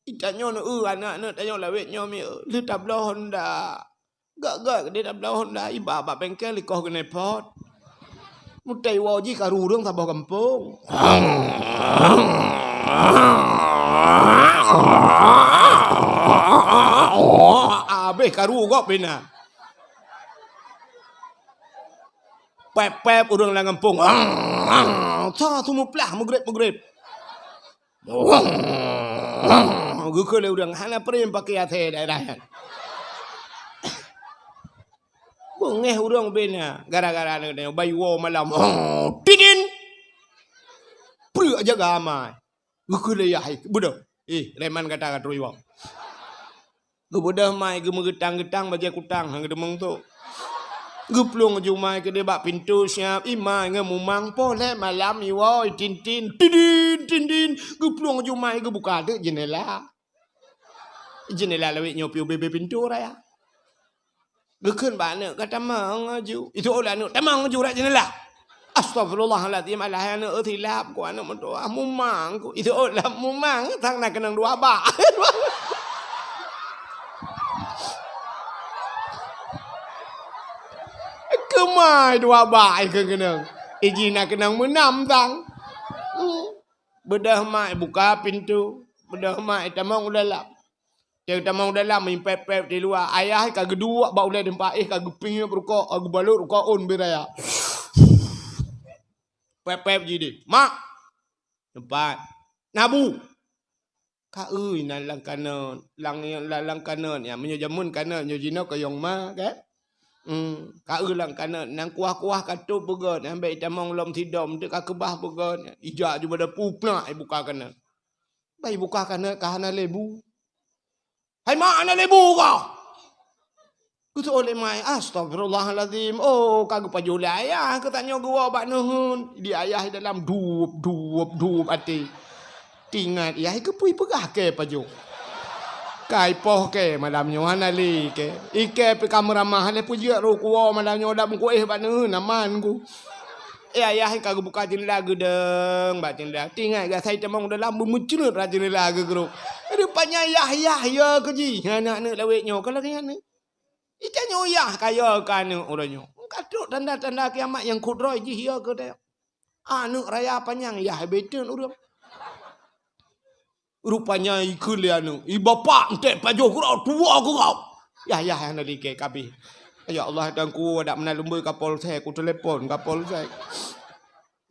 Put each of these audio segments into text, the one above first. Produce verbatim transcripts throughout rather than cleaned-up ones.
Itanyoe neu, eu, aneuk-aneuk tanyoe lawét nyoe mi, eu, lheueh tabloe Honda. Gak-gak deh tabloe Honda, iba bak bengkel ikoh keuneupot. Mutée iwoe jih karu ureuëng saboh gampông. Abéh karu gob bina. Pép-pép ureuëng lam gampông. Sa sumuplah mugreb-mugreb. Geukheun lé ureuëng, hana prem pakai asèe daerah nyan. Beungéh ureuëng bina gara-gara nyoe, bai woe malam. Tidin. Prek jaga amai. Geukheun lé yah, beudôh. Eh, reman gata ka trok iwoe. Geubeudôh mai geumeugeutang-geutang bajée kutang, han geudeungoe tu. Geuplueng jumai keudeh bak pintoe siab, imai ngon mumang poh lhée malam iwoe tin-tin, tin-tin, tin-tin. Geuplueng jumai geubuka teuk jeunela. Jeunela lawét nyoe piôh bebe pintoe raya. Geukheun bak aneuk, "Ka tamong aju." Itu oleh aneuk, "Tamong aju rot jeunela." Astagfirullahalazim, alah aneuk, silap ku aneuk meutuah, mumang ku. Itu olah mumang, sang na keunong dua bak. Keumai dua bak ai keunong. Iji na keunong meunam sang. Hmm. Beudôh mak buka pintoe. Beudôh mak tamong u dalam. Teutamong dalam, meuimpép-pép di luwa. Ayah ka geuduek bak ulée teumpat, eh, ka geupiep rukok, ka geubalot rukok ôn beu raya. Pép-pép ji deh. "Mak!" Teumpat. "Na bu?" "Ka eu na lam kanot, lam, lam, lam kanot nyan. Meunyoe jameun kanot, nyoe jinoe kayong ma, kan?" Hmm, ka eu lam kanot. Nang kuah-kuah ka tôb beugöt, nyan bèk itamong lom sidom, teuk ka keubah beugöt. Ijak ju bada puplak ibuka kanot. Bah ibuka kanot ka hana lé bu. "Hai mak, hana lé bu kah?" Geuseuôt lé mai, "Astagfirullahalazim. Oh, ka geupajoh lé ayah keu tanyoe geuwoe bak neuheun." Di ayah dalam dup, dup, dup até. Tingat yah, "Keupeue peugah kèe pajoh? Kai poh kèe malam nyoe hana lé kèe. Ikèe pih ka meuramah lé peujeuet roh kuwoe malam nyoe dak meukuéh bak neuheun aman ku." Eh, ayah ka geubuka jeundela geudong bak jeundela. Tingat gasai tamong dalam beumeucreut rot jeundela geugrôp. Rupanya yah-yah yo keu jih aneuk-aneuk lawét nyoe ka lagèe nyan. Itanyoe yah ka yo keu aneuk uroe nyoe. Ka trok tanda-tanda kiamat nyang kudroe jih yo keu tanyoe. Aneuk raya panyang yah beutôi ureueng. Rupanya ikheun lé aneuk, "I bapak entek pajoh keudroe tuwoe keudroe." Yah, yah, hana lé kèe kabeh. "Ya Allah, Tuhanku, adak meunan lôn beu Kapolsek, ku telepon Kapolsek."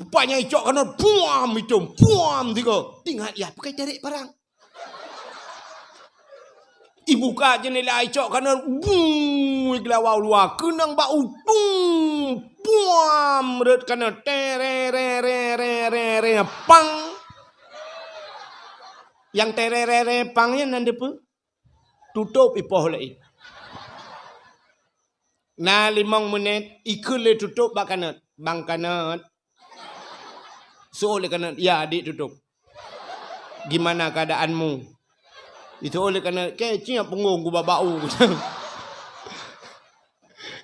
Rupanya icok kanot, puam itôm, puam tiga. Tingat yah, pakai tarek parang. Ibuka jeundela icok kanot, buu, igelawa u luwa, keunong bak utung, puam, rot kanot, tere, re, re, re, re, pang. Nyang tererere pang nyan nan deupeue? Tutôp ipoh laén. Na limong menit, ikheun lé tutôp bak kanot. "Bang kanot." Seuôt lé kanot, "Ya, adik tutôp. Gimana keadaanmu?" Iseuôt lé kanot, "Kèe ciek punggong ku bak bak u."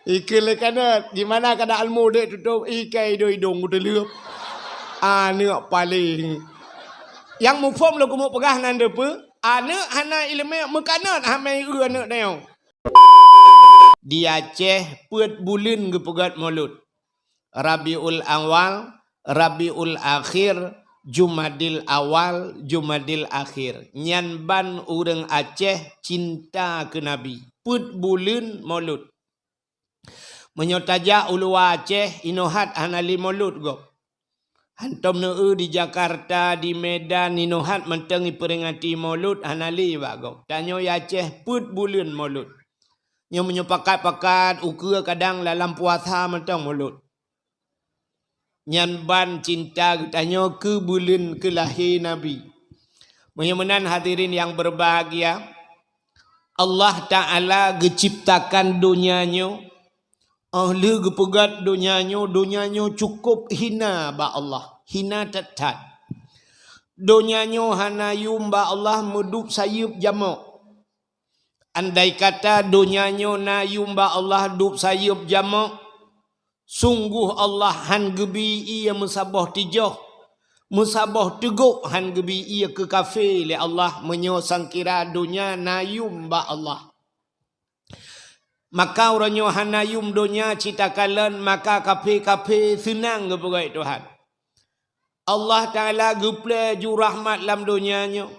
Ikheun lé kanot, "Gimana keadaanmu, dek tutôp?" "Ikèe idong-idong kuteuleuep." Aneuk paléng. Nyang muphom lôn keumeung peugah nan deupeue, aneuk hana ileumèe meukanot hamé eu aneuk dayong. Di Aceh peuet buleuen geupeugöt Molot. Rabiul Awal, Rabiul Akhir, Jumadil Awal, Jumadil Akhir. Nyan ban ureueng Aceh cinta keu Nabi. Peuet buleuen Molot. Meunyoe tajak u luwa Aceh, inoe hat hana lé Molot gob. Hantom neu-eu di Jakarta, di Medan, inoe hat mantong ipeuringati Molot hana lé bak gob. Tanyoe i Aceh peuet buleuen Molot. Nyoe meunyoe pakat-pakat ukeue kadang lam puasa mantong Molot. Nyan ban cinta geutanyoe keu buleuen keulahé Nabi. Meunyoe meunan hadirin nyang berbahagia, Allah Ta'ala geuciptakan donya nyoe, óh lheueh geupeugöt donya nyoe, donya nyoe cukôp hina bak Allah, hina that-that. Donya nyoe hana yuem bak Allah meudup sayeuep jamok. Andai kata donya nyoe na yuem bak Allah dup sayeuep jamok, sunggoh Allah han geubi ié meusaboh tijoh, Meusaboh teugok han geubi ie keu kafé lé Allah meunyoe sangkira donya na yum bak Allah. Maka uroe nyoe hana yum donya cit takalon, maka kafé-kafé seunang geupeugét Tuhan. Allah Taala geuplé ju rahmat lam donya nyoe.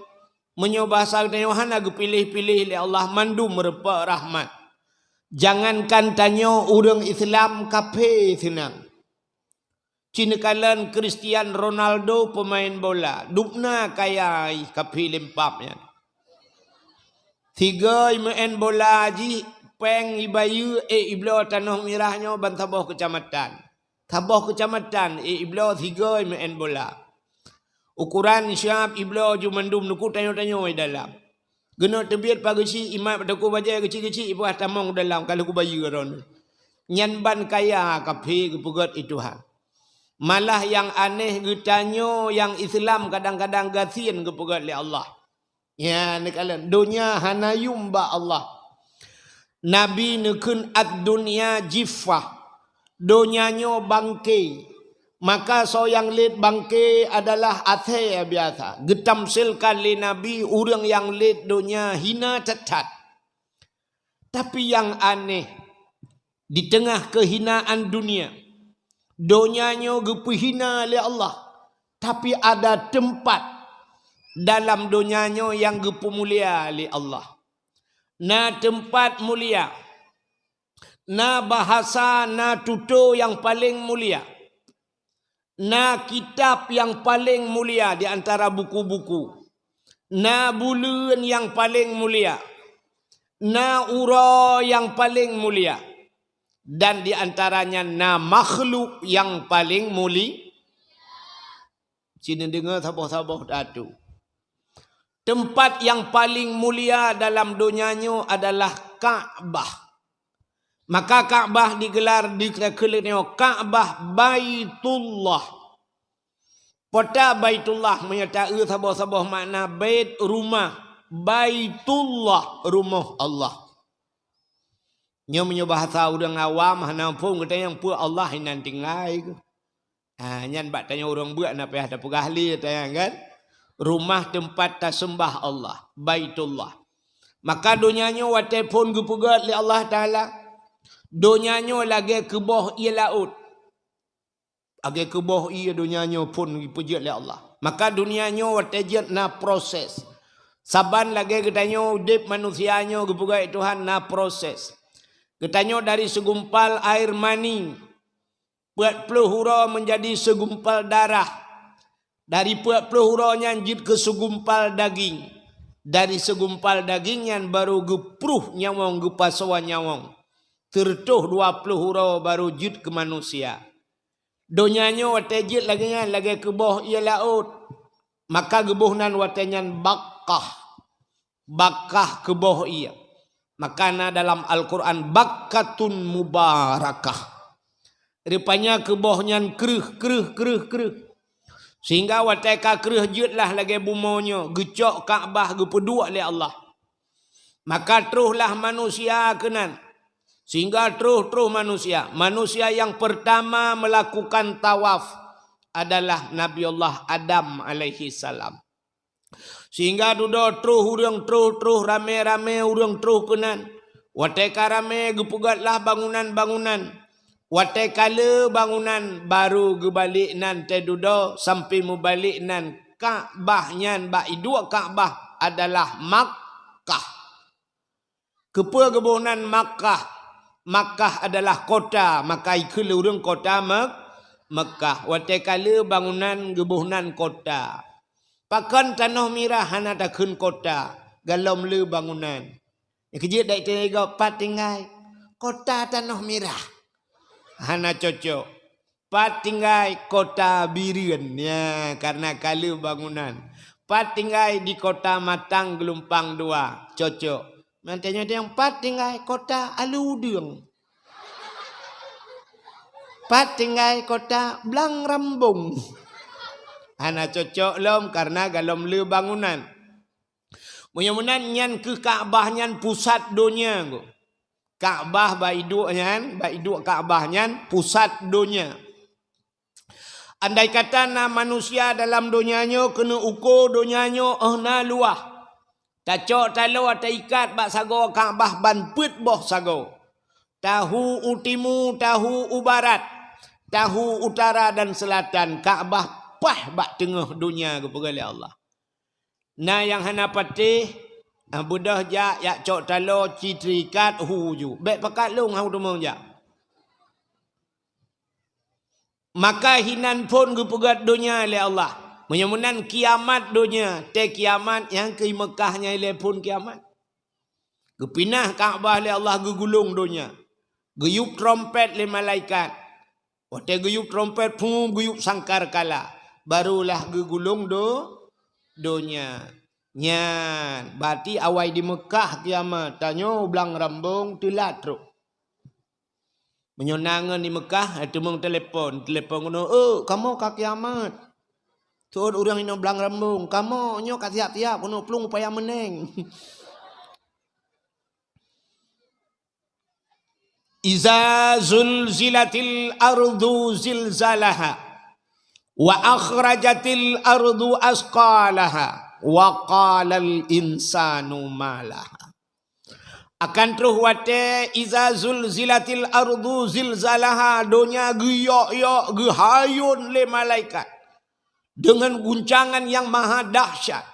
Meunyoe bahasa geutanyoe hana geupiléh-piléh lé Allah, mandum meurumpok rahmat. Jangankan tanyoe ureuëng Islam, kafé seunang. Cit neukalon Cristiano Ronaldo peumaén bola, dubna kaya kafé lempap nyan. Sigoe meu'en bola jih, péng ibayeue, ék ibloe tanoh mirah nyoe ban saboh keucamatan. Saboh keucamatan, ék ibloe sigoe meu'en bola. Ukuran siab ibloe ju mandum nuku tanyoe-tanyoe dalam. Geuneuk teubiet pageusi imat bak toko bajée geucik-geucik ipeugah tamong dalam ka lheueh kubayeue droeneuh. Nyan ban kaya kafé geupeugét i Tuhan. Malah nyang aneh geutanyoe nyang Islam kadang-kadang gasien geupeugét lé Allah. Ya, neukalon donya hana yum bak Allah. Nabi neukheun ad-dunya jiffah. Donya nyoe bangke. Maka soe nyang lét bangke adalah asée biasa. Geutamsilkan lé Nabi ureuëng nyang lét donya hina that-that. Tapi nyang aneh, di teungoh keuhinaan dunia, donya nyoe geupeuhina lé Allah, tapi ada teumpat dalam donya nyoe nyang geupeumulia lé Allah. Na teumpat mulia, na bahasa, na tutoe nyang paleng mulia, na kitab nyang paleng mulia di antara buku-buku, na buleuen nyang paleng mulia, na uroe nyang paleng mulia, dan di antaranya na makhluk nyang paleng muli-, Cit neudeungoe saboh-saboh datu. Teumpat nyang paleng mulia dalam donya nyoe adalah Ka'bah. Maka Ka'bah digelar di keuleueng nyoe Ka'bah Baitullah. Pota Baitullah meunyoe taeu saboh-saboh makna bait rumah, Baitullah rumoh Allah. Nyoe meunyoe bahasa ureuëng awam hana muphom geutanyoe peue Allah inan tinggai keuh. Ha, nyan bak tanyoe ureuëng beuet na payah tapeugah lé tanyoe kan. Rumah teumpat taseumbah Allah, Baitullah. Maka donya nyoe watée phon geupeugét lé Allah Taala, donya nyoe lagée keuboh ié laôt. Lagée keuboh ié donya nyoe phon geupeujeuet lé Allah. Maka donya nyoe watée jeuet na proses. Saban lagée geutanyoe udeb manusia nyoe geupeugét Tuhan na proses. Geutanyoe dari segumpal air mani, peuet ploh uroe menjadi segumpal darah. Dari peuet ploh uroe nyan jeuet keu segumpal daging. Dari segumpal daging nyan baru geupruh nyawöng, geupasoe nyawöng. Sireutôh dua ploh uroe baru jeuet keu manusia. Donya nyoe watée jeuet lagée nyan, lagée keuboh ié laôt. Maka geuboh nan watée nyan Bakkah. Bakkah keuboh ié. Maka na dalam Al-Quran Bakkatun Mubarakah. Rupanya keuboh nyan kreueh, kreueh, kreueh, kreueh. Sehingga watée ka kreueh jeuet lah lagée bumoe nyoe, geucok Ka'bah geupeuduek lé Allah. Maka troh lah manusia keunan. Sehingga troh-troh manusia. Manusia yang pertama melakukan tawaf adalah Nabi Allah Adam alaihi salam. Sehingga dudoe troh ureuëng, troh-troh ramé-ramé ureuëng troh keunan. Watée ka ramé geupeugét lah bangunan-bangunan. Watée ka le bangunan baru geubalek nan teududoe sampoe mubalek nan Ka'bah nyan bak iduek Ka'bah adalah Makkah. Keupeue geuboh nan Makkah? Makkah adalah kota, maka ikheun lé ureuëng kota Mek-, Mekkah. Watée ka le bangunan geuboh nan kota. Pakon tanoh mirah hana takheun kota, galom le bangunan. Nyang keujeuet dak teuga pat tinggai kota tanoh mirah. Hana cocok. Pat tinggai kota Bireuen, ya, karena ka le bangunan. Pat tinggai di kota Matang Geulumpang Dua, cocok. Mantanya nyang pat tinggai kota Alue Udeueng. Pat tinggai kota Blang Rambong. Hana cocok lom karena galom le bangunan. Meunyoe meunan nyan keuh Ka'bah nyan pusat donya. Ka'bah bak iduek nyan, bak iduek Ka'bah nyan pusat donya. Andai kata na manusia dalam donya nyoe keuneuk uko donya nyoe óh na luwah, tacok taloe taikat bak sagoe Ka'bah ban peuet boh sagoe, tahu u timu, tahu u barat, tahu utara dan selatan, Ka'bah paih bak teungoh donya geupeugah lé Allah. Na nyang hana patéh, ah, beudôh jak, jak cok taloe, ci teuikat, hu ju. Bék pakat lôn hana teumong jak. Maka hinan phon geupeugét donya lé Allah. Meunyoe meunan kiamat donya, tée kiamat nyang keu Meukah nyan ilée phon kiamat. Geupinah Ka'bah lé Allah geugulong donya. Geuyueb trompet lé malaikat. Watée geuyueb trompet, phum, geuyueb sangkakala. Barulah geugulong do-, donya. Nyan, berarti awai di Meukah kiamat. Tanyoe blang rambong teulat trok. Meunyoe na ngon di Meukah, eh, teumong telepon. Telepon keunoe, "Eh, kamoe ka kiamat." Seuôt ureuëng inoe blang rambong, "Kamoe nyoe ka siap-siap, keunoe plueng upaya meuneng." "Iza zulzilatil ardu zilzalaha, wa akhrajatil ardu asqalaha, wa qalal insanu ma laha." Akan troh watée, "Iza zulzilatil ardu zilzalaha", donya geuyok-yok, geuhayôn lé malaikat deungon guncangan nyang maha dahsyat,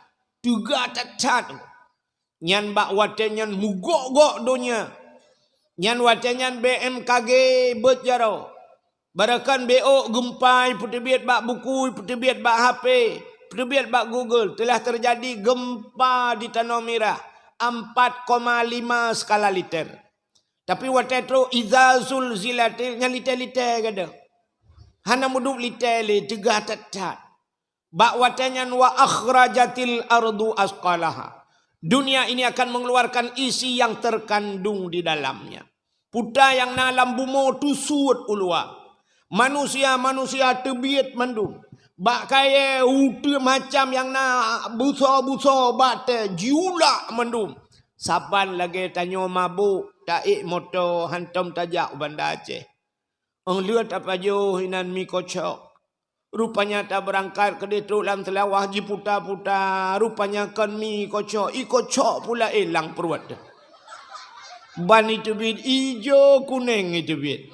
teuga that-that. Nyan bak watée nyan meugok-gok donya. Nyan watée nyan B M K G beuet jaroe. Barokon bék geumpa ipeuteubiet bak buku, ipeuteubiet bak H P, ipeuteubiet bak Google, telah teujadi geumpa di Tanoh Mirah, empat koma lima skala Richter. Tapi watée trok iza zulzilatil, nyan litée-litée gadôh. Hana meudup litée lé, teuga that-that. Bak watée nyan, "Wa akhrajatil ardu asqalaha." Dunia ini akan mengeluarkan isi yang terkandung di dalamnya. Peue nyang na lam bumoe teusuet u luwa. Manusia-manusia teubiet mandum. Bak kayée uteue macam nyang na busoe-busoe bak tée jiulak mandum. Saban lagée tanyoe mabök, taék moto hantom tajak u Banda Aceh. Óh lheueh tapajoh inan mi kocok. Rupanya tabeurangkat keudeh trok lam Seulawah jiputa-puta. Rupanya kon mi kocok, i kocok pula élang pruet. Ban iteubiet ijo kunéng iteubiet.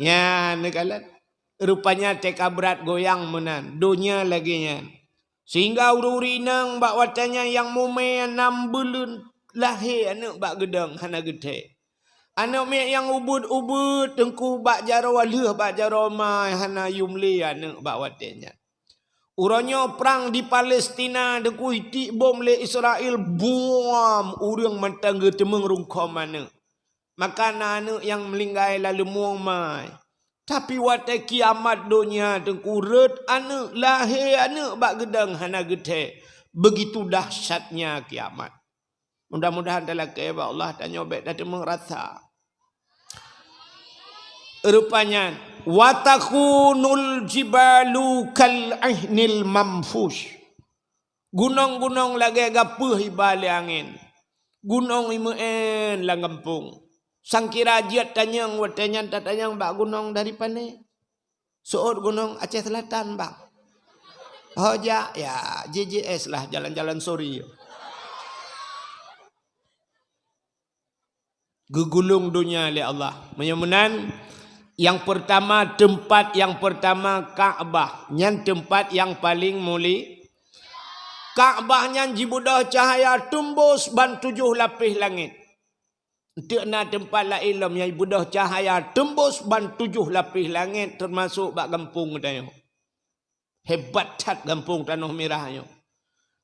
Nyan neukalon. Rupanya teuka brat goyang meunan. Donya lagée nyan. Sehingga ureuëng-ureuëng inong bak watée nyan nyang mumé nam buleuen lahé aneuëk bak geudong hana geuthée. Aneuëk miet nyang ubit-ubit teungku bak jaroe lheueh bak jaroe ma hana yum lé aneuëk bak watée nyan. Uroe nyoe prang di Palestina teungku itiek bom lé Israel buam ureuëng mantong geuteumeung rungkhom aneuëk. Maka na aneuëk nyang meuninggai lam leumueng mai. Tapi watée kiamat donya teungku rhot aneuëk, lahé aneuëk bak geudong hana geuthée. Begitu dahsyatnya kiamat. Mudah-mudahan talakée bak Allah tanyoe bék tateumeung rasa. Rupanya, "Wa takhunul jibalu kal ihnil manfush." Gunong-gunong lagée gapeuh iba lé angén. Gunong imeu'én lam gampông. Sangkira jeuet tanyong watée nyan tatanyong bak gunong dari pané. Seuôt gunong Aceh Selatan, bang. Ho jak, ya, J J S lah, jalan-jalan sori. Geugulong donya lé Allah. Meunyoe meunan, nyang peurtama, teumpat nyang peurtama Ka'bah. Nyan teumpat nyang paleng muli-, Ka'bah nyan jibeudôh cahya teumbôh ban tujoh lapéh langét. Eunteuk na teumpat laén lom nyang jibeudôh cahya teumbôh ban tujoh lapéh langét, teumasok bak gampông geutanyoe. Hebat that gampông Tanoh Mirah nyoe.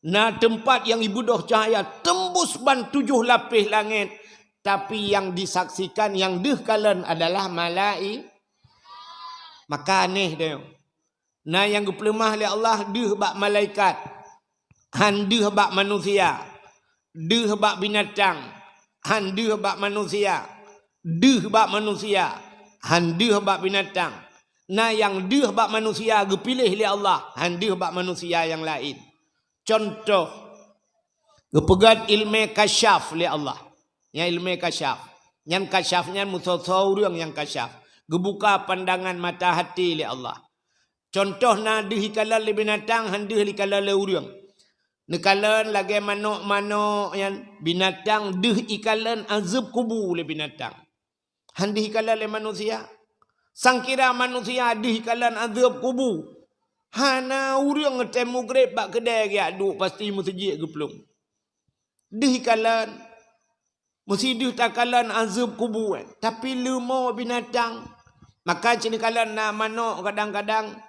Na teumpat nyang jibeudôh cahya teumbôh ban tujoh lapéh langét, tapi nyang disaksikan nyang deuh kalon adalah malai-, maka aneh deh. Na nyang geupeuleumah lé Allah deuh bak malaikat, han deuh bak manusia, deuh bak binatang, han deuh bak manusia, deuh bak manusia, han deuh bak binatang. Na nyang deuh bak manusia geupiléh lé Allah, han deuh bak manusia nyang laén. Cuntoh, geupeugét ileumé kasyaf lé Allah. Nyan ileumé kasyaf. Nyan kasyaf nyan meusoe-soe ureuëng nyang kasyaf. Geubuka pandangan mata hati lé Allah. Contoh na deuh ikalon lé binatang, han deuh ikalon lé ureuëng. Neukalon lagée manok-manok nyan, binatang deuh ikalon azeueb kubu lé binatang. Han deuh ikalon lé manusia. Sangkira manusia deuh ikalon azeueb kubu. Hana ureuëng tém mugreb bak keudée geujak duek, pasti meuseujid geuplueng. Deuh ikalon, meusideuh takalon azeueb kubu, tapi leumo binatang. Maka cit neukalon na manok kadang-kadang,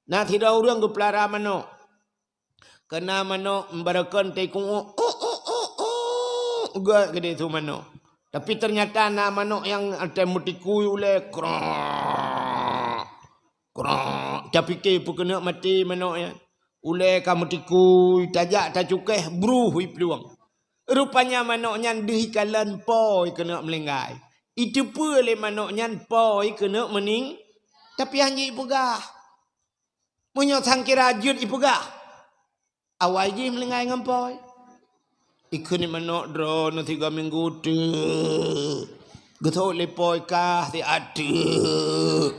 na sidroe ureuëng geupeulara manok. Keuna manok meubarakon teuku, "Uk, uk, uk, uk," gét keudeh su manok. Tapi teunyata na manok nyang tém meutikui ulée, krok, krok. Tapike peue keuneuk maté manok nyan. Ulée ka meutikui, tajak tacukéh, bruh iplueng. Rupanya manok nyan deuh ikalon po ikeuneuk meulinggai. Iteupeue lé manok nyan po ikeuneuk meuning, tapi han jipeugah. Meunyoe sangkira jeuet ipeugah, awai jih meulinggai ngon po. Ikheun manok droeneuh tiga minggu teuk. Geusot lé po kah siat teuk.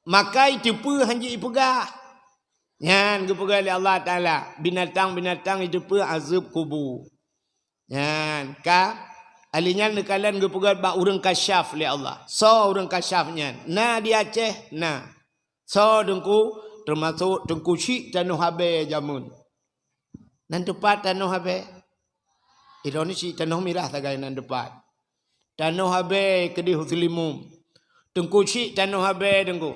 Maka iteupeue han jipeugah. Nyan geupeugah lé Allah Taala, binatang-binatang iteupeue azeueb kubu. Nyan ka, ali nyan neukalon geupeugah bak ureuëng kasyaf lé Allah. Soe ureuëng kasyaf nyan? Na di Aceh, na. Soe teungku? Teumasok Teungku Chik Tanoh Abée jameun. Nan teupat Tanoh Abée. Ironis Chik Tanoh Mirah sagai nan teupat. Tanoh Abée keudeh Muslimun. Teungku Chik Tanoh Abée teungku.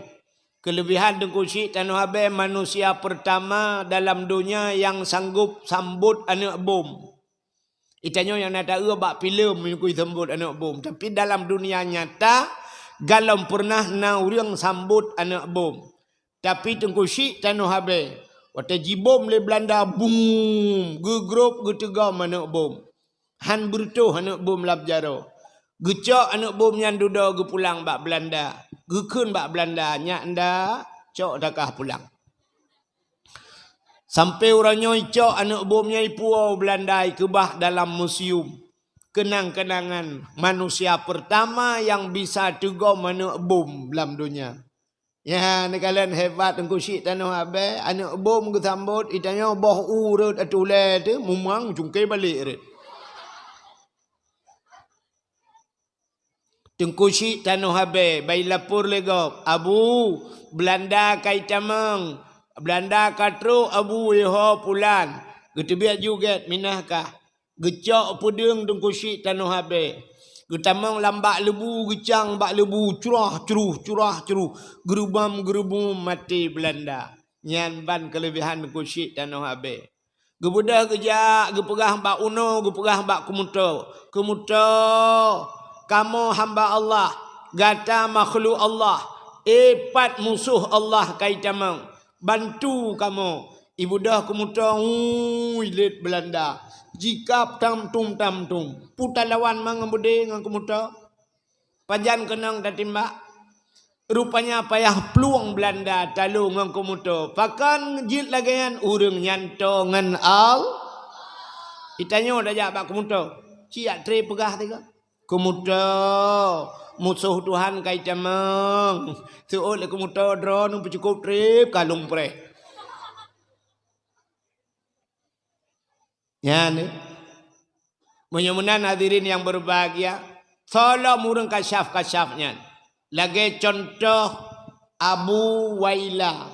Keulebihan Teungku Chik Tanoh Abée manusia pertama dalam donya nyang sanggob sambot aneuëk bom. Itanyoe nyang na taeu bak filem meunyoe kui sambot aneuëk bom. Tapi dalam dunia nyata, galom pernah na ureuëng sambot aneuëk bom. Tapi Teungku Chik Tanoh Abée, watée jibom lé Belanda, bum, geugrob geuteugom aneuëk bom. Han beureutoh aneuëk bom lam jaroe. Geucok aneuëk bom nyan dudoe geupulang bak Belanda. Geukheun bak Belanda, "Nyak nda, cok takah pulang." Sampai uroe nyoe icok aneuëk bom nyan ipuwoe Belanda ikeubah dalam museum. Keunang-keunangan manusia pertama nyang bisa teugom aneuëk bom lam donya. Nyan neukalon hebat Teungku Chik Tanoh Abée, aneuëk bom geusambot, itanyoe boh u rot atulée teuh, mumang cungke balek rot. Teungku Chik Tanoh Abée, bai lapor lé gob, "Abu, Belanda ka itamong, Belanda ka trok Abu, iho pulan." Geuteubiet ju gét, minah kah. Geucok peudeueng Teungku Chik Tanoh Abée. Geutamong lam bak leubu, geucang bak leubu, curah-curuh, curah-curuh, geurubam-geurubum maté Belanda. Nyan ban keulebihan Teungku Chik Tanoh Abée. Geubeudôh geujak, geupeugah bak unoe, geupeugah bak keumeutô, "Keumeutô, kamoe hamba Allah, gata makhluk Allah, eh, pat musoh Allah ka itamong. Bantu kamoe." Ibeudôh keumeutô, ui, lét Belanda. Jikab tam-tum, tam-tum. Peue talawan ma ngon beudé ngon keumeutô? Pajan keunong tatimbak? Rupanya payah plueng Belanda talo ngon keumeutô. Pakon jeuet lagée nyan? Ureuëng nyan tô ngon Al-, itanyoe tajak bak keumeutô. Ci jak treb peugah tiga. Keumeutô, musoh Tuhan ka itamong. Seuôt lé keumeutô droeneuh peucukôb treb ka lôn preh. Nyan, eh. Meunyoe meunan hadirin nyang berbahagia, soe lom ureuëng kasyaf-kasyaf nyan. Lagée contoh Abu Waila.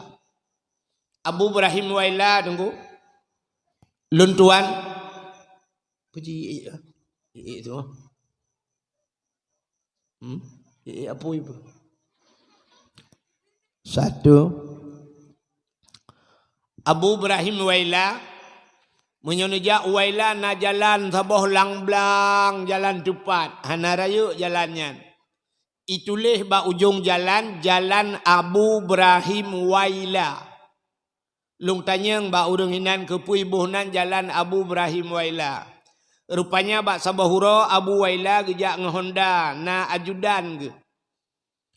Abu Ibrahim Waila, teungku. Lôn tuan. Puji, eh, eh, eh, tu. Hmm? Eh, eh, apa itu? Satu. Abu Ibrahim Waila, meunyoe neujak Waila na jalan saboh lang blang, jalan teupat, hana rayeuk jalan nyan. Ituléh bak ujong jalan, Jalan Abu Ibrahim Waila. Lôn tanyong bak ureuëng inan keupeue iboh nan Jalan Abu Ibrahim Waila. Rupanya bak saboh uroe Abu Waila geujak ngon honda, na ajudan geuh.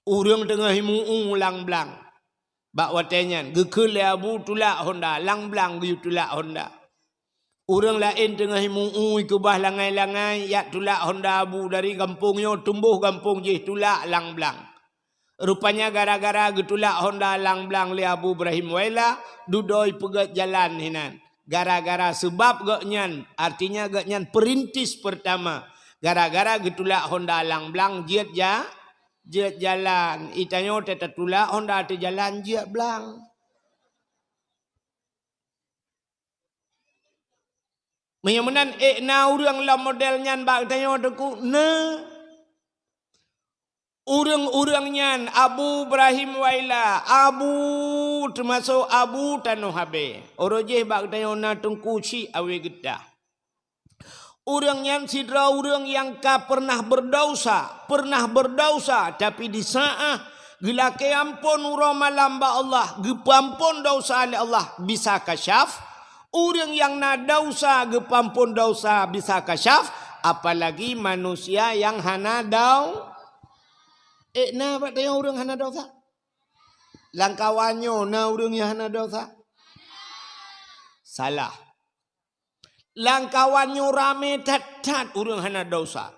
Ureuëng teungoh imu-u lang blang. Bak watée nyan, geukheun lé Abu tulak honda, lang blang geuyue tulak honda. Ureuëng laén teungoh imu-u ikeubah langai-langai, jak tulak honda Abu dari gampông nyoe teumbôh gampông jih tulak lang blang. Rupanya gara-gara geutulak honda lam blang lé Abu Ibrahim Waila, dudoe peugét jalan hinan. Gara-gara seubab gobnyan, artinya gobnyan perintis pertama. Gara-gara geutulak honda lam blang jeuet ja-, jeuet jalan. Itanyoe teutatulak honda teujalan jeuet blang. Meunyoe meunan ék na ureuëng lom model nyan bak geutanyoe Teungku, na. Ureuëng-ureuëng nyan Abu Ibrahim Waila, Abu, teumasok Abu Tanoh Habée. Uroe jih bak geutanyoe na Teungku Syik Awe Geutah. Ureuëng nyan sidroe ureuëng nyang ka pernah berdausa, pernah berdausa, tapi di saát geulakée amphon uroe malam bak Allah, geupeuamphon dausa lé Allah, bisa kasyaf. Ureuëng nyang na dausa geupeuamphon dausa bisa kasyaf, apalagi manusia nyang hana dau-, ék na bak tanyoe ureuëng hana dausa? Lam kawan nyoe na ureuëng nyang hana dausa? Salah. Lam kawan nyoe ramé that-that ureuëng hana dausa.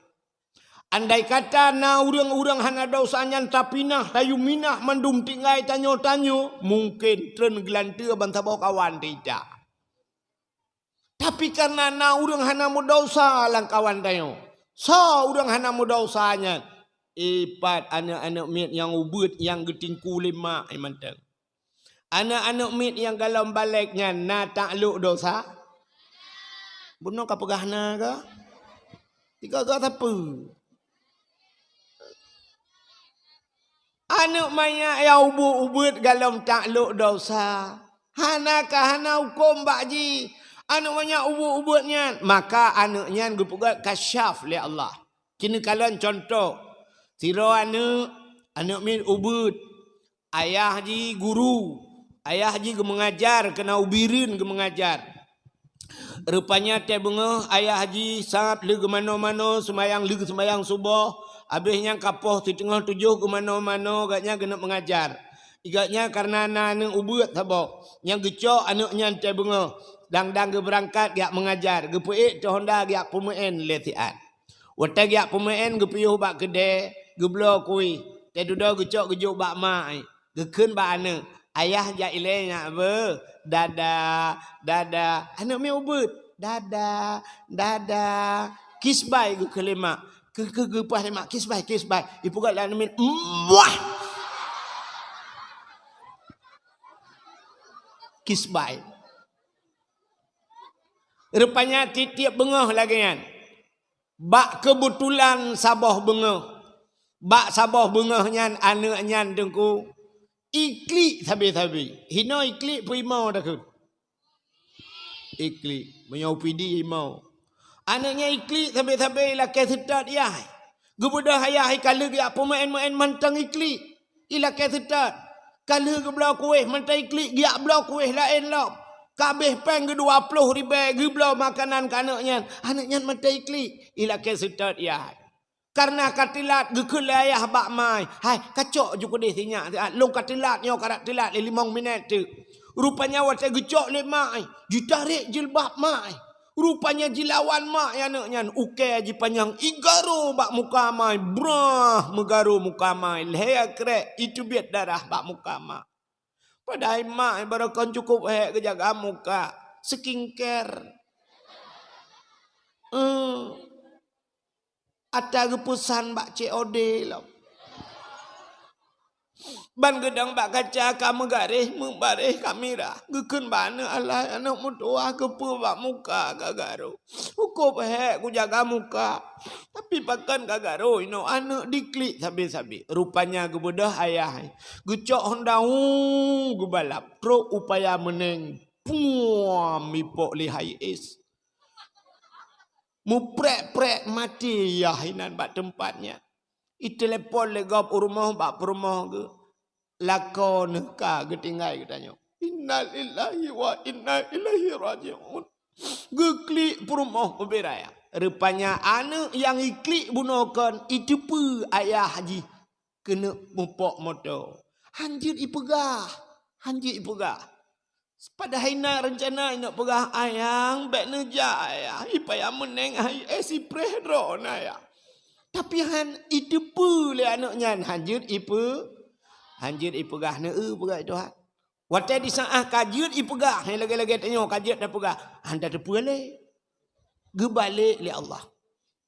Andai kata na ureuëng-ureuëng hana dausa nyan tapinah, tayue minah mandum tinggai tanyoe-tanyoe, mungken treun geulanteue ban saboh kawan teuica. Tapi kareuna na ureuëng hana meudausa lam kawan tanyoe. Soe ureuëng hana meudausa nyan? Ipat aneuëk-aneuëk miet nyang ubeuet nyang geutingku lé mak nyan mantong. Aneuëk-aneuëk miet nyang golom balek nyan na taklok dosa? Bunoe ka peugah na kah? Tiga-tiga sapeue? Aneuëk manyak nyang ubeuet-ubeuet golom taklok dosa. Hana ka hana hukôm bak jih. Aneuëk manyak ubeuet-ubeuet nyan, maka aneuëk nyan geupeugét kasyaf lé Allah. Keuneuk kalon cuntoh, sidroe aneuëk, aneuëk miet ubeuet, ayah jih guru, ayah jih geumeungajar, keunan ubit ureuen geumeungajar. Rupanya watée beungoh ayah jih sab lheueh geumanoe-manoe seumayang, lheueh seumayang suboh, habéh nyan ka poh siteungoh tujoh geumanoe-manoe, gobnyan geuneuk meungajar. Gobnyan kareuna na aneuëk ubeuet saboh, nyang geucok aneuëk nyan watée beungoh, dang-dang geubeurangkat geujak meungajar, geupeuék teuh honda geujak peumeu'en lé siat. Watée geujak peumeu'en geupiôh bak keudée, geubloe kueh. Watée dudoe geucok geujok bak mak, geukheun bak aneuëk, "Ayah jak ilée nyak beuh, dada, dada." Aneuëk miet ubeuet, "Dada, dada." "Kisbai," geukheun lé mak. Keu, keu, geupeugah lé mak, "Kisbai, kisbai." Ipeugah lé aneuëk miet, "Muah!" Kisbai. Rupanya tieb-tieb beungoh lagée nyan. Bak keubeutulan saboh beungoh, bak saboh beungoh nyan aneuëk nyan Teungku iklik sabe-sabe. Hinoe iklik peue imoe takheun? Iklik, meunyoe pidi imoe. Aneuëk nyan iklik sabe-sabe ilakée seutôt yah. Geubeudôh ayah ka lheueh geujak peumeu'en-meu'en mantong iklik. Ilakée seutôt. Ka lheueh geubloe kueh mantong iklik geujak bloe kueh laén lom. Ka abéh péng geudua ploh ribée geubloe makanan keu aneuëk nyan. Aneuëk nyan mantong iklik. Ilakée seutôt yah. Kareuna ka teulat geukheun lé ayah bak mak, "Hai, kacok ju keudeh sinyak siat. Lôn ka teulat nyoe, ka rab teulat lé limong minét teuk." Rupanya watée geucok lé mak, jitarek jilbab mak. Rupanya jilawan mak aneuëk nyan, ukée jipanyang igaro bak muka mak, brah meugaro muka mak, lhée krek iteubiet darah bak muka mak. Padahai mak barokon cukôp hék geujaga muka, skincare. Eh, ata geupeusan bak C O D lom. Ban geudong bak kaca ka meugaréh, meubaréh kamera. Geukheun bak aneuëk, "Alah, aneuëk meutuwah keupeue bak muka ka garo. Cukôp hék kujaga muka. Tapi pakon ka garo inoe?" Aneuëk diklik sabe-sabe. Rupanya geubeudôh ayah. Geucok honda, hu, geubalap. Trok u Paya Meuneng. Puam, ipok lé hai es. Muprek-prek maté yah inan bak teumpat nyan. Itelepon lé gob u rumoh bak peurumoh geuh. Lakoe neuh ka geutinggai geutanyoe. Innalillahi wa inna ilaihi raji'un. Geuklik peurumoh ubé raya. Rupanya aneuëk nyang iklik bunoe kon iteupeue ayah jih keuneuk mupok moto. Hanjeuet ipeugah, hanjeuet ipeugah. Padahai na reuncana ineuk peugah, "Ayang, bék neujak, Ayah. I Paya Meuneng hai es ipreh droeneuh, Ayah." Tapi han iteupeue lé aneuëk nyan, hanjeuet ipe-, Han jeuet ipeugah, neu-eu peugah Tuhan. Watée di saát ka jeuet ipeugah, hai lagée-lagée tanyoe ka jeuet tapeugah, han tateupeue lé. Geubalek lé Allah.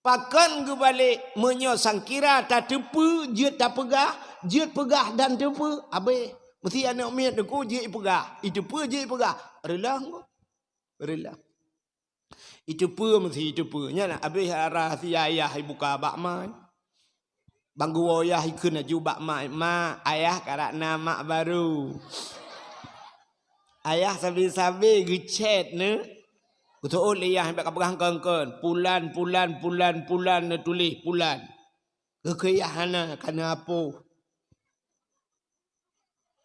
Pakon geubalek? Meunyoe sangkira tateupeue jeuet tapeugah, jeuet peugah dan teupeue, abéh. Meusti aneuk miet neuku jeuet ipeugah, iteupeue jeuet ipeugah. Reuloh engko. Reuloh. Iteupeue meusti iteupeue. Nyan abéh rahsia ayah ibuka bak ma. Bang geuwoe ayah ikheun laju bak ma, "Ma, ayah karap na mak barô." Ayah sabe-sabe geuchat neu. Geuseuôt lé ayah bak kapeugah kon-kon. Pulan, pulan, pulan, pulan neutuléh pulan. Geukheun ayah hana, kana apoh.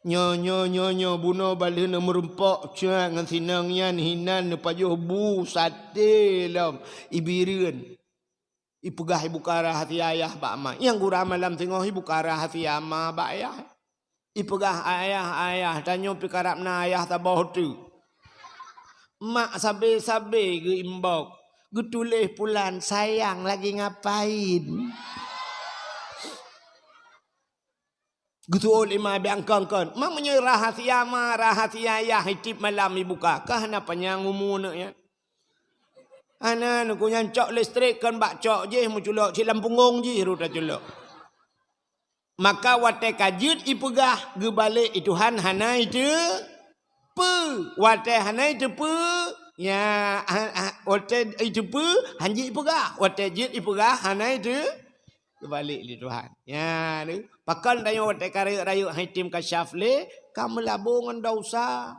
Nyoe, nyoe, nyoe, nyoe, bunoe baleuh neumeurumpok cat ngon sinong nyan hinan neupajoh bu saté lom ibireuen. Ipeugah ibuka rahsia ayah bak ma. Nyang gura malam singoh ibuka rahsia ma bak ayah. Ipeugah, "Ayah, ayah, tanyoe pih karab na ayah saboh teuk." Mak sabe-sabe geuimbok, geutuléh pulan sayang lagi ngapain. Geuseuôt lé ma biang kon-kon. Mak meunyoe rahsia ma, rahsia ayah, tiep malam ibuka, ka hana panyang umu neuk nyan. Hana, neuku nyan cok listrik kon bak cok jih, meuculok cit lam punggong jih rot taculok. Maka watée ka jeuet ipeugah, geubalek i Tuhan hana iteupeue. Watée hana iteupeue, ya, ha, ha, watée iteupeue, han jeuet ipeugah. Watée jeuet ipeugah, hana iteu-, geubalek lé Tuhan. Ya, tu. Pakon tanyoe watée ka rayeuk-rayeuk han item kasyaf lé, ka meulabo ngon desya.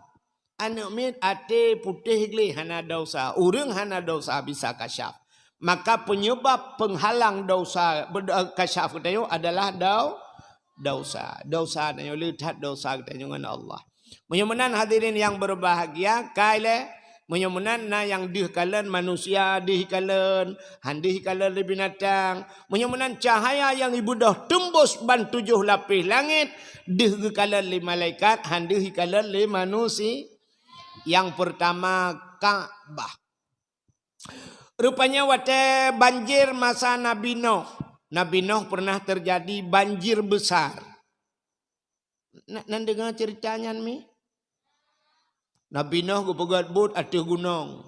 Aneuk miet até putéh gleh hana desya. Ureuëng hana desya bisa kasyaf. Maka penyebab penghalang desya, beda-, kasyaf geutanyoe adalah dau-, desya. Desya tanyoe le that desya geutanyoe ngon Allah. Meunyoe meunan hadirin yang berbahagia, kai lé, meunyoe meunan na nyang deuh kalon manusia, deuh kalon, han deuh kalon lé binatang. Meunyoe meunan cahaya nyang ibeudôh teumbus ban tujoh lapéh langét, deuh geukalon lé malaikat, han deuh ikalon lé manusia. Nyang peurtama, Ka'bah. Rupanya watée banjir masa Nabi Nuh. Nabi Nuh pernah terjadi banjir besar. Na-, nan deungoe ceurita nyan mi? Nabi Nuh geupeugét buet ateueh gunong.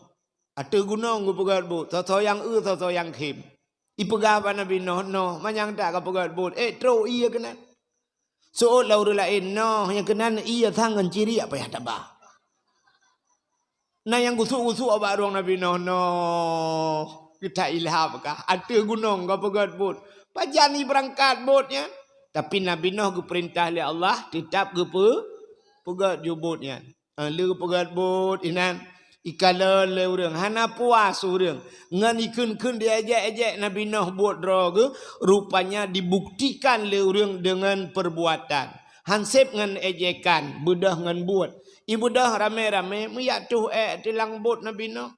Ateueh gunong geupeugét buet, soe-soe nyang eu, soe-soe nyang khém. Ipeugah bak Nabi Nuh, "Nuh, manyang that kapeugét buet, ék trok ié keunan." Seuôt lé ureuëng laén, "Nuh, nyang keunan ié sang ngon ciriek payah taba." Na nyang gusuk-gusuk bak rueng Nabi Nuh, "Nuh, geutak ilham kah? Ateueh gunong kapeugét buet. Pajan ibeurangkat buet nyan?" Tapi Nabi Nuh geupeurintah lé Allah, teutab geupeu-, peugét ju buet nyan. Ah, lheueh geupeugét buet inan, ikalon lé ureuëng, hana puas ureuëng. Ngon ikheun-kheun diejek-ejek Nabi Nuh buet droe geuh, rupanya dibuktikan lé ureuëng deungon peurbuatan. Hanseb ngon ejekan, beudôh ngon buet. Ibeudôh ramé-ramé, meujak toh ék teulang buet Nabi Nuh.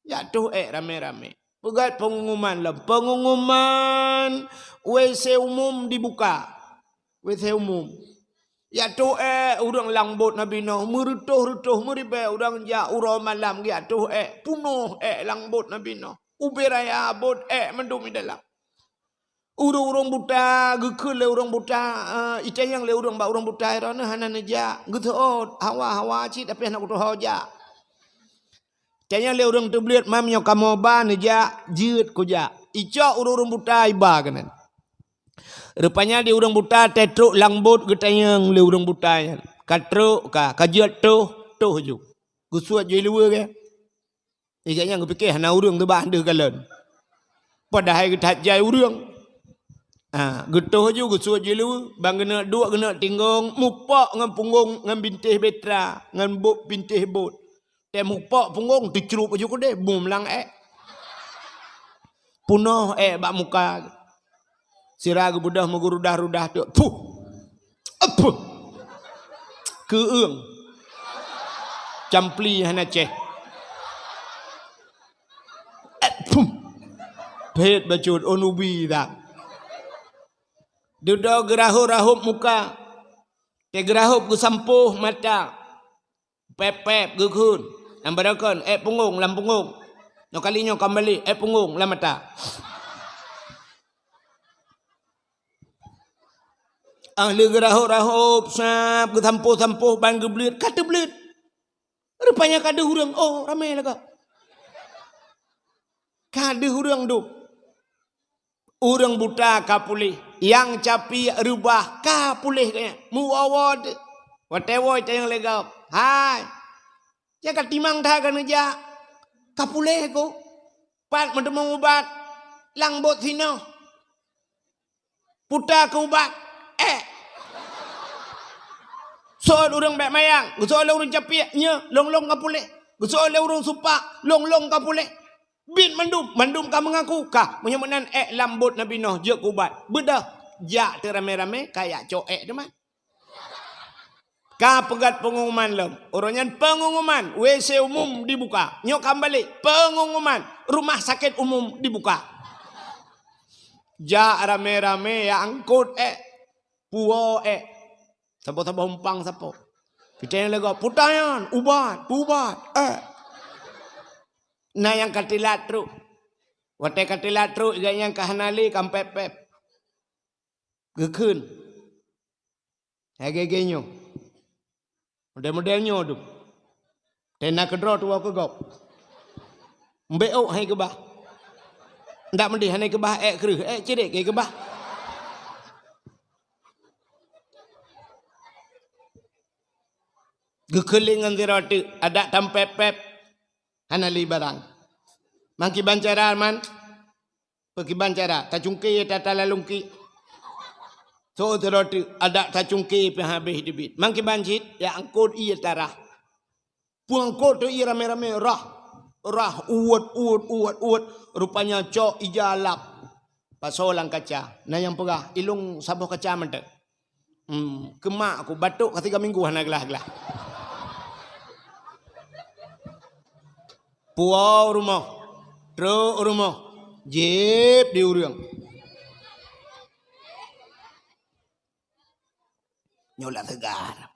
Jak toh ék ramé-ramé. Peugét peungumuman lom. Peungumuman, W C umum dibuka. W C umum. Jak toh ék ureuëng lam buet Nabi Nuh. Meureutoh-reutoh, meuribée ureuëng jak uroe malam jak toh ék. Punoh ék lam buet Nabi Nuh. Ubé raya buet ék mandum i dalam. Ureuëng-ureuëng buta, geukheun lé ureuëng buta, eh, itanyong lé ureuëng bak ureuëng buta, droeneuh hana neujak. Geuseuôt, hawa-hawa cit, tapi hana kutuho jak. Tanyong lé ureuëng teubleuet, "Mam, nyoe kamoe ba neujak?" "Jeuet kujak." Icok ureuëng-ureuëng buta iba keunan. Rupanya di ureuëng buta teutrok lam buet geutanyong lé ureuëng buta nyan. Ka trok ka, ka jeuet toh, toh ju. Geusuet ju iluweue keu. Gobnyan geupike hana ureuëng teuba deuh galon. Padahai geuthat jai ureuëng. Ha, geutoh ju geusuet ju iluweue, ban geuneuk duek geuneuk tinggong, mupok ngon punggong ngon bintéh betra, ngon bot bintéh bot. Tée mupok punggong teucrup ju keudeh, bum lam ék. Punoh ék bak muka. Sira geubeudôh meugurudah-rudah tu. Puh! Epuh! Keueung. Campli hana ceh. Epuh! Phet bacut onubi dah. Dudoe geurahop-rahop muka. Tée geurahop geusampôh mata. Pép-pép geukheun. Lam barokon, ék punggong, lam punggong. Nyoe kali nyoe ka balik, ék punggong, lam mata. Ah, lheueh geurahôb-rahôb, sab, geusampôh-sampôh, ban geubleuet, ka teubleuet. Rupanya ka deuh ureuëng, oh, ramé lagoe. Ka deuh ureuëng dum. Ureuëng buta ka puléh, nyang capiek reubah ka puléh geuhnyan. Meuwoe-woe teuh. Watée woe tanyong lé gob, "Hai, nyang ka timang that ka neujak? Ka puléh ku? Pat meuteumé ubat? Lam bot sinoe." Puta keu ubat, ék. Soe ureuëng bék mayang, geusoe lé ureuëng capiek, nyoe, lôn-lôn ka puléh. Geusoe lé ureuëng supak, lôn-lôn ka puléh. Biet mandum, mandum ka meungaku, ka. Meunyoe meunan ék lam bot Nabi Noh, jeuet keu ubat. Beudôh, jak teuh ramé-ramé, ka jak cok ék teuma. Ka peugét pengumuman lom. Uroe nyan pengumuman, W C umum dibuka. Nyoe ka meubalek, pengumuman, rumah sakit umum dibuka. Jak ramé-ramé jak angkot ék. Puwoe ék. Saboh-saboh umpang sapo. Pitée lé gob, "Puta nyan, ubat, ubat, ék." Na nyang ka teulat trok. Watée ka teulat trok, gobnyan ka hana lé, ka pép-pép. Geukheun. Lagée-lagée nyoe. Model-model nyoe dum. Tena keudroe tuwoe keu gob. Mbek ôk hai keubah. Ndak meudeh hana keubah ék kreueh, ék cirek hai keubah. Geukeuléng ngon sidroe teuk, adak tampép-pép, hana lé barang. Mangkiban cara man, Peukiban cara, tacungke tatalalungki. Soe sidroe teuk, adak tacungke pih habéh teubiet. Mangkiban cit, ya angkot ié tarah. Peungangkot teu ié ramé-ramé, rah. Rah, uwet, uwet, uwet, uwet. Rupanya cok ija lap. Pasoe lam kaca. Na nyang peugah, "Ilong saboh kaca mantong." Hmm, keumak ku batuk ka tiga minggu hana glah-glah. Puwoe rumoh, trok rumoh, jieb di ureuëng. Nyoe lah segar.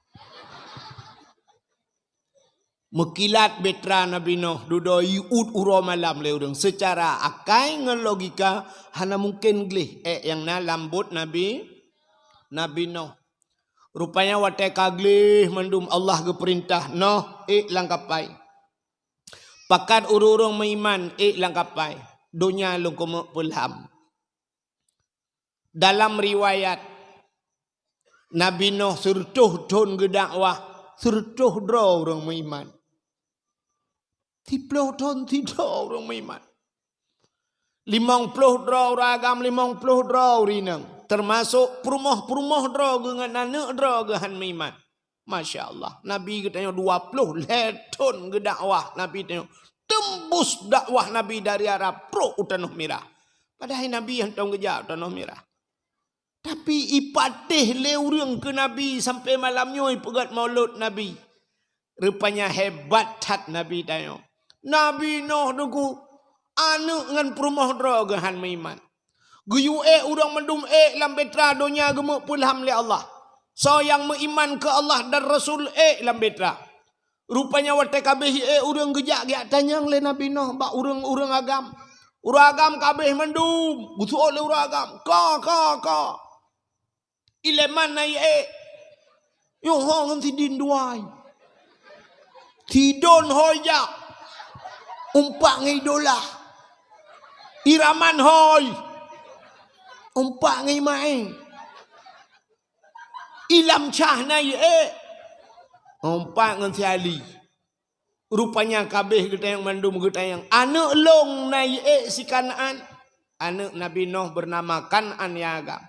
Meukilat beutra Nabi Noh dudoe iut uroe malam lé ureuëng. Seucara akai ngon logika hana mungken gleh ék nyang na lam bot Nabi, Nabi Noh. Rupanya watée ka gleh mandum Allah geupeurintah, "Noh, ék lam kapai. Pakat ureuëng-ureuëng meuiman ék lam kapai. Donya lôn keumeuk peulham." Dalam riwayat, Nabi Noh sireutôh thon geudakwah, sireutôh droe ureuëng meuiman. Siplôh thon sidroe ureuëng meuiman. Limong ploh droe ureuëng agam, limong ploh droe ureuëng inong. Teumasok peurumoh-peurumoh droe geuh ngon aneuëk droe geuh han meuiman. Masya Allah, Nabi geutanyoe dua ploh lhée thon geudakwah Nabi tanyoe. Teumbus dakwah Nabi dari Arab trok u Tanoh Mirah. Padahai Nabi hantom geujak u Tanoh Mirah. Tapi ipatéh lé ureuëng keu Nabi sampai malam nyoe ipeugét maulud Nabi. Rupanya hebat that Nabi tanyoe. Nabi Noh teungku, aneuëk ngon peurumoh droe geuh han meuiman. Geuyue ék ureuëng mandum ék lam beutra donya geumeuk peulham lé Allah. Soe nyang meuiman keu Allah dan Rasul ék lam beutra. Rupanya watée ka abéh ék ureuëng geujak geujak tanyong lé Nabi Noh bak ureuëng-ureuëng agam. Ureuëng agam ka abéh mandum, geusuôt lé ureuëng agam. Ka, ka, ka. Ileman na ék. Yoh ho ngon sidin duai. Sidon hôi jak. Umpak ngon idolah. Iraman hôi. Umpak ngon imaé. Ilam cah na ék. Umpak ngon si Ali. Rupanya ka abéh geutanyong mandum geutanyong. Aneuëk lôn na ék si Kanaan. Aneuëk Nabi Noh beunama Kanaan nyang agam.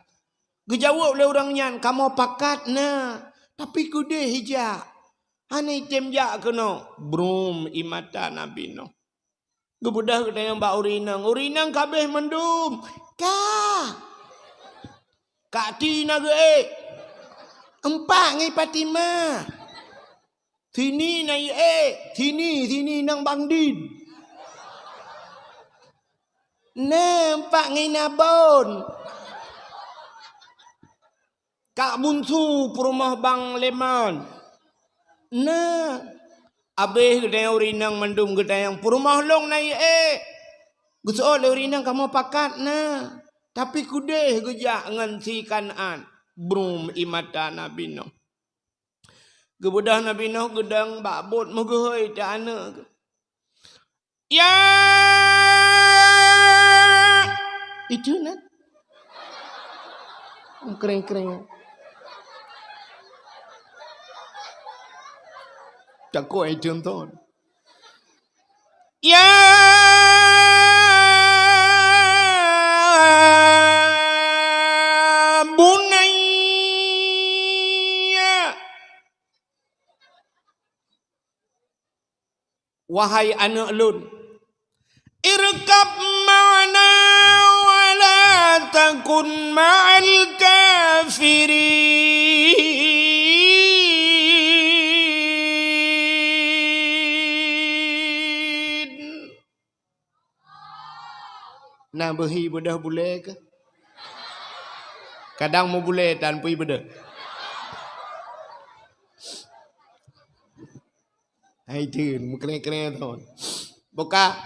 Geujaweueb lé ureuëng nyan, "Kamoe pakat na, tapi keudeh ijak. Hana item jak keunoe." Brum, imata Nabi Noh. Geubeudôh geutanyong bak ureuëng inong. Ureuëng inong ka abéh mandum. Ka. Kak Ti na geuék. Empat ngi Fatimah. Sini na ék. Sini, sini nang Bang Din. Na empat ngi Nabon. Kak Bunsu peurumoh Bang Leman. Na, abéh geutanyong ureuëng inong mandum geutanyong peurumoh lôn na ék. Geuseuôt lé ureuëng inong kamoe pakat na. Tapi keudeh geujak ngon si Kanaan. Brum ie mata Nabi Nuh. Geubeudôh Nabi Nuh geudong bak bot meugeuhôi teuh aneuk. Ya, itu nan. Kreng-kreng. Takut itu ton. Ya bunayya. Wahai aneuk lôn, irkab ma'ana wa la takun ma'al kafirin. Na beuhi beudôh bulée keuh? Kadang meubulée tan pui beudôh. Hai teun, meukrée-krée thon. Buka.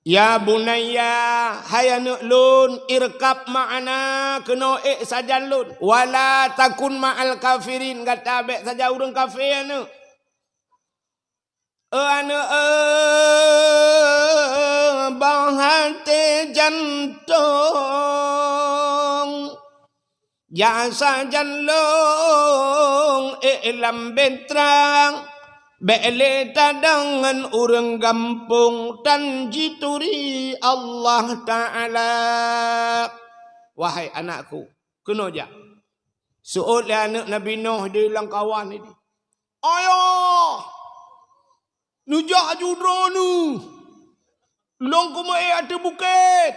Ya bunayya, hai aneuk lôn, irkab ma'ana, keunoe ék sajan lôn. Wala takun ma'al kafirin, gata bék sajan ureuëng kafé aneuk. Oh aneuk, eh, bah até jantong. Jak sajan lôn ék lam beutrang, bék lé tadong ngon ureuëng gampông tan jituri Allah Taala. Wahai anakku, keunoe jak. Seuôt lé aneuk Nabi Nuh di lam kawan nyan. Ayah, neujak aju droeneuh. Lôn kumeuék ateueh bukét.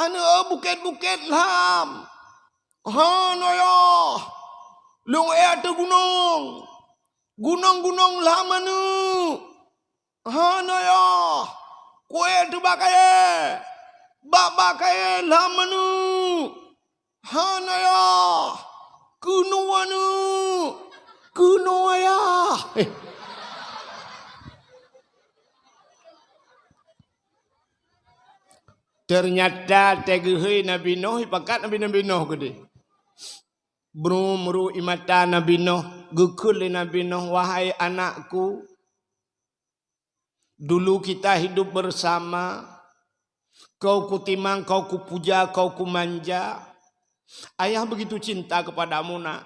Aneuk, bukét-bukét lham. Hana yah. Lôn ék ateueh gunong. Gunong-gunong lham aneuk. Hana yah. Kuék ateueh bak kayée. Bak-bak kayée lham aneuk. Hana yah. Keunoe aneuk. Keunoe ayah. Eh. Ternyata teuh geuhôi Nabi Nuh, ipakat Nabi, Nabi Nuh keudeh. Brum-brum ie mata Nabi Nuh, geukheun lé Nabi Nuh, "Wahai anakku, dulu kita hidup bersama, kau kutimang, kau kupuja, kau kumanja. Ayah begitu cinta kepadamu, Nak.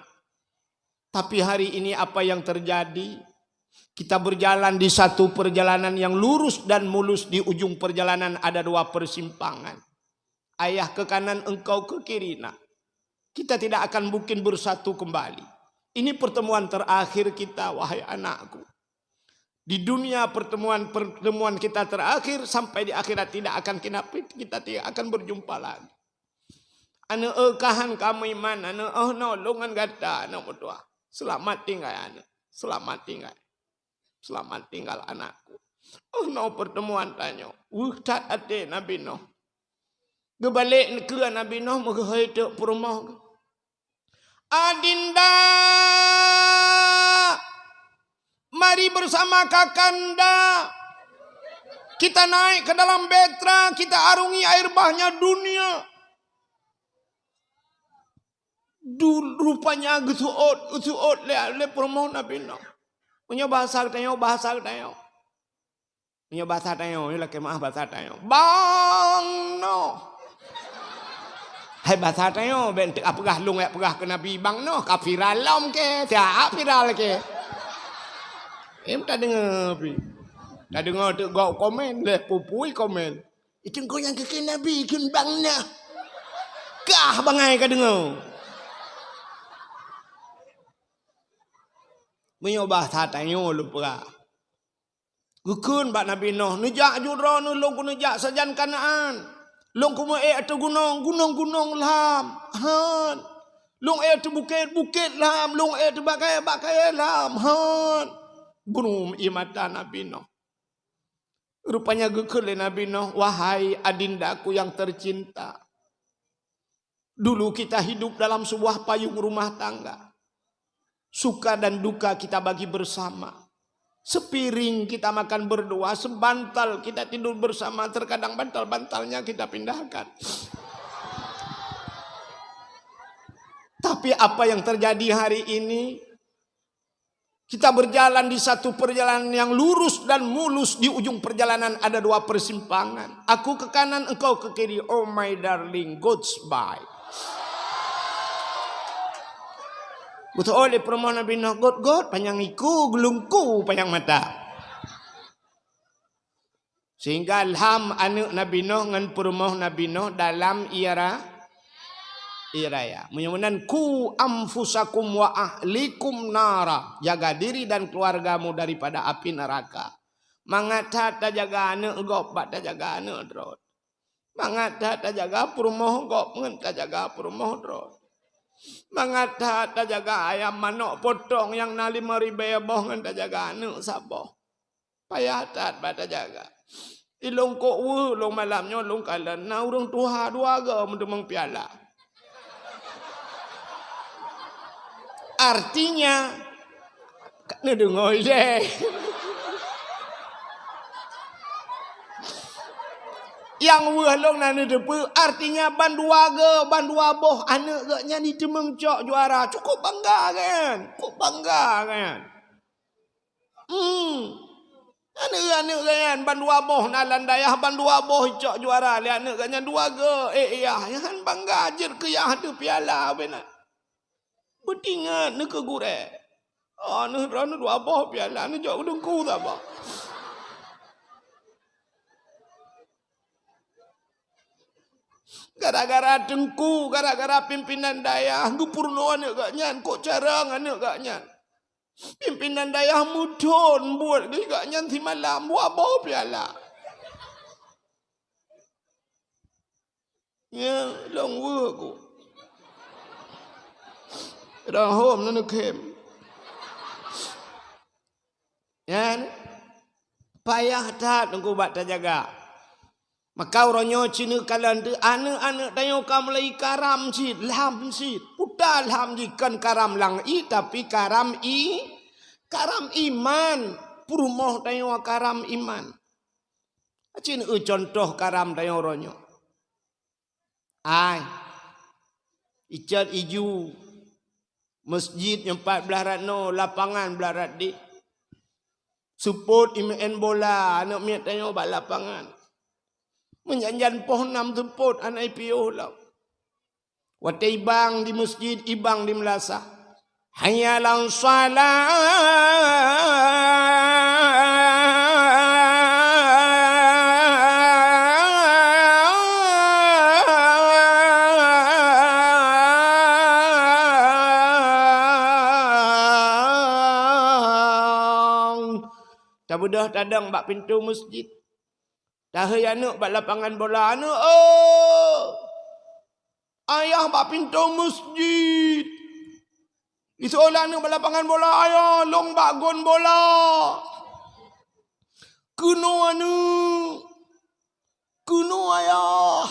Tapi hari ini apa yang terjadi? Kita berjalan di satu perjalanan yang lurus dan mulus, di ujung perjalanan ada dua persimpangan. Ayah ke kanan, engkau ke kiri, Nak. Kita tidak akan mungkin bersatu kembali. Ini pertemuan terakhir kita, wahai anakku. Di dunia pertemuan-pertemuan kita terakhir, sampai di akhirat tidak akan kita, kita tidak akan berjumpa lagi." Aneuk, eh, ka han ka meuiman, aneuk, oh, nolong ngon gata, aneuk meutuah. Selamat tinggai, aneuk. Selamat tinggai. Selamat tinggal, anakku. Oh, no pertemuan tanyoe. Weueh that até Nabi Nuh. Geubalek keu Nabi Nuh meugeuhôi teuk peurumoh. Adinda, mari bersama kakanda kita naik ke dalam betra, kita arungi air bahnya dunia. Du-, rupanya geuseuôt, geuseuôt lé, lé peurumoh Nabi Nuh. Meunyoe bahasa geutanyoe, bahasa geutanyoe. Meunyoe basa tanyoe, nyoe lakée meuáh basa tanyoe. Bang Noh. Hai basa tanyoe, bék enteuk peugah lôn jak peugah keu Nabi Bang Noh, ka viral lom kée, siat viral kée. Em tadeungoe pi. Tadeungoe teuk gob komen, leh pupui komen. Itu engkau nyang keu Nabi, kheun Bang Noh. Kah bangai ka deungoe. Meunyoe basa tanyoe lôn peugah. Geukheun bak Nabi Noh, "Neujak aju droeneuh, lôn keuneuk jak sajan Kanaan. Lôn keuneuk ék ateueh gunong, gunong-gunong lham. Han. Lôn ék ateueh bukét, bukét lham. Lôn ék ateueh bak kayée, bak kayée lham. Han." Brum ie mata Nabi Noh. Rupanya geukheun lé Nabi Noh, "Wahai adindaku yang tercinta, dulu kita hidup dalam sebuah payung rumah tangga. Suka dan duka kita bagi bersama. Sepiring kita makan berdua, sebantal kita tidur bersama, terkadang bantal-bantalnya kita pindahkan." Tapi apa yang terjadi hari ini? Kita berjalan di satu perjalanan yang lurus dan mulus, di ujung perjalanan ada dua persimpangan. Aku ke kanan, engkau ke kiri. Oh my darling, goodbye. Beutôi lé peurumoh Nabi Nuh, got-got panyang iku, geulungku panyang mata. Sehingga lham aneuëk Nabi Nuh ngon peurumoh Nabi Nuh dalam ié ra-, ié raya. Meunyoe meunan, "Qu anfusakum wa ahlikum nara." Jaga diri dan keluargamu daripada api neraka. Mangat that tajaga aneuëk gob bak tajaga aneuëk droe. Mangat that tajaga peurumoh gob ngon tajaga peurumoh droe. Mangat that tajaga ayam manok potong nyang na lima ribée boh ngon tajaga aneuëk saboh. Payah that bak tajaga. Ilong kok weueh lôn malam nyoe lôn kalon na ureuëng tuha dua go meuteumong piala. Artinya, ka neudeungoe ilée. Nyang weueh lôn na neuteupeue, artinya bandua go, bandua boh aneuëk geuh nyan jiteumeung cok juara. Cukup bangga kan? Cukup bangga kan? Hmm. Aneuëk-aneuëk geuh nyan bandua boh na lam dayah, bandua boh icok juara lé aneuëk geuh nyan dua go. Eh, yah, nyan bangga jeuet keu yah teuh piala beunan. Beutingat neukeu gurée. Oh, neuh droeneuh dua boh piala, neujok keu teungku saboh. Gara-gara teungku, gara-gara pimpinan dayah, geupeurunoe aneuëk geuh nyan, kok carông aneuëk geuh nyan. Pimpinan dayah meuthon buet geuh nyan simalam, dua boh piala. Nyan lôn weueh ku. Roh hom na neukhem. Nyan payah that teungku bak tajaga. Maka uroe nyoe ci neukalon teuh aneuëk-aneuëk tanyoe ka mulai karam cit, lham cit. Puta lham jih kon karam lam ié, tapi karam i-, karam iman. Peurumoh tanyoe karam iman. Ci neueu contoh karam tanyoe uroe nyoe. Ai, icot iju, masjid nyang pat blah rat noe, lapangan blah rat deh. Seupôt imeu'en bola aneuëk miet tanyoe bak lapangan. Meunyan-nyan poh nam seupôt hana ipiôh lom. Watée ibang di masjid, ibang di meulasah. Hayya 'alas shalah. Tabeudôh tadong bak pintoe masjid. Tahei aneuëk bak lapangan bola, "Aneuëk, oh! Ayah bak pintoe masjid." Iseulah aneuëk bak lapangan bola, "Ayah, lôn bak gon bola." "Keunoe aneuëk, keunoe ayah."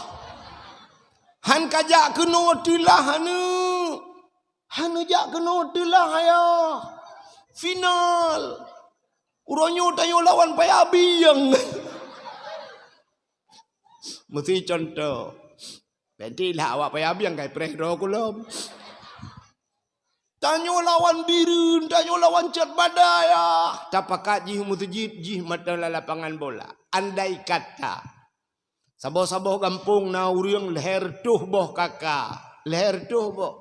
"Han kajak keunoe teulah aneuëk." "Han neujak keunoe teulah ayah. Final. Uroe nyoe tanyoe lawan Paya Bieng." Meusti contoh. Berarti lah awak Paya Bieng kai preh droe kulom. "Tanyoe lawan Bireuen, tanyoe lawan Cot Bada ayah." Tapakat jih u meuseujid, jih mantong lam lapangan bola. Andai kata saboh-saboh gampông na ureuëng lhée reutôh boh kaka, lhée reutôh boh.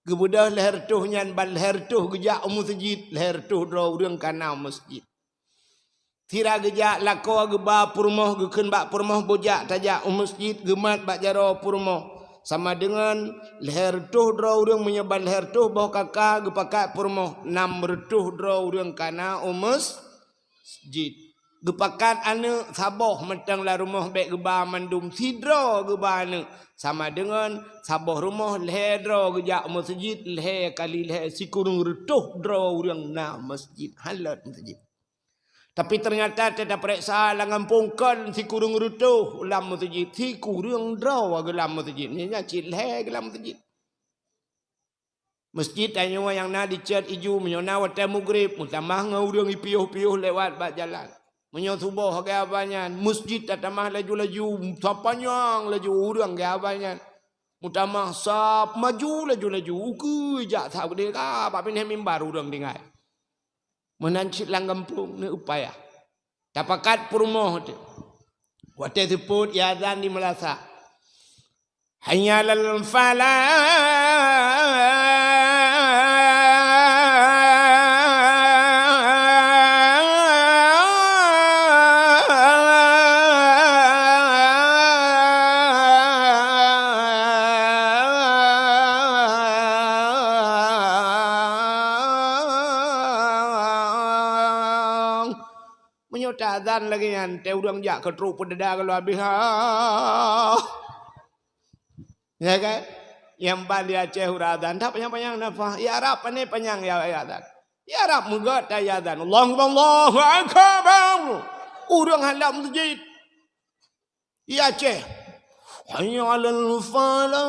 Geubeudôh lhée reutôh nyan ban lhée reutôh geujak u meuseujid, lhée reutôh droe ureuëng ka na u meuseujid. Sira geujak lakoe geuba peurumoh, geukheun bak peurumoh, "Boh jak tajak u meuseujid," geumat bak jaroe peurumoh. Sama deungon lhée reutôh droe ureuëng, meunyoe ban lhée reutôh boh kaka geupakat peurumoh, nam reutôh droe ureuëng ka na u meus-, jid. Geupakat aneuëk saboh mantong lam rumoh bék geuba mandum, sidroe geuba aneuëk. Sama deungon saboh rumoh lhée droe geujak u meuseujid, lhée kali lhée sikureueng reutôh droe ureuëng na meuseujid, han lot meuseujid. Tapi teunyata teupeuriksa lam gampông kon sikureueng reutôh lam meuseujid, sikureueng droe geulam meuseujid. Nyan cit lhée geulam meuseujid. Meuseujid tanyoe nyang na dicet iju, meunyoe na watée mugreb, meutamah ngon ureuëng ipiôh-piôh lewat bak jalan. Meunyoe suboh geuhaba nyan, meuseujid tatamah laju-laju, sapanyang laju ureuëng geuhaba nyan. Meutamah sab maju laju-laju, ukeue jak sab keudeh ka bak binéh mimbar ureuëng tinggai. Meunan cit lam gampông neuupaya. Tapakat peurumoh teuh. Watée seupôt iazan di meulasak. Hayya 'alal falah. Meunyoe tazan lagée nyan, teu ureuëng jak keu trok peudada geuloe habéh. Ya kan? Nyang ban di Aceh uroe azan, tak panyang-panyang nafah. Ya Rab, pane panyang ya, ya azan. Ya Rab, meugot ta ya azan. Allahu Akbar, Allahu Akbar. Ureuëng halap meuseujid. Ya Aceh. Hayya 'alal falah.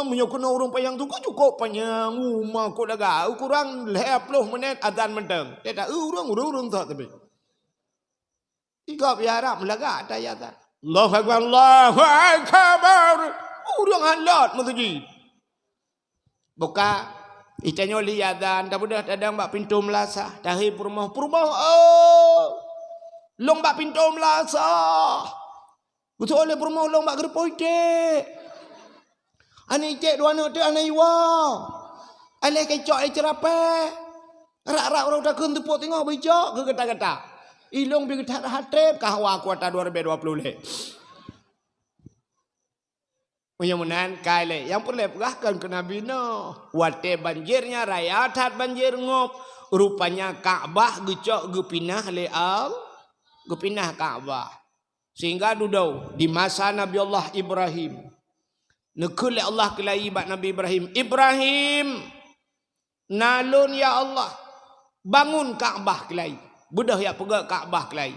Meunyoe keunoe ureuëng panyang tu, kok cukôp panyang. Uma kok daga. Kurang lhée ploh menit azan mantong. Teuka ureuëng, ureuëng, ureuëng tak tapi. Igop ya Rab meulagak ata ya Rab. Allahu Akbar, Allahu Akbar. Ureuëng halot meuseujid. Buka, itanyoe li azan, tabeudôh tadong bak pintoe meulasah, tahe peurumoh, peurumoh, oh. Long bak pintoe meulasah. Beutôi lé peurumoh long bak geureupoh iték. Aneuk iték dua aneuk teuk aneuk iwa. Aléh keucok lé ceurapée. Rak-rak uroe takheun teupok teungoh beujok keu gata-gata. Ilong pi geutat that treb ka hawa kuarta dua ribu dua puluh lé. Meunyoe meunan kai lé, nyang peureulée peugah kon keu Nabi Nuh. Watée banjir nyan raya that banjir ngop, rupanya Ka'bah geucok geupinah lé Al-, geupinah Ka'bah. Sehingga dudoe di masa Nabi Allah Ibrahim, neukheun lé Allah keulayi bak Nabi Ibrahim, "Ibrahim, na lôn ya Allah, bangun Ka'bah keulayi." Beudôh ya peugét Ka'bah keulayi.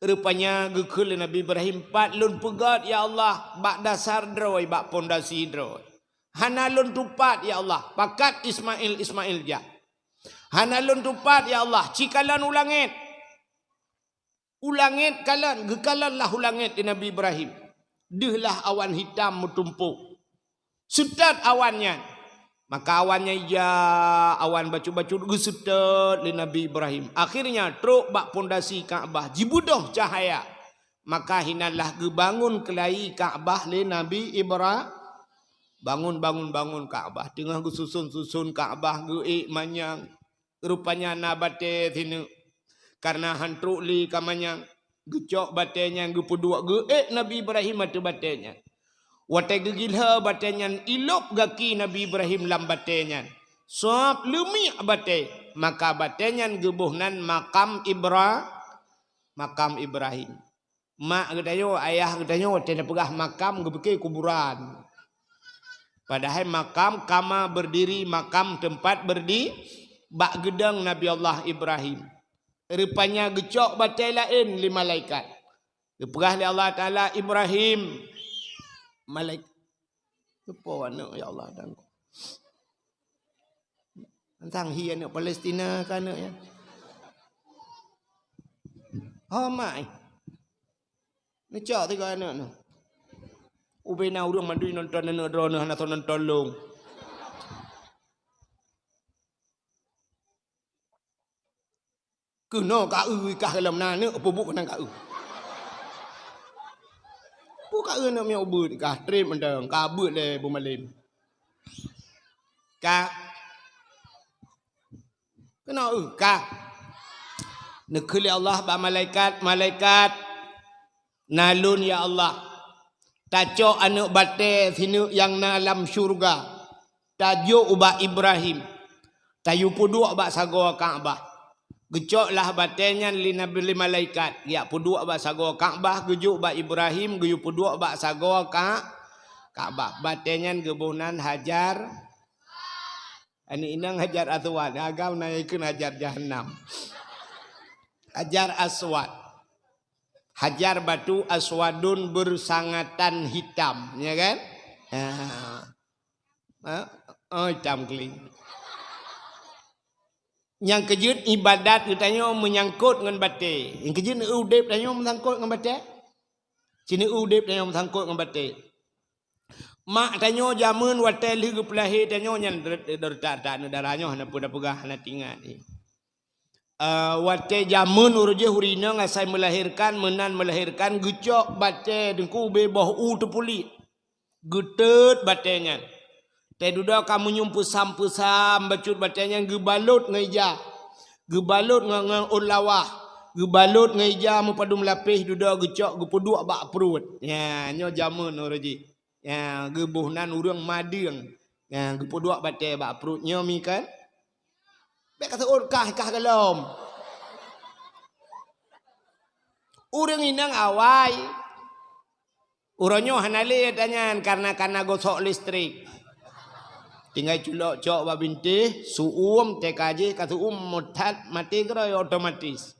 Rupanya geukheun lé Nabi Ibrahim, "Pat lôn peugét ya Allah, bak dasar droe, bak pondasi droe. Hana lôn tupat ya Allah, pakat Ismail, Ismail jak. Hana lôn tupat ya Allah, ci kalon u langét." U langét kalon, geukalon lah u langét lé Nabi Ibrahim. Deuh lah awan hitam meutumpôk. Seutôt awan nyan. Maka awan nyan ija, awan bacut-bacut geuseutôt lé Nabi Ibrahim. Akhirnya trok bak pondasi Ka'bah, jibeudôh cahya. Maka hinan lah geubangun keulayi Ka'bah lé Nabi Ibra-, bangun, bangun, bangun Ka'bah. Teungoh geususon-suson Ka'bah geuék manyang. Rupanya na batée sineuk. Kareuna han trok lé ka manyang, geucok batée nyan geupeuduek geuék Nabi Ibrahim ateueh batée nyan. Watée geugilhée batée nyan ilop gaki Nabi Ibrahim lam batée nyan. Sab leumiek batée, maka batée nyan geuboh nan makam Ibra-, makam Ibrahim. Mak geutanyoe, ayah geutanyoe watée neupeugah makam geupike kuburan. Padahai makam kama berdiri, makam tempat berdi-, bak geudong Nabi Allah Ibrahim. Rupanya geucok batée laén lé malaikat. Geupeugah lé Allah Taala, "Ibrahim." Malaik-, Soe po aneuk, ya Allah, dan. Tang hi aneuk Palestina ka aneuk nyan. Ho mak, eh. Neucok tiga aneuk nyoe. Ubena ureuëng mandum nonton aneuk droeneuh hana soe nonton lôn. Keunoe ka eu kah lom na aneuk peubuet keunan ka eu. Peue ka eu aneuk miet ubeuet kah treb mantong ka beuet lé beumalem. Ka. Keunoe eu kah. Neukheun lé Allah bak malaikat, malaikat, "Na lôn, ya Allah, tacok aneuk batée sineuk nyang na lam syeuruga, tajok ubak Ibrahim, tayue peuduek bak sagoe Ka'bah." Geucok lah batée nyan lé Nabi, lé malaikat, geujak peuduek bak sagoe Ka'bah, geujok bak Ibrahim, geuyue peuduek bak sagoe Ka-, Ka'bah. Batée nyan geuboh nan Hajar, aneuk inong Hajar Aswad, agam na ikheun Hajar Jahannam. Hajar Aswad. Hajar batu aswadun bersangatan hitam, ya kan? Ha. Ha? Oh, hitam keuling. Nyang keujeuet ibadat geutanyoe meunyangkot ngon batée. Nyang keujeuet udeb tanyoe meusangkot ngon batée. Sineuk udeb tanyoe meusangkot ngon batée. Mak tanyoe jameun watée lheueh geupeulahé tanyoe nyan, deuretak-retak aneuk dara nyoe hana peue tapeugah, hana tingat. Eh, watée jameun uroe jih ureueng inong asai melahirkan, meunan melahirkan, geucok batée teungku ubé boh u teupulit. Geuteut batée nyan. Teududoe ka meunyoe peusam-peusam bacut batée nyan geubalot ngon ija. Geubalot ngon, ngon ôn lawah. Geubalot ngon ija meupadum lapéh dudoe geucok geupeuduek bak pruet. Nya, nyoe jameun uroe jih. Ya, geuboh nan ureueng madeueng. Ya, geupeuduek batée bak pruet nyoe mi kan. Bék ka seuôt kah, kah galom. Ureueng inong awai. Uroe nyoe hana lé tanyan karena kana gosok listrik. Tinggai culok cok bak bintéh, su'uem, teuka jih ka su'uem, meutat maté keudroe otomatis.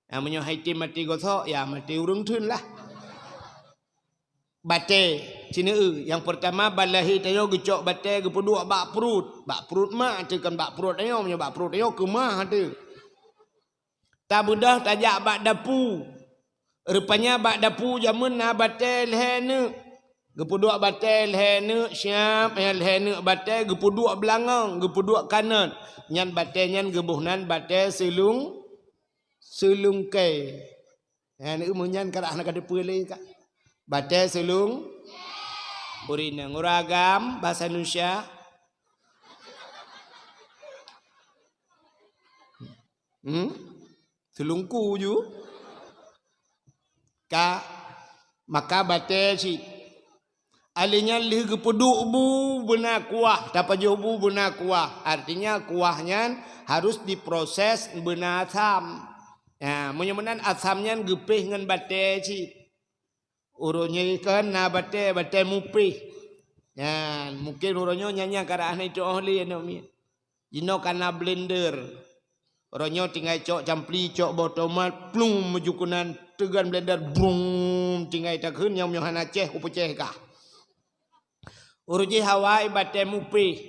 Ya, meunyoe hai tem maté gosok, ya maté ureueng theun lah. Batée, sineue, nyang peurtama ban lahé tanyoe geucok batée geupeuduek bak pruet. Bak pruet mak teuh, kon bak pruet tanyoe, meunyoe bak pruet tanyoe keumah teuh. Tabeudôh tajak bak dapu. Rupanya bak dapu jameun na batée lhée neuk. Geupeuduek batée lhée neuk siab, nyang lhée neuk batée geupeuduek beulangong, geupeuduek kanot. Nyan batée nyan geuboh nan batée seulung, seulungkée. Nyan meunyan karah na ka teupeue lé ka. Batée seulung, ureueng inong, ureueng agam, bahasa Indonesia. Hmm? Seulungku ju. Ka, maka batée cit. Alèh nyan lheueh geupeuduek bu beuna kuah, tapajoh bu beuna kuah. Artinya kuah nyan harus diproses beuna asam. Nah, meunyoe meunan asam nyan geupéh ngon batée cit. Uroe nyoe kan na batée, batée mupéh. Nyan, mungkin uroe nyoe nyan nyang karah na itu oh lé aneuk miet. Jinoe kana blender. Uroe nyoe tinggai cok campli, cok boh tomat, plung, meuju keunan teugan blender, brung, tinggai takheun nyang meuhana céh, kupeucéh kah. Uroe jih awai batée mupéh.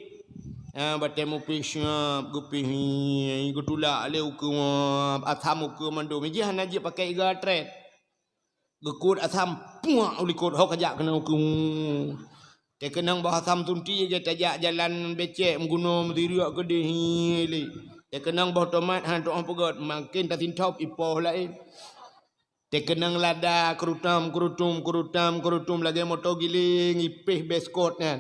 Ha, batée mupéh siab, geupéh, geutulak lé ukeue, asam ukeue mandum. Jih hana jeuet pakai iga trét. Geukot asam, puak u likot, ho kajak keunoe keu. Teukeunong boh asam sunti, lagée tajak jalan becek, meugunoe meusiriek keudeh lé. Teukeunong boh tomat, hana tuoh peugét, makin tasintop ipoh laén. Teukeunong lada, keurutom, keurutom, keurutom, keurutom, lagée moto giléng, ipéh beskot nyan.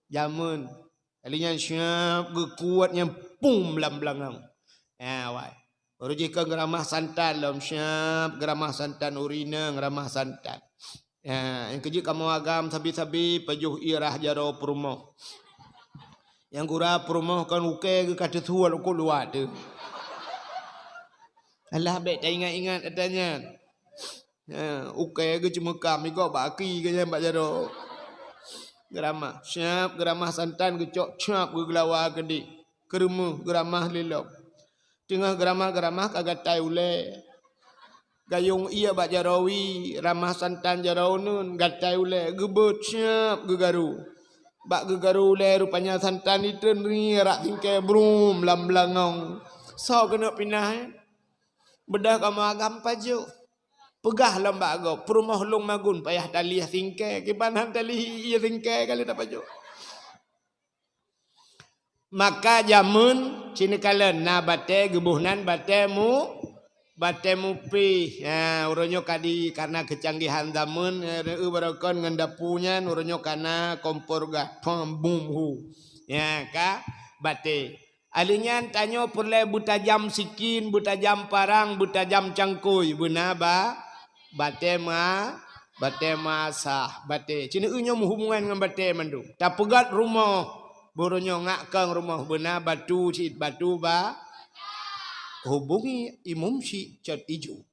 Jameun. Kali nyan siab geukuet nyan pum lam beulangong. Ha, wai. Baru jih kon geuramah santan lom siab, geuramah santan ureueng inong, geuramah santan. Ha, nyang keujeuet kamoe agam sabe-sabe pajoh ié rhah jaroe peurumoh. Nyang gura peurumoh kon ukée geuh ka teusuet u luwa teuh. Alah bék taingat-ingat ata nyan. Ha, ukée geuh ceumeukam, igob bak aki geuh nyan bak jaroe. Geuramah, siab geuramah santan geucok, siab geugeulawa keudeh. Keureumeuh geuramah lé lom. Teungoh geuramah-geuramah ka gatai ulée. Gayong ié bak jaroe wie, ramah santan jaroe uneuen, gatai ulée, geubeuet siab geugaru. Bak geugaru ulée rupanya santan itreun rie rak singkée brum lam beulangong. Soe keuneuk pinah, eh? Beudôh kamoe agam pajoh. Peugah lom bak gob, peurumoh lôn magun payah talieh singkée, kiban han talieh ié singkée ka lheueh tapajoh. Maka jameun cit neukalon na batée geuboh nan batée mu-, batée mupéh. Ha, uroe nyoe ka di, karena keucanggihan jameun, eh, barokon ngon dapu nyan, uroe nyoe kana kompor gas, pam, bum, hu. Ya, ka batée. Alheuh nyan tanyoe peureulée beutajam sikin, beutajam parang, beutajam cangkôi, beuna ba-, batée ma-, batée meuasah, batée. Cit nyoe meuhubungan ngon batée mandum. Tapeugét rumoh, beuroe nyoe ngak kong rumoh, beuna batu cit, batu ba-, hubungi imum cit cot ijo.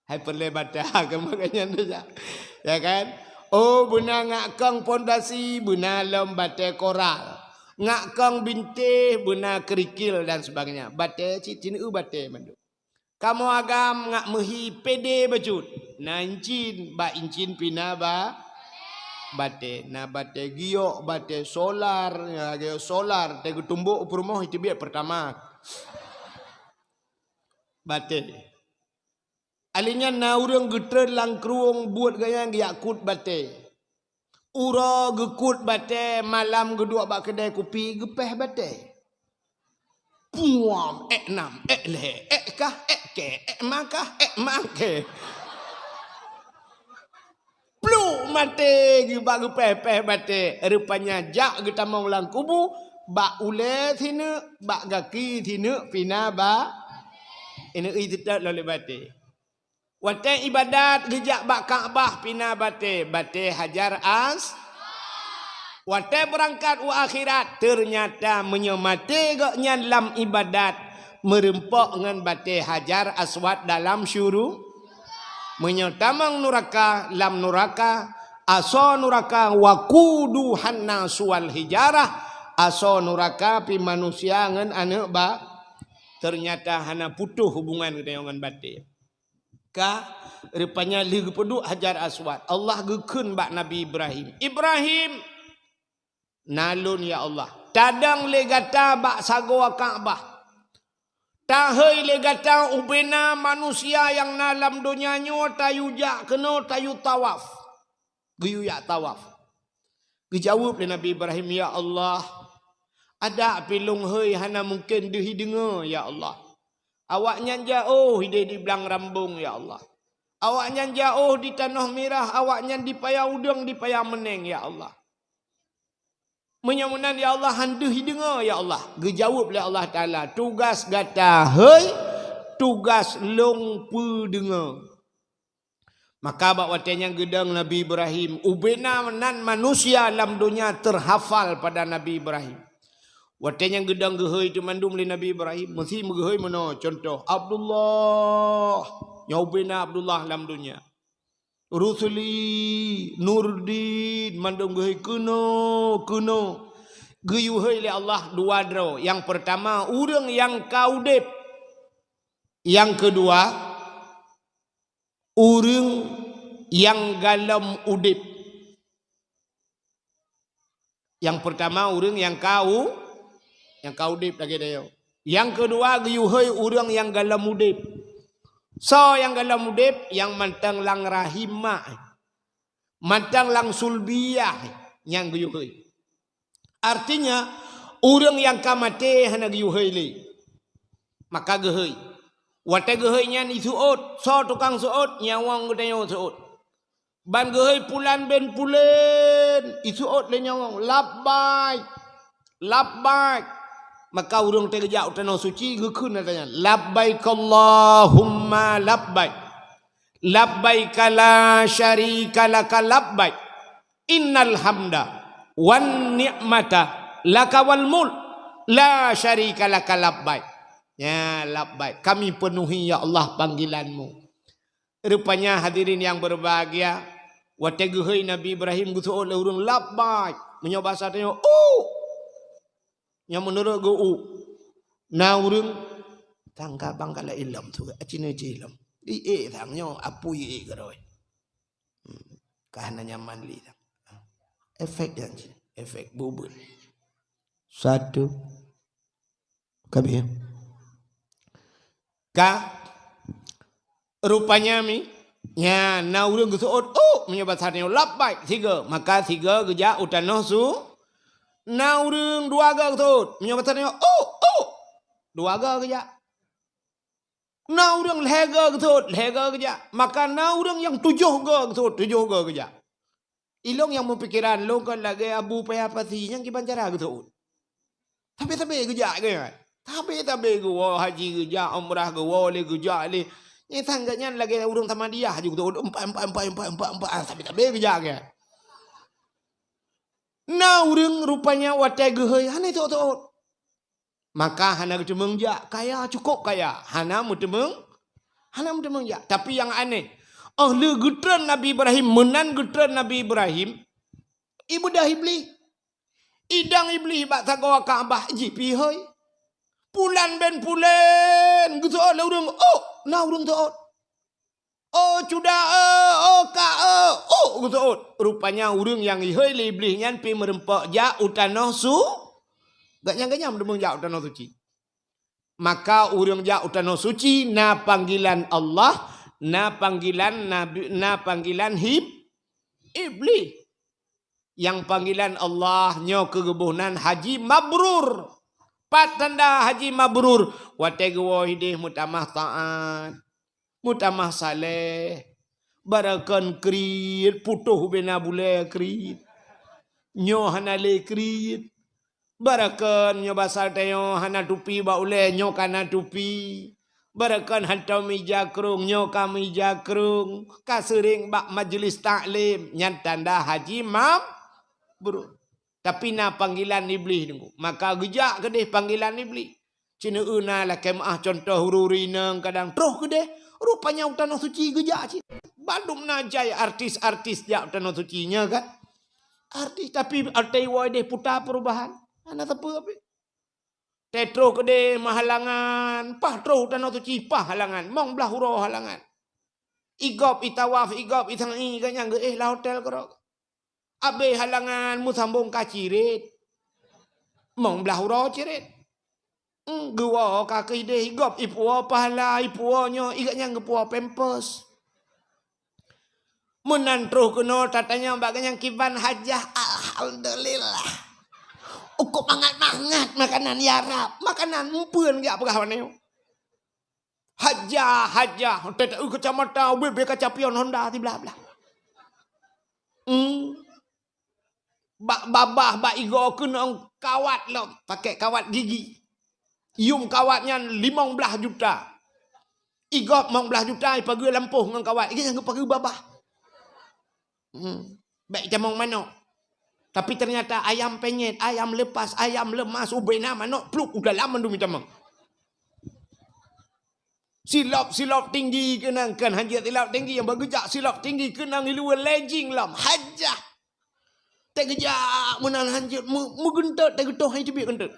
Hai peureulée bata keu makajih nyan tu, ya. Ya kan? Oh, beuna ngak kong pondasi, beuna lom batée koral. Ngak kong bintéh, beuna kerikil dan sebagainya. Batée cit, cit nyoe batée mandum. Kamoe agam ngak meuhi pédé bacut. Na incin, bak incin pih na ba-, batée. Na batée giok, batée solar, ya, giok solar, teuh geutumbok u peurumoh iteubiet Pertamax. Batée. Alheuh nyan na ureuëng geutreun lam krueng buet gobnyan geujak kut batée. Uroe geukut batée, malam geuduek bak keudai kupi geupéh batée. Puam, ék nam, ék lhée, ék kah, ék kée, ék makah, ék makée. Pluek maté geuba geupéh-péh batée, rupanya jak geutamong lam kubu, bak ulée sineuk, bak gaki sineuk pina ba, ineuk i teutot lom lé batée. Watée ibadat geujak bak Ka'bah pina batée, batée Hajar As-, watée beurangkat u akhirat, teunyata meunyoe maté gobnyan lam ibadat, meureumpok ngon batée Hajar Aswad dalam syuru-, meunyoe tamong nuraka, lam nuraka, asoe nuraka waquduhan nasu wal hijarah, asoe nuraka pih manusia ngon aneuëk ba-, teunyata hana putôh hubungan geutanyoe ngon batée. Ka, rupanya lheueh geupeuduek Hajar Aswad, Allah geukheun bak Nabi Ibrahim, "Ibrahim, na lôn ya Allah, tadong lé gata bak sagoe Ka'bah. Tahôi lé gata ubena manusia nyang na lam donya nyoe tayue jak keunoe tayue tawaf." Geuyue jak tawaf. Geujaweueb lé Nabi Ibrahim, "Ya Allah, adak pih lôn hôi hana mungken deuh i deungoe, ya Allah. Awaknyan jaoh ideh di Blang Rambong, ya Allah. Awaknyan jaoh di Tanoh Mirah, awaknyan di Paya Udong, di Paya Meuneng, ya Allah. Meunyoe meunan, ya Allah, han deuh i deungoe, ya Allah." Geujaweueb lé Allah Taala, "Tugas gata hôi, tugas lôn peudeungoe." Maka bak watée nyan geudong Nabi Ibrahim, ubena nan manusia lam donya teuhafal pada Nabi Ibrahim. Watée nyan geudong geuhôi teumandum lé Nabi Ibrahim, meusi meugeuhôi meunoe, cuntoh, Abdullah, nyoe ubena Abdullah lam donya. Rusli, Nurdin, mandum geuhôi keunoe, keunoe. Geuyue hôi lé Allah dua droe. Nyang peurtama, ureuëng nyang ka udeb. Nyang keudua, ureuëng nyang galom udeb. Nyang peurtama, ureuëng nyang ka u-, nyang ka udeb lagée tanyoe. Nyang keudua, geuyue hôi ureuëng nyang galom udeb. Soe nyang galom udeb? Nyang mantong lam rahim mak, mantong lam sulbiah, nyang geuyue hôi. Artinya, ureuëng nyang ka maté hana geuyue hôi lé. Maka geuhôi. Watée geuhôi nyan iseuôt, soe tukang seuôt? Nyawöng geutanyoe seuôt. Ban geuhôi pulan bin pulen, iseuôt lé nyawöng, "Labbaik, labbaik." Maka ureuëng teuh geujak u tanoh suci geukheun ata nyan, "Labbaik Allahumma labbaik. Labbaik la syarika laka labbaik. Innal hamda wan ni'mata laka wal mulk. La syarika laka labbaik." Ya, labbaik. Kami penuhi, ya Allah, panggilan-Mu. Rupanya hadirin yang berbahagia, watée geuhôi Nabi Ibrahim geuseuôt lé ureuëng, "Labbaik." Meunyoe basa tanyoe, "Uk." Nyang meunurot geu uk. Na ureuëng tangga bangkala ilom tu, acine je ilom. Di e tang nyoe, apui e keuroi. Hmm. Ka hana nyaman li tang. Efek dan cine, efek bubut. Satu. Kami. Ka Rupanya mi, nyan na ureuëng geuseuôt, "Uk!" Meunyoe basa tanyoe, "Labbaik!" Sigoe. Maka sigoe geujak u tanoh su-, na ureuëng dua goe geuseuôt. Meunyoe basa tanyoe, "Uk! Uk!" Dua goe geujak. Na ureuëng lhée goe geuseuôt, lhée goe geujak. Maka na ureuëng nyang tujoh goe geuseuôt, tujoh goe geujak. Ilong nyang meupikeran lôn kon lagée Abu Paya Pasi nyang kiban cara geuseuôt. Sabe-sabe geujak geuh. Sabe-sabe geuwoe haji geujak, umrah geuwoe lé geujak lé. Nyang sang geuh nyan lagée ureuëng Samadiyah ju geuseuôt empat, empat, empat, empat, empat, empat. Ah, sabe-sabe geujak geuh. Na ureuëng rupanya watée geuhôi hana seuôt-seuôt. Maka hana geuteumeung jak, kaya, cukup kaya, hana meuteumeung, hana meuteumeung jak. Tapi nyang aneh, oh lheueh geutreun Nabi Ibrahim, meunan geutreun Nabi Ibrahim, ibeudoh Iblih. Idong Iblih bak sagoe Ka'bah jih pih hôi. Pulan ben pulen, geuseuôt lé ureuëng, "Uk!" Na ureuëng seuôt. "Oh cuda, eh, oh ka, eh, uk!" Geuseuôt. Rupanya ureuëng nyang ihôi lé Iblih nyan pih meureumpok jak u tanoh su-, gobnyan-gobnyan meuteumeung jak u tanoh suci. Maka ureuëng jak u tanoh suci na panggilan Allah, na panggilan Nabi, na panggilan Hib-, Iblih. Nyang panggilan Allah nyoe keu geuboh nan haji mabrur. Pat tanda haji mabrur? Watée geuwoe ideh meutamah taat, meutamah saleh. Barakon kriet, putôh ubena bulée kriet. Nyoe hana lé kriet. Barakon nyoe basal teuyoe hana tupi bak ulée, nyoe ka na tupi. Barakon hantom mija krong, nyoe ka mija krong. Ka seuring bak majlis taklim, nyan tanda haji mabrur. Tapi na panggilan Iblih nunggu. Maka geujak keudeh panggilan Iblih. Cina na lakée meuah contoh ureuëng inong kadang troh keudeh. Rupanya u Tanoh Suci geujak cit. Bandum na jai artis-artis jak u Tanoh Suci nyoe kan. Artis tapi atai wai deh puta perubahan. Hana sapeue pih. Teutroh keudeh meuhalangan, pah troh u Tanoh Suci pah halangan, mong blah uroe halangan. Igop itawaf, igop isai, ganyang geuéh lam hotel keudroe. Abéh halangan meusambong ka ciret. Mong blah uroe ciret. Hmm, geuwoe ka keudeh igop ipuwoe pahala, ipuwoe nyoe, iganyang geupuwoe pampers. Meunan troh keunoe tatanyong bak ganyang kiban hajah, alhamdulillah. Ukok mangat-mangat makanan ya Rab, makanan meupeuen geujak peugah waneu. Hajah, hajah, teuta kacamata, ubé-bé kaca pion Honda siblah-blah. Hmm. Bak babah, bak igoe keunong kawat lom, pakai kawat gigi. Yum kawat nyan limong blah juta. Igop limong blah juta ipageue lampôh ngon kawat, iganyang geupageue babah. Hmm. Baik tamong manok. Tapi ternyata ayam penyet, ayam lepas, ayam lemas, ubena manok pluk u dalam mandum itamong. Silop-silop tinggi keunong, kan hanjeuet silop tinggi nyang beugejak, silop tinggi keunong iluwa lejing lom hajah. Teugeujak meunan hanjeuet, meu-, meugeuntot teugeutôh hai teubiet geuntot.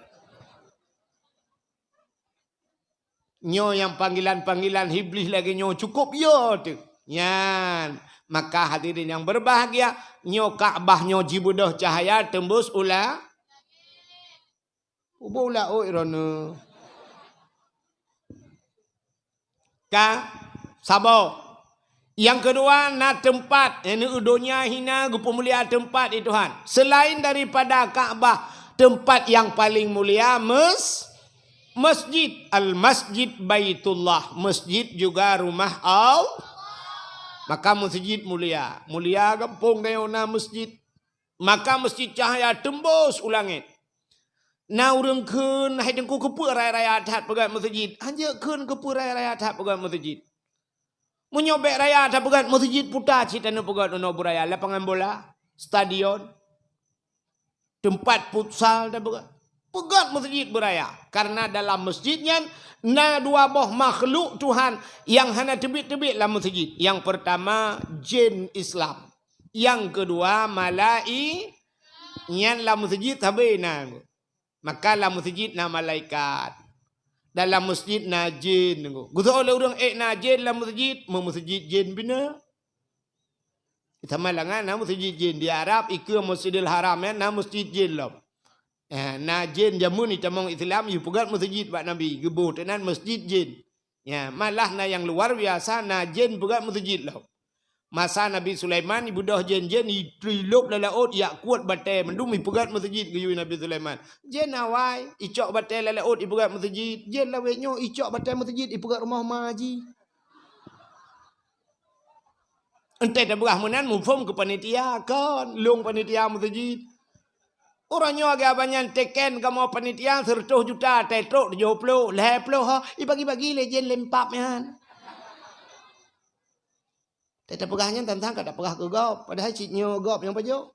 Nyoe nyang panggilan-panggilan Iblih lagée nyoe cukup yo teuh. Nyan, maka hadirin yang berbahagia, nyoe Ka'bah nyoe jibeudôh cahaya teumbus ula-, ubôh ula ôt droeneuh. Ka, saboh. Nyang keudua na teumpat, yakni donya hina geupeumulia teumpat di Tuhan. Selain daripada Ka'bah, teumpat yang paling mulia mes-, masjid, Al-Masjid Baitullah, masjid juga rumah Allah. Maka masjid mulia, mulia gampông gayona masjid. Maka masjid cahaya teumbus u langét. Na ureuëng kheun hai teungku keupeue raya-raya that peugét masjid, hanjeuet kheun keupeue raya-raya that peugét masjid. Meunyoe bék raya that peugét masjid puta cit taneuk peugét unoe beuraya lapangan bola, stadion, teumpat futsal that peugét. Peugét masjid beuraya karena dalam masjid nyan na dua boh makhluk Tuhan nyang hana teubiet-teubiet lam masjid. Nyang pertama jin Islam. Nyang keudua malai-, nyan lam masjid sabe na. Maka lam masjid na malaikat. Dalam masjid na jin. Geusoe lé ureuëng ék na jin lam masjid, meu masjid jin bina. Sama langan na masjid jin di Arab, ikeue Masjidil Haram nyan na masjid jin lom. Eh, na jin jameun itamong Islam, yue peugét masjid bak Nabi, geuboh teunan masjid jin. Ya, malah na nyang luar biasa, na jén peugét meuseujid lom. Masa Nabi Sulaiman ibeudôh jén-jén, itrilop lam laôt, yak kuet batée mandum ipeugét meuseujid geuyue Nabi Sulaiman. Jén awai, icok batée lam laôt ipeugét meuseujid, jén lawét nyoe icok batée meuseujid ipeugét rumoh ma jih. Entée tapeugah meunan muphom keu panitia kon, lôn panitia meuseujid. Uroe nyoe geuh banyan teken kamoe panitia seureutôh juta, teutrok tujoh ploh, lhée ploh ho, ibagi-bagi lé jén lempap nyan. Teupeugah nyan tantang ka tapeugah keu gob, padahai cit nyoe gob nyang pajoh.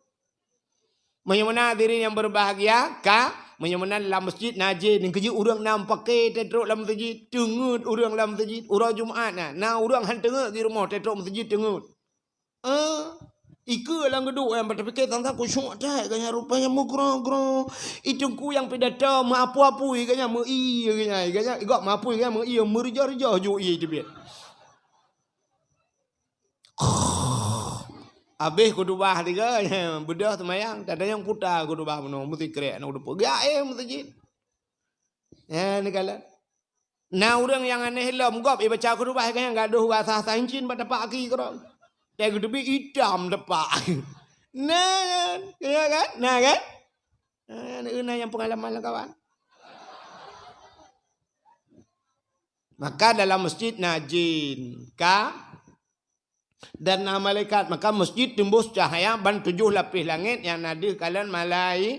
Meunyoe meunan hadirin nyang berbahagia, ka, meunyoe meunan lam meuseujid na jén, nyang keujeuet ureuëng na meupaké teutrok lam meuseujid, teungeut ureuëng lam meuseujid, uroe Jumat na, na ureuëng han teungeut di rumoh teutrok meuseujid teungeut. Eh, ikeue lam geuduek nyan, tapike tantang khusyuk that, gobnyan rupanya meugroe-groe. Iteungku nyang pidato meuapui-apui, gobnyan meu-ie, gobnyan, gobnyan, gok meuapui, gobnyan meu-ie, meurijah-rijah ju ie teubiet. Abéh khutubah tiga, beudôh seumayang, tadayong puta khutubah bunoe, meusikrek, na khutubah. Gaéh meuseujid. Nyan neukalon. Na ureuëng nyang aneh lom gob ibaca khutubah, nyang gadôh rasa sancin bak tapak aki keudroe. Teugeuteubiet itam tapak. Nah, ya kan? Nah kan? Nah, na nyang pengalaman lam kawan. Maka dalam masjid na jin ka dan na malaikat. Maka masjid teumbus cahaya ban tujoh lapéh langét nyang na deuh kalon malai-,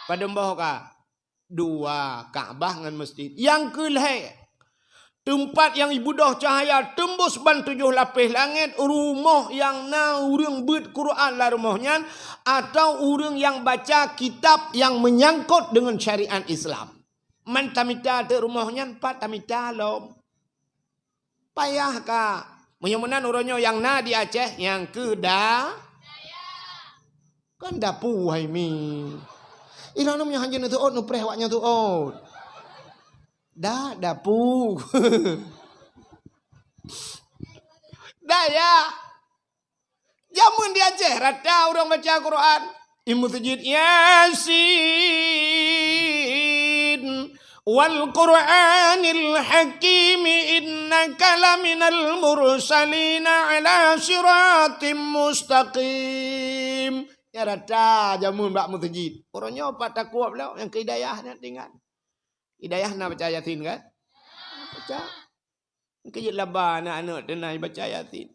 padum boh ka? Dua, Ka'bah ngon masjid. Nyang keu lhèe, teumpat nyang ibeudôh cahaya teumbus ban tujoh lapéh langét, rumoh nyang na ureuëng beuet Quran lam rumoh nyan, atawa ureuëng nyang baca kitab nyang meunyangkot deungon syariat Islam. Man tamita teuk rumoh nyan, pat tamita lom. Payah ka. Meunyoe meunan uroe nyoe nyang na di Aceh, nyang keu da-, kan dapu hai mi. Ilôn meunyoe hanjeuet neuteuôt, neupreh awak nyoe teuôt. Da, dapu. Dayah. Jameun di Aceh rata ureuëng baca Quran. Di meuseujid, Yasin, wal Qur'anil Hakim, innaka laminal mursalin ala siratim mustaqim. Nyan rata jameun bak meuseujid. Uroe nyoe pat takuab lom, nyang keu hidayah nyan tinggai. Hidayah na baca Yasin kan? Baca. Keu jeuet laba aneuk-aneuk teunai baca Yasin.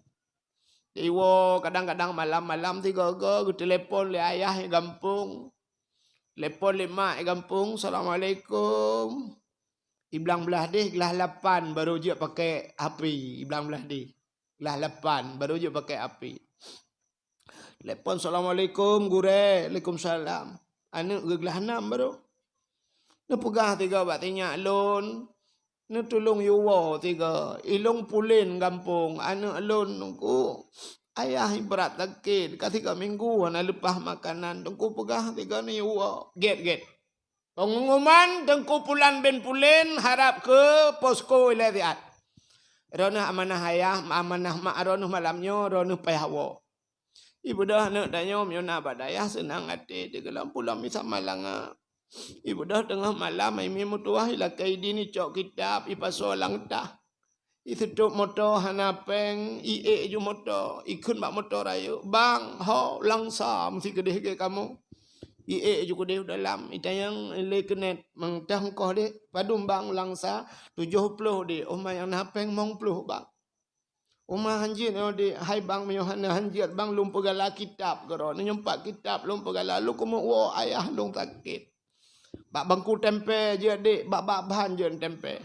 Jiwoe kadang-kadang malam-malam sigoe-goe geuteulepon lé ayah di gampông. Telepon lé mak di gampông, "Assalamualaikum." Di blang blah deh glah lapan baru jeuet pakai H P, di blang blah deh. Glah lapan baru jeuet pakai H P. Telepon, "Assalamualaikum, Gurèe." "Waalaikumsalam." Aneuk geuglah nam baru. Neupeugah tiga bak sinyak lôn, neutulông yue woe tiga. Ilông pulen gampông, aneuk lôn Teungku. Ayah brat sakét, ka tiga minggu hana leupah makanan. Teungku peugah tiga neuyue woe. Gét, gét. Pengumuman Teungku Pulan bin Pulen harab keu posko ilèe siat. Droeneuh amanah ayah, amanah mak droeneuh malam nyoe, droeneuh payah woe. Ibeudôh aneuk tanyoe meunyoe na bak dayah seunang até, teugeulom pulang misa malanga. Ibeudôh teungoh malam, hai mi meutuwah, ilakèe idin icok kitab, ipasoe lam tah. Iseutôt moto hana pèng, iék ju moto, ikheun bak moto rayeuk, "Bang, ho, langsa meusi keudeh gét kamoe." Iék ju keudeh u dalam, itanyong lé keunet, "Meunteung koh deh, padum bang langsa?" "Tujoh ploh deh." "Oh ma nyang na pèng limong ploh bang." "Oh ma hanjeuet nyoe deh, hai bang, meunyoe hana hanjeuet bang, lôn peugala kitab keu droeneuh." Nyoe pat kitab lôn peugala, lôn keumeung woe ayah lôn sakét. Bak bangku tempe jeuet dek, bak, bak ban jeuet tempe.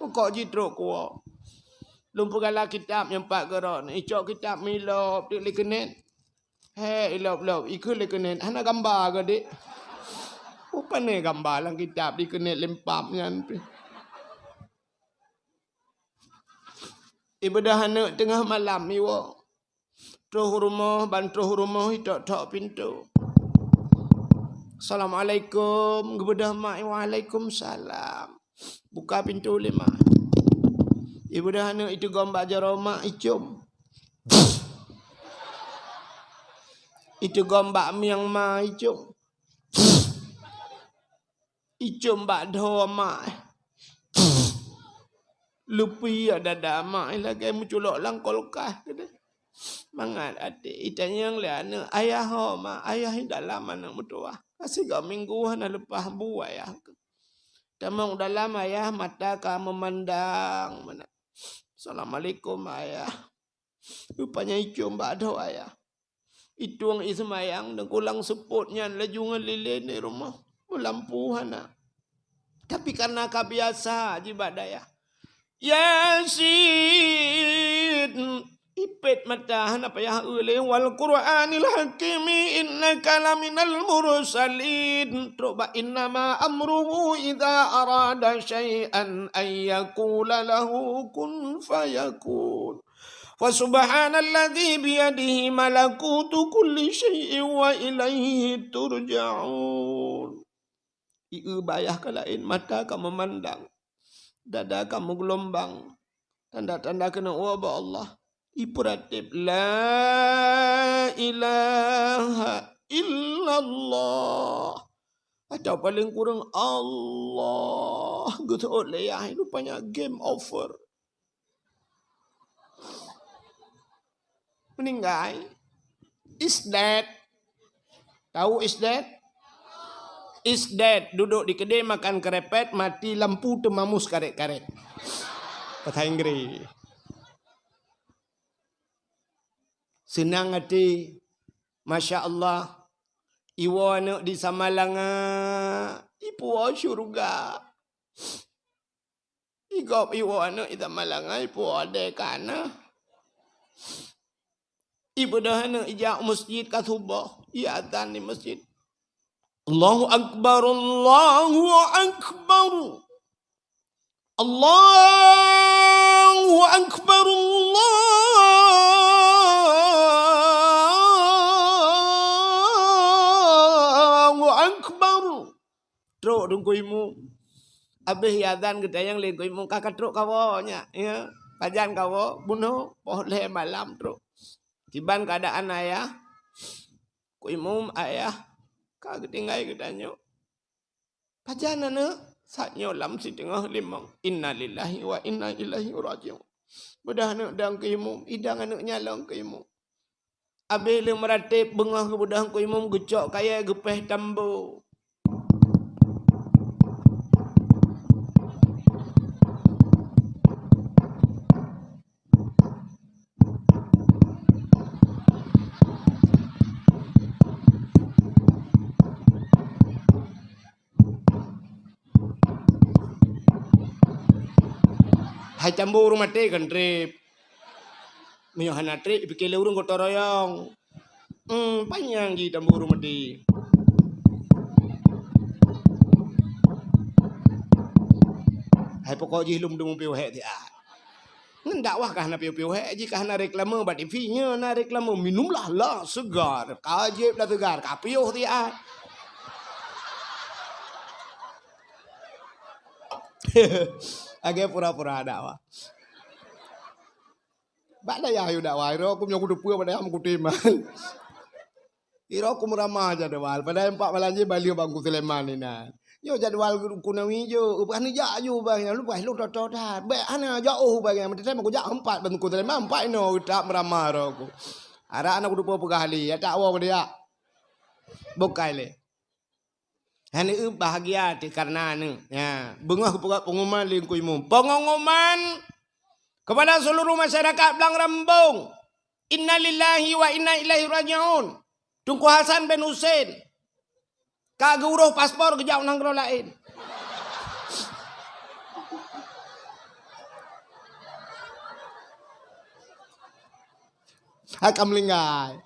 Mukok jitrok kuwoe. Lôn peugala kitab nyoe pat keu droeneuh, icok kitab meulop teuk lé keunet. He, ilop-lop, ikheun lé keunet, hana gamba keu dek. Pane gamba lam kitab di keunet lempam nyan pih. Ibeudôh aneuk teungoh malam iwoe. Troh rumoh, ban troh rumoh itok-tok pintoe. "Assalamualaikum," geubeudôh mak, "Waalaikumsalam." Buka pintoe lé mak. Ibeudôh aneuk iteugom bak jaroe mak, icom. Iteugom bak mieng ma, icom. Icom bak dhoe mak. Leupie dada mak lagèe meuculok lam kulkas keudeh. Mangat até itanyong lé aneuk, "Ayah ho mak?" "Ayah di dalam aneuk meutuwah. Ka sigoe minggu hana leupah bu ayah." Tamong dalam ayah mata ka meumandang meunan. "Assalamualaikum ayah." Rupanya icom bak dhoe ayah. Itueng iseumayang, neugulang seupôt nyan laju ngon lilén di rumoh. Meulampu hana. Tapi karena ka biasa jibaca dayah. Yasin. Ipét mata hana payah eu lé. "Wal Qur'anil Hakim, innaka laminal mursalin." Trok bak, "Innama amruhu idza arada syai'an an yaqula lahu kun fayakun." "Fa subhanalladzi biyadihi malakutu kulli syai'in wa ilaihi turja'un." Ié bayah ka laén, mata ka meumandang, dada ka meugeulumbang. Tanda-tanda keuneuk woe bak Allah. Ipeuratéb, "La ilaha illallah." Atau paléng kureueng, "Allah." Geuseuôt lé yah, rupanya game over. Meuninggai. Is dead. Tahu is dead? Is dead. Duduk di keudè makan keurepet, mati lampu teumamus karet-karet. Bahasa Inggris. Seunang até. Masya Allah. Iwoe aneuk di Samalanga, ipuwoe syeuruga. Igob iwoe aneuk i Samalanga, ipuwoe dèh kana. Ibeudôh aneuk ijak u meuseujid ka suboh, iazan di meuseujid. Allahu Akbar, Allahu Akbar. Allahu Akbar, Allahu Akbar. Trok Teungku Imum. Abéh iazan geutanyong lé Teungku Imum, "Ka, ka trok kawoe nyak, ya? Pajan kawoe?" "Bunoe, poh lhèe malam trok." Kiban keuadaan ayah? "Teungku Imum, ayah ka geutinggai geutanyoe." "Pajan aneuk?" "Saat nyoe lam siteungoh limong." "Innalillahi wa inna ilaihi raji'un." Beudôh aneuk dong Teungku Imum, idong aneuk nyan lom Teungku Imum. Abéh lheueh meuratéb beungoh geubeudôh Teungku Imum, geucok kayèe geupéh tambo. Hai tambo ureueng maté kon trép. Meunyoe hana trép, ipike lé ureueng gotong royong. Hmm, panyang jih tambo ureueng maté. Hai pokok jih lom dum piôh hék siat. Ngon dakwah ka hana piôh-piôh hék, jih ka hana reklame bak T V, nyoe na reklame, "Minumlah la segar." Ka jieb la segar, ka piôh siat. Agak pura-pura dakwah. Bak dayah yue dakwah, iro ku meunyoe kuteupeue bak dayah meukutem. Iro ku meuramah jadwal, padahai empat malam jih balieu bak Teungku Sulaiman inan. Nyoe jadwal ku nawi jok, hana jak ju bang nyan, leupah lôn toto that. Bèk hana jaoh bang nyan, meuteumé kujak empat bak Teungku Sulaiman, empat inoe that meuramah iro ku. Arak na kuteupeue peugah lé, ya tak woe keu dia. Bukai lé. Aneuk bahgia teuh kareuna aneuk. Ya, beungoh geupeugah pengumuman lé Teungku Imum. Pengumuman kepada seluruh masyarakat Blang Rambong. Innalillahi wa inna ilaihi raji'un. Teungku Hasan bin Husein ka geuuroh paspor geujak u nanggroe laén. Akan meuninggai.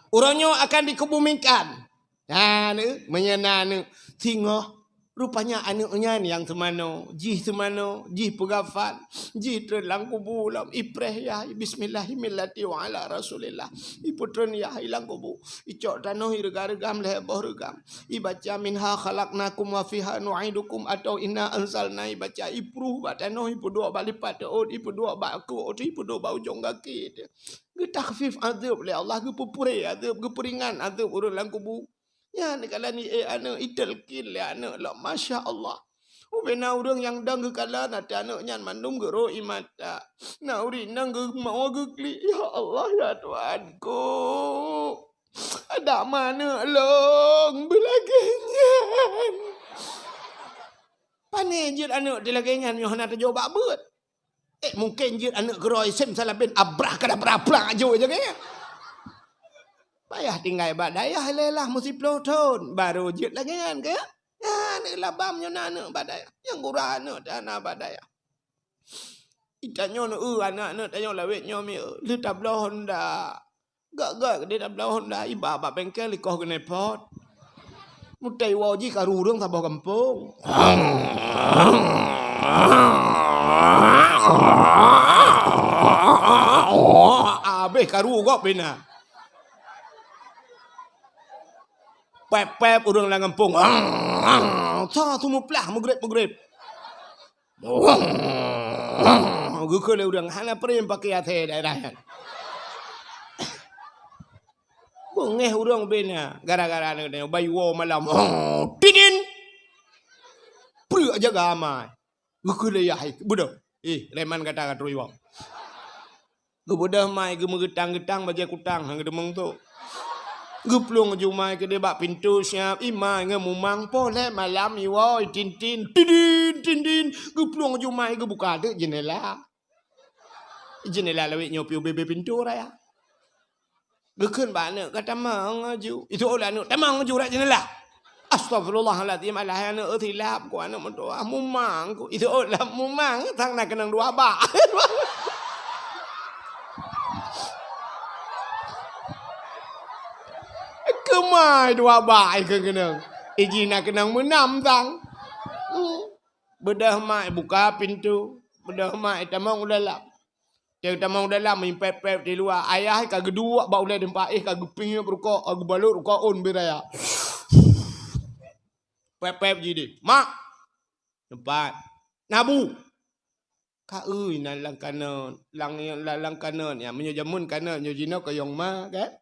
Uroe nyoe akan dikebumikan. Nah, ni, meunyoe na aneuk singoh, rupanya aneuk nyan nyang seumanoe, jih seumanoe, jih peugafan, jih treun lam kubu lom, ipreh yah, bismillahi millati wa ala rasulillah. Ipeutreun yah i lam kubu, icok tanoh ireuga-reugam lhèe boh reugam. Ibaca, "Minha khalaqnakum wa fiha nu'idukum," atau "Inna anzalna," ibaca, ipruh bak tanoh, ipeuduek bak lipat teuôt, ipeuduek bak keuôt, ipeuduek bak ujong gaki. Geutakhfif azab lé Allah, geupeupuré azab, geupeuringan azab ureueng lam kubu. Nyan kalon i, eh, aneuk italkin lé aneuk lom, masya Allah. Ubena ureueng nyang dong geukalon até aneuk nyan mandum geuro ie mata. Na ureueng inong geumawa geuklik, "Ya Allah, ya Tuhanku. Adak ma aneuk lôn beulagèe nyan." Pané jeuet aneuk teulagèe nyan nyoe hana teujok bak beuet. Eh, mungken jeuet aneuk keudroe sem salabên abrah kadabra plak jok jagèe. Payah tinggai bak dayah lé lah meusiplôh thon, barô jeuet lagèe nyan keu? Nyan aneuk labam nyoe na aneuk bak dayah. Nyang gura aneuk teuh hana bak dayah. Itanyoe neu-eu aneuk-aneuk tanyoe lawét nyoe mi-eu. Lheueh tabloe honda. Gak-gak keudéh tabloe honda, iba bak bengkel, ikoh keuneupot. Meutai woe jih karu ureueng saboh gampông. Abéh karu gob bina. Pép-pép ureueng lam gampông. Sa sumuplah meugreb-meugreb. Geukheun lé ureueng, hana prem paké asèe daerah nyan. Beungéh ureueng bina gara-gara nyoe bayi woe malam. Tidin. Preuk jaga amai. Geukheun lé yah, "Eh, beudôh. Eh, reman gata ka trôh iwoe." Geubeudôh mai geumeugeutang-geutang bajée kutang han geudeungoe tu. Geuplueng jumai keudeh bak pintoe siab, imai ngon mumang, poh lhée malam iwoe tintin, tindin, tindin. Geuplueng jumai geubuka teuk jeunela. Jeunela lawét nyoe piôh bebe pintoe raya. Geukheun bak aneuk, "Ka tamong aju." Itu oh lé aneuk, "Tamong aju rot jeunela." Astagfirullahalazim, alah aneuk, silap ku aneuk meudoa, mumang ku. Itu oh lé mumang, sang na keunong dua bak. Keumai dua bak ikeu keunong. Iji na keunong meunam sang. Hmm. Beudôh mak buka pintoe. Beudôh mak tamong u dalam. Teutamong dalam, meuimpép-pép di luwa. Ayah ka geuduek bak ulée teumpat, eh, ka geupiep rukok, ka geubalot rukok ôn beu raya. Pép-pép jih deh. "Mak!" Teumpat. "Nabu!" Ka eu inan lam kanot, lam, lam, lam kanot nyan. Meunyoe jameun kanot, nyoe jinoe kayong ma, kan?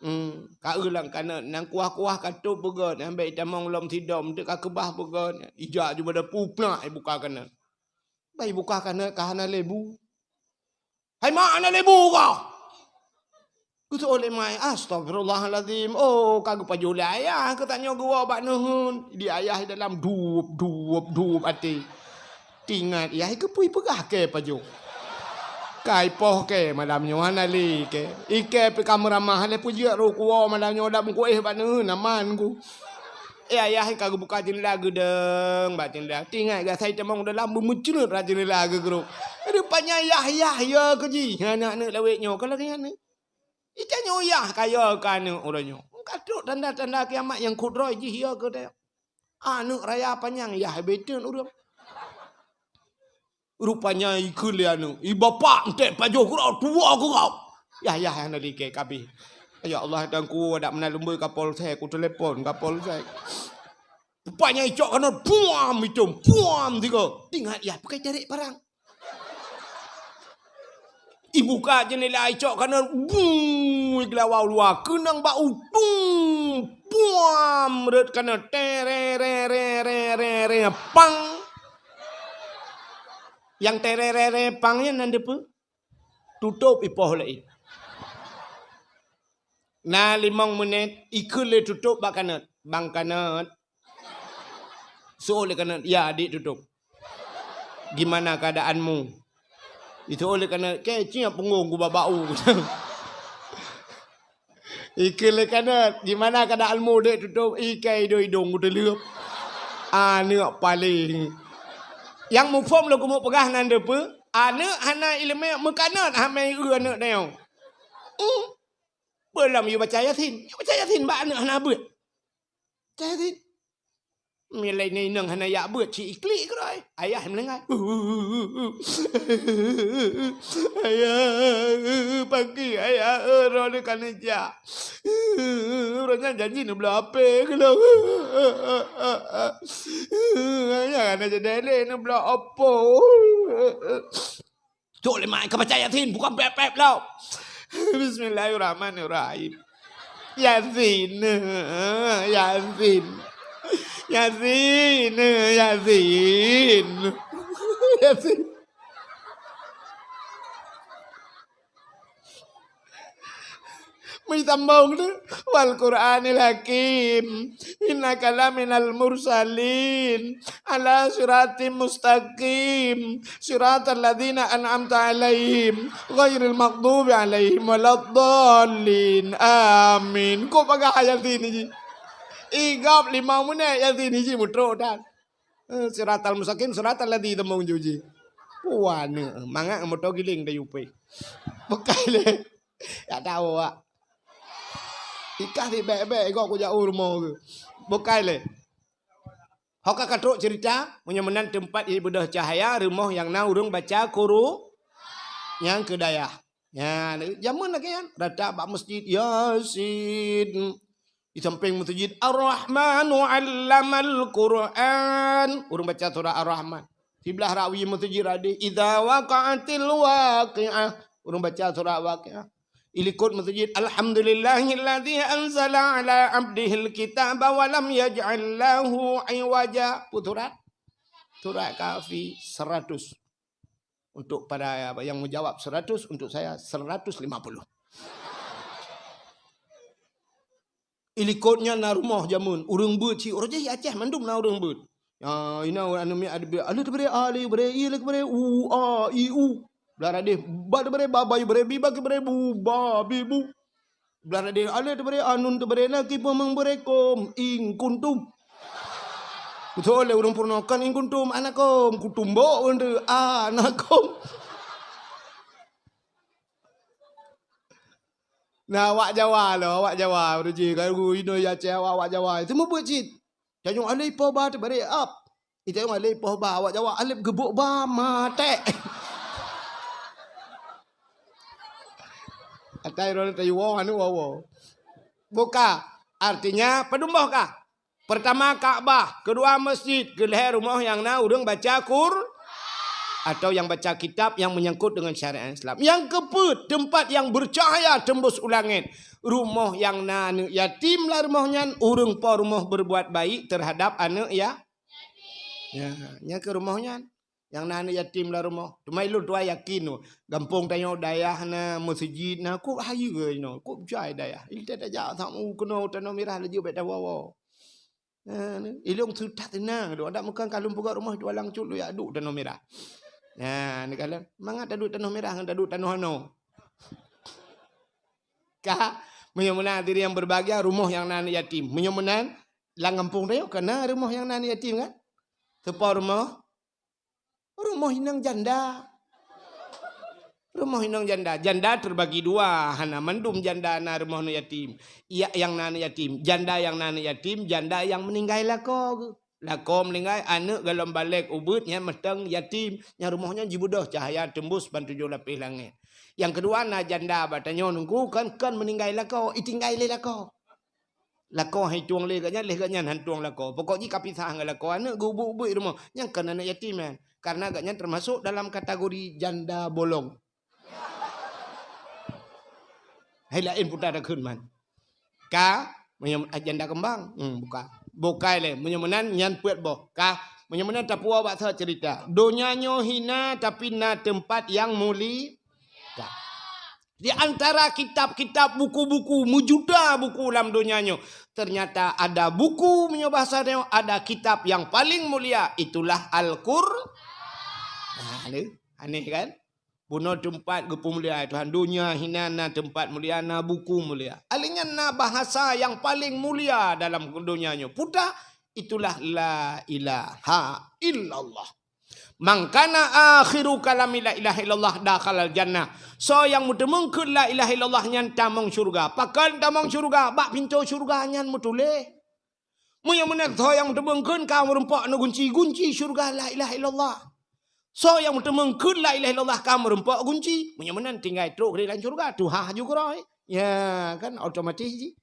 Hmm, ka eu lam kanot, nang kuah-kuah ka tôb beugöt, nyan bèk itamong lom sidom, teuk ka keubah beugöt. Ijak ju bada pupnak ibuka kanot. Bah ibuka kanot ka hana lé bu. "Hai mak, hana lé bu kah?" Geuseuôt lé mak, "Astagfirullahalazim. Oh, ka geupajoh lé ayah keu tanyoe geuwoe bak neuheun." Di ayah di dalam dup, dup, dup até. Tingat yah, "Keupeue peugah kèe pajoh? Kai poh kèe malam nyoe hana lé kèe. Ikèe pih ka meuramah lé peujeuet roh kuwoe malam nyoe dak meukuéh bak neuheun aman ku." Eh, ayah ka geubuka jeundela geudong bak jeundela. Tingat gasai tamong dalam beumeucreut rot jeundela geugrok. Rupanya yah, yah, ya keu jih. Aneuk-aneuk lawét nyoe ka lagèe nyan. Itanyoe yah ka ya keu aneuk uroe nyoe. Ka trok tanda-tanda kiamat nyang kudroe jih ya keu tanyoe. Aneuk raya panyang yah beutôi ureueng. Rupanya ikheun lé aneuk, "I bapak entek pajoh keurau tuwoe keurau." Yah, yah, hana likèe kabeh. Ya Allah, Tuhanku, adak meunan lumbôi Kapolsek, ku telepon Kapolsek. Rupanya icok kanot, puam itôm, puam tiga. Tingat yah, pakai jarek parang. Ibuka jeundela icok kanot, buu, igelawa u luwa, keunong bak utông, puam, rot kanot, tere, re, re, re, re, re, pang. Nyang tererere pang nyan nan dipeue? Tutôp ipoh laén. Na limong menit, ikheun lé tutôp bak kanot. "Bang Kanot." Seuôt lé kanot, "Ya, adik tutôp. Gimana keadaanmu?" Iseuôt lé kanot, "Kèe ciek punggông ku bak bak u." Ikheun lé kanot, "Gimana keadaanmu, dek tutôp?" "Ikèe idong-idong ku teuleuep." Aneuk paléng. Nyang muphom lôn keumeung peugah nan dipeue? Aneuk hana ileumèe meukanot hamé eu aneuk nyoe. Hmm. Peue lom yue baca Yasin? Yue baca Yasin bak aneuk hana beuet. Baca Yasin. Milai inong hana jak beuet, ci iklik keudroe. Ayah meuninggai. "Ayah, paki ayah, eh, roh ni ka neujak. Roh nyan janji neubloe H P keulôn. Ayah hana jadi lé neubloe Oppo." Cok lé mak ka baca Yasin, bukan pép-pép lom. Bismillahirrahmanirrahim. Yasin, Yasin. Yasin, Yasin. Yasin. Meusambông tu, "Wal Qur'anil Hakim, innaka laminal mursalin, ala siratim mustaqim, siratal ladzina an'amta 'alaihim, ghairil maghdubi 'alaihim waladdallin. Amin." Kok bagah Yasin ni jih? Igop limong menit Yasin ni jih mutrok dan. Eh, siratal mustaqim, siratal ladzi tamong juji. Wah, ni mangat moto giling dah yupe. Bukai lé. Ya tahu, Wak. Ikah di bek-bek, igok kujak u rumoh ke. Bukai lé. Ho ka katrok cerita, meunyoe meunan teumpat ibeudôh cahaya, rumoh nyang na ureueng baca Quru-, nyang keu dayah. Ya, jameun lagèe nyan, rata bak masjid, Yasin. Di samping masjid, Ar-Rahmanu 'allamal Qur'an. Ureueng baca surah Ar-Rahman. Siblah rawi masjid hadeh, "Idza waqa'atil waqi'ah." Ureueng baca surah Waqiah. Di likot masjid, "Alhamdulillahilladzi anzala 'ala 'abdihil kitaba wa lam yaj'al lahu 'iwaja." Peue surat? Surat Kahfi seratus. Untuk para yang menjawab seratus, untuk saya seratus lima puluh. Ilikot nyan na rumoh jameun, ureuëng beuet cit, ureuëng jih Aceh mandum na ureuëng beuet. Ya, ina ureuëng aneuk miet ada beuet, alif teubri, a lé bri, i lé bri, u, a, i, u. Blah radeh, ba teubri, ba, ba teubri, bi ba teubri, bu, ba, bi, bu. Blah radeh, alif teubri, a nun teubri, na kipeumang bri, kum, in kuntum. Beutôi lé ureuëng peurunoe kan in kuntum, anakum, kutumbok ureuëng tu, anakum. Nah, awak Jawa lo, awak Jawa, ureuëng jih, kan, inoe ya cewek awak, awak Jawa. Itu meubeuet cit. Tanyoe alif poh ba teubri ap. Itayong alif poh ba, awak Jawa alif geubok ba maté. Atai ron tayu wo anu wo. Buka. Artinya, padum boh kah? Pertama Ka'bah, kedua masjid, keulhèe rumoh nyang na ureuëng baca Qur atau yang baca kitab yang menyangkut dengan syariat Islam. Yang keupeuet, tempat yang bercahaya tembus u langét. Rumoh nyang na aneuk yatim lam rumoh nyan, ureuëng po rumoh berbuat baik terhadap aneuk ya. Ya, nyan keu rumoh nyan. Nyang na aneuk yatim lam rumoh. Teuma ulôn tuan yakin, gampông tanyoe dayah na, meuseujid na, kok hayeue inoe, kok jai dayah. Ilée tajak samu keunoe Tanoh Mirah laju bèk tawoe-woe. Nah, ni, ilôn seutat teunang tu. Adak meukan ka lôn peugah rumoh itu alang cut lôn yak duek Tanoh Mirah. Nah, ni kalon mangat taduek Tanoh Mirah ngon taduek tanoh anoe. Ka, meunyoe meunan hadirin yang berbahagia, rumoh nyang na aneuk yatim. Meunyoe meunan, lam gampông tanyoe ka na rumoh nyang na aneuk yatim kan? Soe po rumoh? Rumoh inong janda. Rumoh inong janda. Janda terbagi dua. Hana mandum janda na rumoh aneuk yatim. Yak nyang na aneuk yatim. Janda nyang na aneuk yatim, janda nyang meuninggai lakoe geuh. Lakoe meuninggai, aneuk golom balek ubeuet nyan mantong yatim. Nyang rumoh nyan jibeudôh cahya tembus ban tujoh lapéh langét. Nyang keudua na janda bak tanyoe nunggu kon, kon meuninggai lakoe, itinggai lé lakoe. Lakoe han itueng lé gobnyan, lé gobnyan han tueng lakoe. Pokok jih ka pisah ngon lakoe, aneuk geuubeuet-ubeuet rumoh. Nyan kon aneuk yatim nyan. Karena gobnyan termasuk dalam kategori janda bolong. Hai laén puta takheun man. Ka, meunyoe, ah, janda keumbang. Hmm, bukan. Bukai lé. Meunyoe meunan, nyan peuet boh. Ka, meunyoe meunan tapuwoe bak soe cerita. Donya nyoe hina, tapi na teumpat nyang muli-, Ka. Di antara kitab-kitab, buku-buku, meujuta buku lam donya nyoe, ternyata ada buku, meunyoe bahasa nyoe, ada kitab yang paling mulia, itulah Al-Qur-, nah, ni, aneh kan? Bunoe teumpat geupeumulia Tuhan. Donya hina na teumpat mulia, na buku mulia. Alèh nyan na bahasa yang paling mulia dalam donya nyoe. Peue teuh? Itulah la ilaha illallah. "Man kana akhiru kalami la ilaha illallah dakhalal jannah." Soe nyang meuteumeung kheun la ilaha illallah nyan tamong syeuruga. Pakon tamong syeuruga? Bak pintoe syeuruga nyan meutuléh. Meunyoe meunan soe nyang meuteumeung kheun ka meurumpok ngon gunci, gunci syeuruga la ilaha illallah. Soe nyang meuteumeung kheun la ilaha illallah ka meurumpok gunci. Meunyoe meunan tinggai trok keudeh lam syeuruga, tuha ju keudroe. Ya, kan otomatis jih.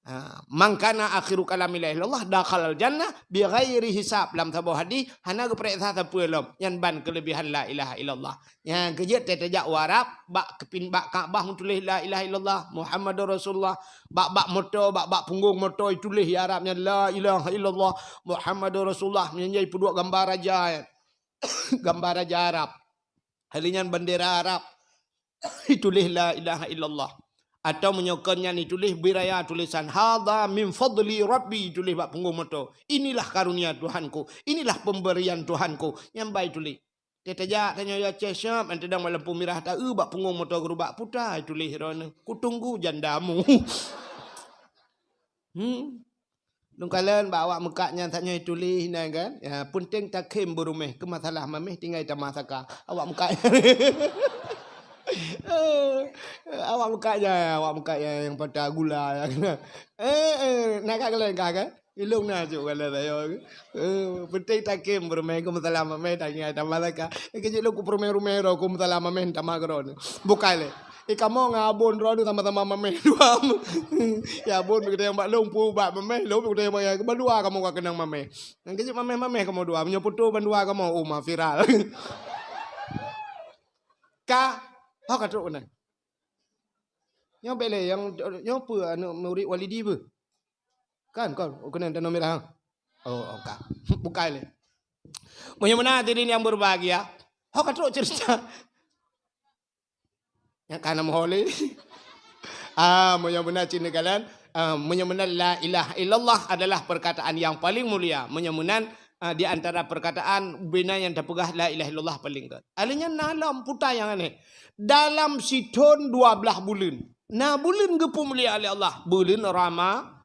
Ha, "Man kana akhiru kalami la ilaha illallah dakhalal jannah bighairi hisab." Lam saboh hadis, hana geupareksa sapeue lom. Nyan ban keulebihan la ilaha illallah. Nyan keu jeuet tajak u Arab, bak keupin-, bak Ka'bah meutuléh la ilaha illallah Muhammadur Rasulullah. Bak, bak moto, bak, bak punggong moto ituléh di Arab nyan la ilaha illallah Muhammadur Rasulullah. Nyan jai peuduek gambar raja, gambar raja Arab. Hali nyan bandera Arab. Ituléh la ilaha illallah. Atau meunyoe kon nyan ituléh biraya tulisan, "Hadza min fadli Rabbi," ituléh bak punggong moto. "Inilah karunia Tuhanku, inilah pemberian Tuhanku." Nyan ban ituléh. Teuh tajak tanyoe ya ceh siab, nyan teudong bak lampu mirah taeu bak punggong moto geurubak, peue teuh ituléh droeneuh, "Kutunggu jandamu." Hmm. Lôn kalon bak awak meukat nyan, that nyoe tuléh nyan kan. Ya, peunteng takhém beuruméh, keu masalah maméh tinggai tamah saka. Awak meukat. Awak meukat nyan, awak meukat nyan nyang patah gula nyan. Eh, eh, na ka kalon ka kan? Ilôn na cok kalon ayo. Eh, peunteng takhém beuruméh, keu masalah maméh tinggai tamah saka. Eh, keu jeuet lôn kupeurumeh-rumeh droe, keu masalah maméh tamah keudroe. Bukai lé. Eh, kamoe ngon abon droeneuh sama-sama maméh dua. Ya, abon pih geutanyong bak lôn peue bak maméh, lôn pih geutanyong bak, bandua kamoe ka keunong maméh. Nyang keu jeuet maméh-maméh kamoe dua, meunyoe putôh bandua kamoe, oh, ma viral. Ka, ho ka trok keunan. Nyoe bèk lé, nyang, nyoe peue aneuk murit Walidi peue? Kan, kon, keunan Tanoh Mirah, ha? Oh, oh, ka. Bukai lé. Meunyoe meunan hadirin yang berbahagia, Awak ka trok cerita. Nyang ka na meuho lé. Ah, meunyoe meunan cit neukalon, ah, meunyoe meunan la ilaha illallah adalah perkataan yang paling mulia. Meunyoe meunan, ah, di antara perkataan bina nyang tapeugah la ilaha illallah paling gét. Alheuh nyan na lom puta nyang aneh. Dalam sithon dua blaih buleuen. Na buleuen geupeumulia lé Allah. Buleuen Rama-,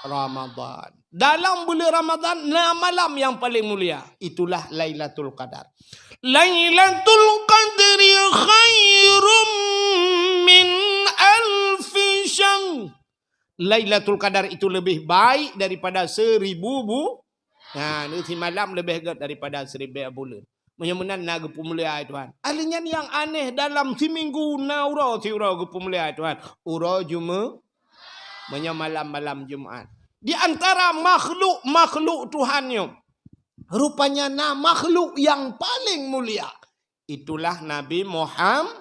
Ramadan. Dalam buleuen Ramadan na malam yang paling mulia. Itulah Lailatul Qadar. Lailatul Qadri khairum min alfi syahr. Lailatul Qadar itu lebih baik daripada seribu bu-, nah, ni simalam lebih gét daripada seribu buleuen. Meunyoe meunan na geupeumulia Tuhan. Alheuh nyan nyang aneh dalam siminggu na uroe siuroe geupeumulia Tuhan. Uroe Jume-, meunyoe malam-malam Jumat. Di antara makhluk-makhluk Tuhan nyoe, rupanya na makhluk yang paling mulia. Itulah Nabi Muham-,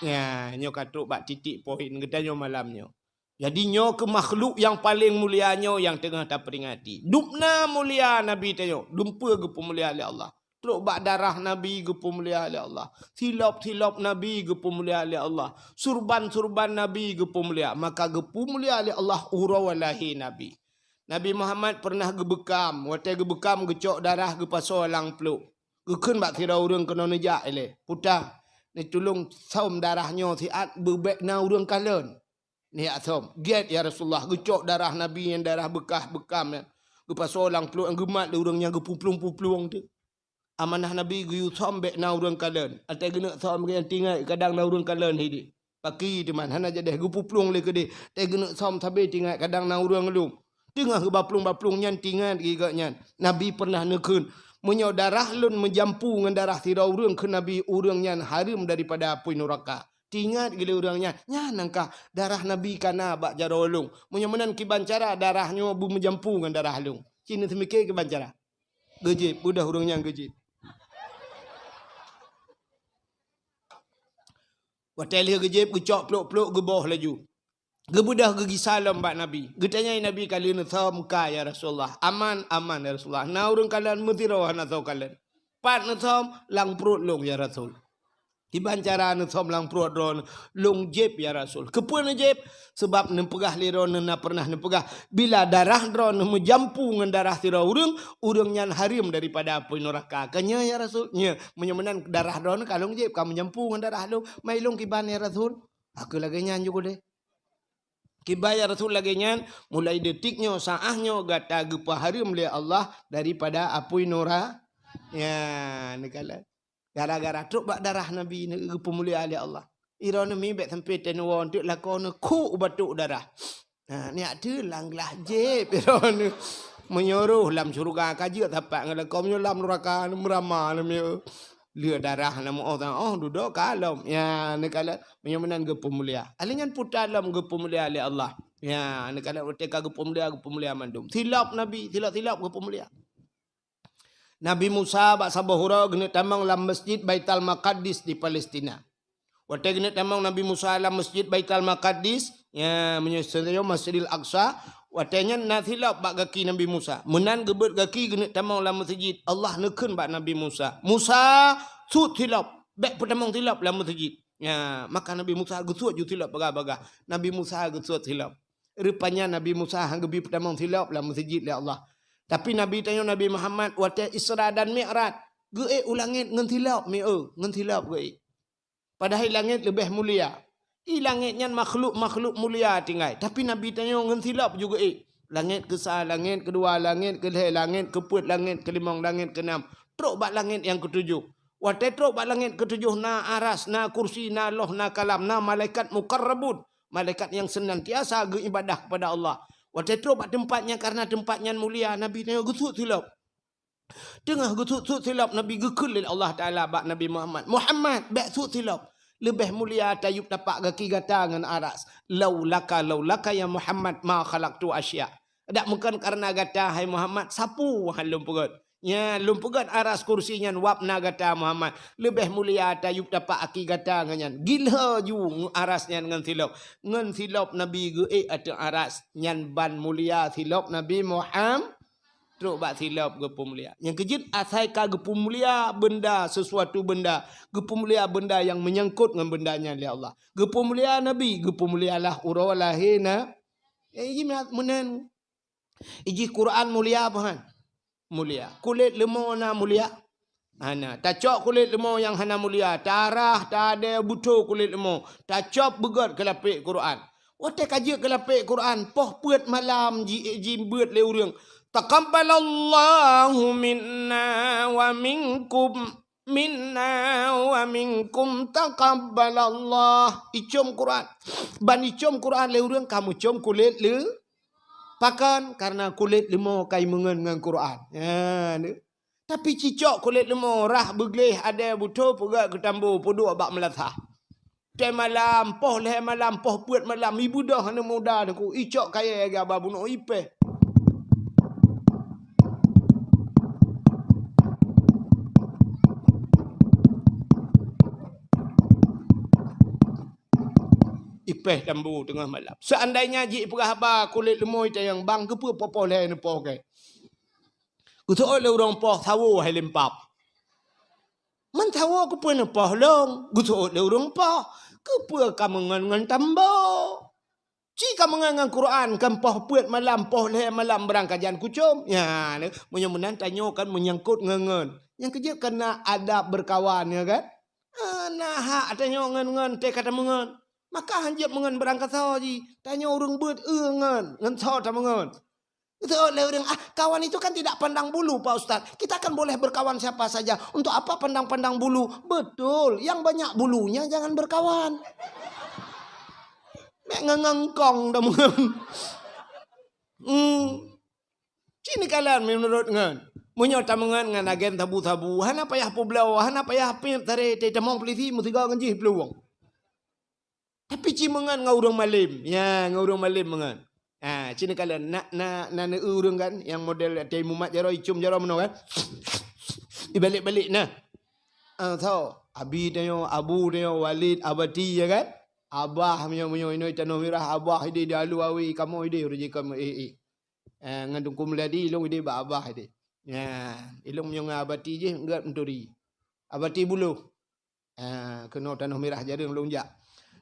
ya, nyoe ka trok bak titik poin geutanyoe malam nyoe. Jadi nyoe keuh makhluk nyang paléng mulia nyoe nyang teungoh taperingati. Dubna mulia Nabi tanyoe, dumpeue geupeumulia lé Allah. Trok bak darah Nabi geupeumulia lé Allah. Silop-silop Nabi geupeumulia lé Allah. Surban-surban Nabi geupeumulia. Maka geupeumulia lé Allah uroe lahé Nabi. Nabi Muhammad peureunah geubeukam. Watée geubeukam geucok darah geupasoe lam pluek. Geukheun bak sidroe ureuëng keunoe neujak ilée, "Puta, neutulông sôm darah nyoe siat beubek na ureuëng kalon." Neujak sôm. "Gét, ya Rasulullah, geucok darah Nabi nyang darah beukah beukam nyan. Geupasoe lam pluek nyang geumat lé ureuëng nyang geupuplueng-puplueng teuk. Amanah Nabi geuyue sôm bek na ureuëng kalon. Watée geuneuk sôm geuh nyan tinggai kadang na ureuëng kalon hidéh." Paki teuma hana jadeh geupuplueng lé keudeh. Watée geuneuk sôm sabe tinggai kadang na ureuëng lom. Teungoh geubaplueng-baplueng nyan tingat geuh nyan. Nabi peureunah neukheun, "Meunyoe darah lôn meujampu ngon darah sidroe ureuëng," kheun Nabi, "ureuëng nyan hareuem daripada apui nuraka." Tingat geuh lé ureuëng nyan, "Nyan nyang kah darah Nabi kana bak jaroe lôn. Meunyoe meunan kiban cara darah nyoe beumeujampu ngon darah lôn." Ci neuseumiké kiban cara. Geujieb, beudôh ureuëng nyan geujieb. Watée lheueh geujieb, geucok pluek-pluek, geuboh laju. Geubeudôh geugisa lom bak Nabi. Geutanyai Nabi, "Ka lheueh neusôm ka, ya Rasulullah?" "Aman, aman, ya Rasulullah." "Na ureuëng kalon?" "Meusidroe hana soe kalon." "Pat neusôm?" "Lam pruet lôn, ya Rasul." "Kiban cara neusôm lam pruet droeneuh?" "Lôn jieb, ya Rasul." "Keupeue neujieb?" "Sabab neupeugah lé droeneuh na peureunah neupeugah, 'Bila darah droeneuh meujampu ngon darah sidroe ureuëng, ureuëng nyan hareuem daripada apui nuraka.'" "Ka nyoe, ya Rasul?" "Nyoe." "Meunyoe meunan darah droeneuh ka lôn jieb, ka meujampu ngon darah lôn. Mai lôn kiban, ya Rasul." Aku lagée nyan juga deh. Kiban ya Rasul lagée nyan, mulai detik nyoe, saáh nyoe gata geupeuhareuem lé Allah daripada apui nura-, ya, neukalon. Gara-gara trok bak darah Nabi neuh geupeumulia lé Allah. Droeneuh mi bék sampoe teunuwoe teuk lakoe neuh kuk batok darah. Ha, nyak teuh lam glah jieb droeneuh. Meunyoe roh lam syeuruga ka jeuet sapat ngon lakoe, meunyoe lam nuraka meurama lom ya. Lheueh darah na meu-oh, oh dudoe ka lom. Ya, neukalon meunyoe meunan geupeumulia. Alheuh nyan puta lom geupeumulia lé Allah. Ya, neukalon watée ka geupeumulia, geupeumulia mandum. Silop Nabi, silop-silop geupeumulia. Nabi Musa bak saboh uroe geuneuk tamong lam Masjid Baitul Maqdis di Palestina. Watée geuneuk tamong Nabi Musa lam Masjid Baitul Maqdis, ya, meunyoe seunyoe Masjidil Aqsa, watée nyan na silop bak gaki Nabi Musa. Meunan geubeuet gaki geuneuk tamong lam meuseujid, Allah neukheun bak Nabi Musa, "Musa, suet silop, bék peutamong silop lam meuseujid." Ya, maka Nabi Musa geusuet ju silop bagah-bagah. Nabi Musa geusuet silop. Rupanya Nabi Musa han geubi peutamong silop lam meuseujid lé Allah. Tapi Nabi tanyoe Nabi Muhammad watée Isra dan Mi'raj, geuék u langét ngon silop, mi-, eu, ngon silop geuék. Padahai langét leubeh mulia. I langét nyan makhluk-makhluk mulia tinggai, tapi Nabi tanyoe ngon silop ju geuék. Langét keusa, langét keudua, langét keulhée, langét keupeuet, langét keulimong, langét keunam, trok bak langét nyang keutujoh. Watée trok bak langét keutujoh na aras, na kursi, na loh, na kalam, na malaikat mukarrabun, malaikat nyang seunantiasa geuibadah kepada Allah. Watée trok bak teumpat nyan, karna teumpat nyan mulia, Nabi tanyoe geusuet silop. Teungoh geusuet-suet silop, Nabi geukheun lé Allah Taala bak Nabi Muhammad, "Muhammad, bék suet silop. Leubeh mulia tayueb tapak gaki gata ngon aras. Laulaka, laulaka ya Muhammad ma khalaqtu asya." Dak meukeun kareuna gata, hai Muhammad, sapeue han lôn peugét. Nyan lôn peugét aras kursi nyan wab na gata, Muhammad. Leubeh mulia tayueb tapak aki gata ngon nyan. Gilho ju aras nyan ngon silop. Ngon silop Nabi geuék ateueh aras. Nyan ban mulia silop Nabi Muham-, trok bak silop geupeumulia. Nyang keujeuet asai ka geupeumulia beunda, sesuatu beunda, geupeumulia beunda nyang meunyangkot ngon beunda nyan lé Allah. Geupeumulia Nabi, geupeulialah uroe lahé na. Eh, jih meunan. Ijih Quran mulia apa han? Mulia. Kulét leumô na mulia? Hana. Tacok kulét leumô nyang hana mulia, tarah, tadé, butho kulét leumô, tacop beugöt keu lapék Quran. Watée ka jeuet keu lapék Quran, poh peuet malam ji-, jibeuet lé ureuëng, "Taqabbalallahu minna wa minkum, minna wa minkum taqabbalallah." Icom Quran. Ban icom Quran lé ureuëng ka meucom kulét lé Pakon? Karena kulét leumô ka imeungon ngon Quran. Ha, ni. Tapi cicok kulét leumô, rhah beugleh, adé butho, peugöt keu tambo, peuduek bak meulasah. Watée malam, poh lhée malam, poh peuet malam, ibeudôh aneuk muda nyoe, icok kayée gaba bunoe ipéh. Ipéh tambo teungoh malam. Seandainya jih peugah haba kulét leumô itanyong, "Bang, keupeue poh-poh lhée neupoh kée?" Geuseuôt lé ureuëng poh, "Sawo hai lempap." "Man sawo keupeue neupoh lôn?" Geuseuôt lé ureuëng poh, "Keupeue ka meungon ngon tambo? Ci ka meungon ngon Quran, kan poh peuet malam, poh lhée malam beurangkajan kucom." Ya, meunyoe meunan tanyoe kan meunyangkot ngon-ngon. Nyang keujeuet kan na adab beurkawan, ya kan? Ah, na hak tanyoe ngon-ngon teuka tameungon. Maka hanjeuet meungon beurangkasoe jih. Tanyoe ureuëng beuet eu ngon, ngon soe tameungon. Itu oleh ureuëng, "Ah, kawan itu kan tidak pandang bulu, Pak Ustaz. Kita kan boleh berkawan siapa saja. Untuk apa pandang-pandang bulu?" Betul, yang banyak bulunya jangan berkawan. Mek ngengengkong dah meunan. Hmm. Ci neukalon meunurot ngon. Meunyoe tameungon ngon agen sabu-sabu, hana payah peubloe, hana payah piep taré, teutamong polisi meusigoe ngon jih peuluwang. Tapi ci meungon ngon ureuëng malem. Ya, ngon ureuëng malem meungon. Ha, ci neukalon na, na, na neu ureuëng kan, nyang model teuh mumat jaroe, icom jaroe meunoe kan. Ibalek-balek na. Ah, so, abi tanyoe, abu tanyoe, Walid, Abati, ya kan? Abah meunyoe, meunyoe inoe Tanoh Mirah, abah ideh di alu awi, kamoe ideh rejeki kamoe, eh, eh. Eh, ngon Teungku Meuladi, ilong ideh bak abah ideh. Ya, ilong meunyoe ngon Abati jih, enggak menturi. Abati Buloh. Ah, keunoe Tanoh Mirah jareueng lôn jak.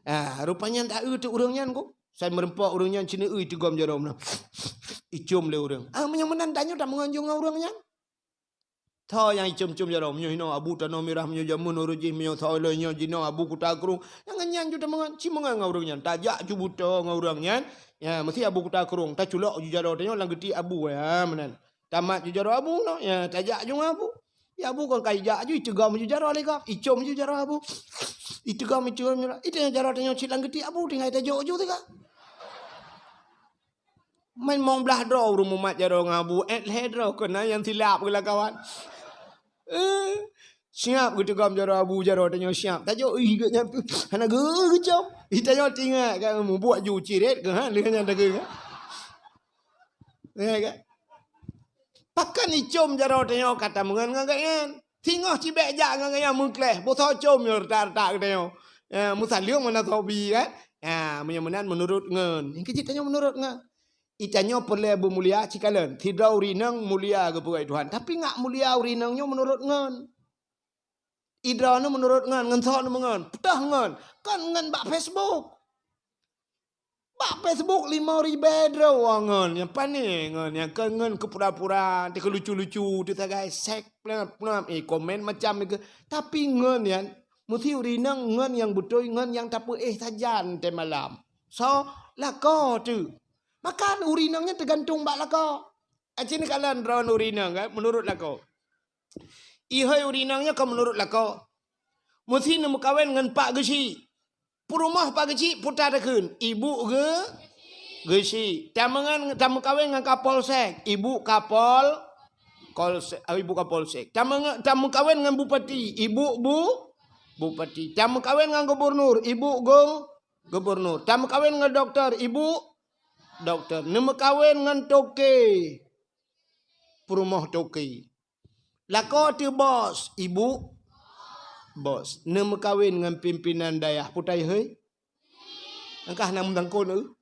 Ah, rupanya ndak eu teuk ureuëng nyan ko. Sai meureumpok ureuëng nyan, ci neu eu itigom jaroe meunan. Icom lé ureuëng. Ah, meunyoe meunan tanyoe tameungon ju ngon ureuëng nyan. Tho nyang icom-com jaroe, meunyoe hinoe Abu Tanoh Mirah, meunyoe jameun ureuëng jih, meunyoe soe lôn nyoe jinoe Abu Kuta Krueng. Nyang nyan ju tameungon, ci meungon ngon ureuëng nyan. Tajak ju butho ngon ureuëng nyan. Ya, meusti Abu Kuta Krueng. Taculok ju jaroe tanyoe lam geuti Abu, ya, meunan. Tamat ju jaroe Abu nyoe, ya, tajak ju ngon Abu. Ya, Abu kon ka ijak ju, itigom ju jaroe lé gob, icom ju jaroe Abu. Itigom, itigom jaroe. Itigom jaroe tanyoe cit lam geuti Abu, tinggai tajok ju teuka. Main mong blaih droe ureuëng mumat jaroe ngon Abu, eh, lhée droe keunan nyang silap geulakawan. Eh, siap geutigom jaroe Abu, jaroe tanyoe siap. Tajok, ih, geuh nyan, hana geu-, geucom. Ih, tanyoe tingat kan, mubuet ju ciret keuh, ha, lheueh nyan dageng, ha. Ya kan? Pakon icom jaroe tanyoe ka tameungon ngon gobnyan. Singoh cibék jak ngon gobnyan meukleh, boh soe com nyoe retak-retak geutanyoe. Ya, meusaleueng mana sobi kan? Ya, meunyoe meunan meunurot ngon. Nyang keujeuet tanyoe meunurot ngon. Itanyoe peureulée beumulia cikalon. Sidroe ureuëng inong mulia geupeugah Tuhan. Tapi ngat mulia ureuëng inong nyoe meunurot ngon. Idroe nyoe meunurot ngon, ngon soe nyoe meungon. Peutah ngon. Kan ngon bak Facebook. Bak Facebook lima ribée droe ngon, nyang pané ngon, nyang keu ngon keu pura-pura, teuka lucu-lucu, teuka sagai sek, peulab-peulab, eh, komen macam nyoe. Tapi ngon nyan, meusti ureuëng inong ngon nyang beutôi, ngon nyang tapeuéh sajan teuh malam. So, lakoe teuh. Maka ureuëng inong nyan teugantung bak lakoe. Aci neukalon droe ureuëng inong kan, meunurot lakoe. Ihôi ureuëng inong nyoe ka meunurot lakoe. Meusti neumeukawen ngon Pak Geuchik. Peurumoh Pak Geuchik puta takheun, ibu geu-, Geuchik. Tameungon, tameukawen ngon Kapolsek, ibu Kapol-, Kolse-, ah, ibu Kapolsek. Tameungo-, tameukawen ngon bupati, ibu bu-, bupati. Tameukawen ngon gubernur, ibu gung-, gubernur. Tameukawen ngon doktor, ibu doktor. Neumeukawen ngon toke, peurumoh toke. Lakoe teuh bos, ibu bos. Neumeukawen ngon pimpinan dayah, putai hei. Angkah na meutangkon eu.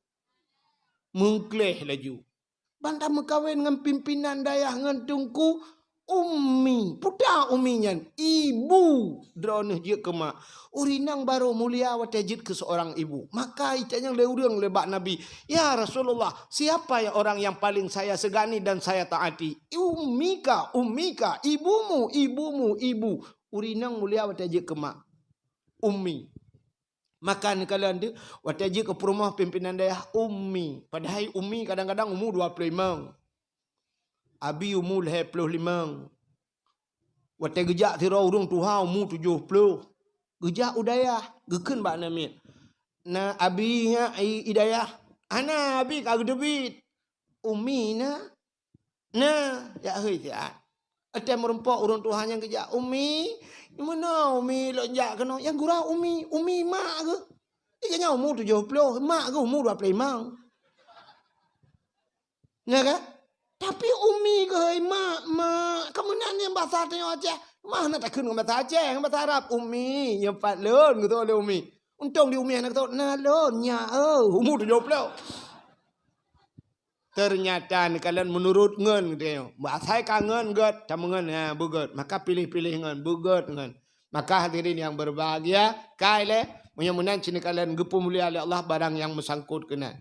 Meukleh laju. Ban tameukawen ngon pimpinan dayah ngon teungku, ummi. Peue ta ummi nyan? Ibu. Droeneuh jeuet keu mak. Ureueng inong barô mulia watèe jeuet keu seorang ibu. Maka itanyong lé ureueng lé bak Nabi, "Ya Rasulullah, siapa ya orang yang paling saya segani dan saya taati?" "Ummika, ummika, ibumu, ibumu, ibu." Ureueng inong mulia watèe jeuet keu mak. Ummi. Maka neukalon teuh, watèe jeuet keu peurumoh pimpinan dayah, ummi. Padahai ummi kadang-kadang umu dua ploh limong. Abi umu lhèe ploh limong. Watèe geujak sidroe ureueng tuha umu tujoh ploh. Geujak u dayah, geukheun bak aneuk miet, "Na abi nyak i, i dayah?" "Hana, abi ka geuteubiet." "Ummi na?" "Na, jak hôi siat." Watèe meurumpok ureueng tuha nyan geujak, "Ummi, meunoe ummi lôn jak keunoe?" Nyang gura ummi, ummi mak geuh. Di geuhnyan umu tujoh ploh, mak geuh umu dua ploh limong. Nyan kan? Tapi ummi geuh, "Mak, mak." Ka meunan nyang basa tanyoe Aceh. Mah na takheun ngon basa Aceh, ngon basa Arab. "Ummi, nyoe pat lôn," geutôk lé ummi. Untông di ummi hana geutôk, "Na lôn, nyak, eu, umu tujoh ploh." Teunyata neukalon meunurot ngon geutanyoe. Asai ka ngon gèt, tameungon, ha, beugèt. Maka piléh-piléh ngon, beugèt ngon. Maka hadirin yang berbahagia, kai lé, meunyoe meunan cit neukalon geupeumulia lé Allah barang nyang meusangkot keunan.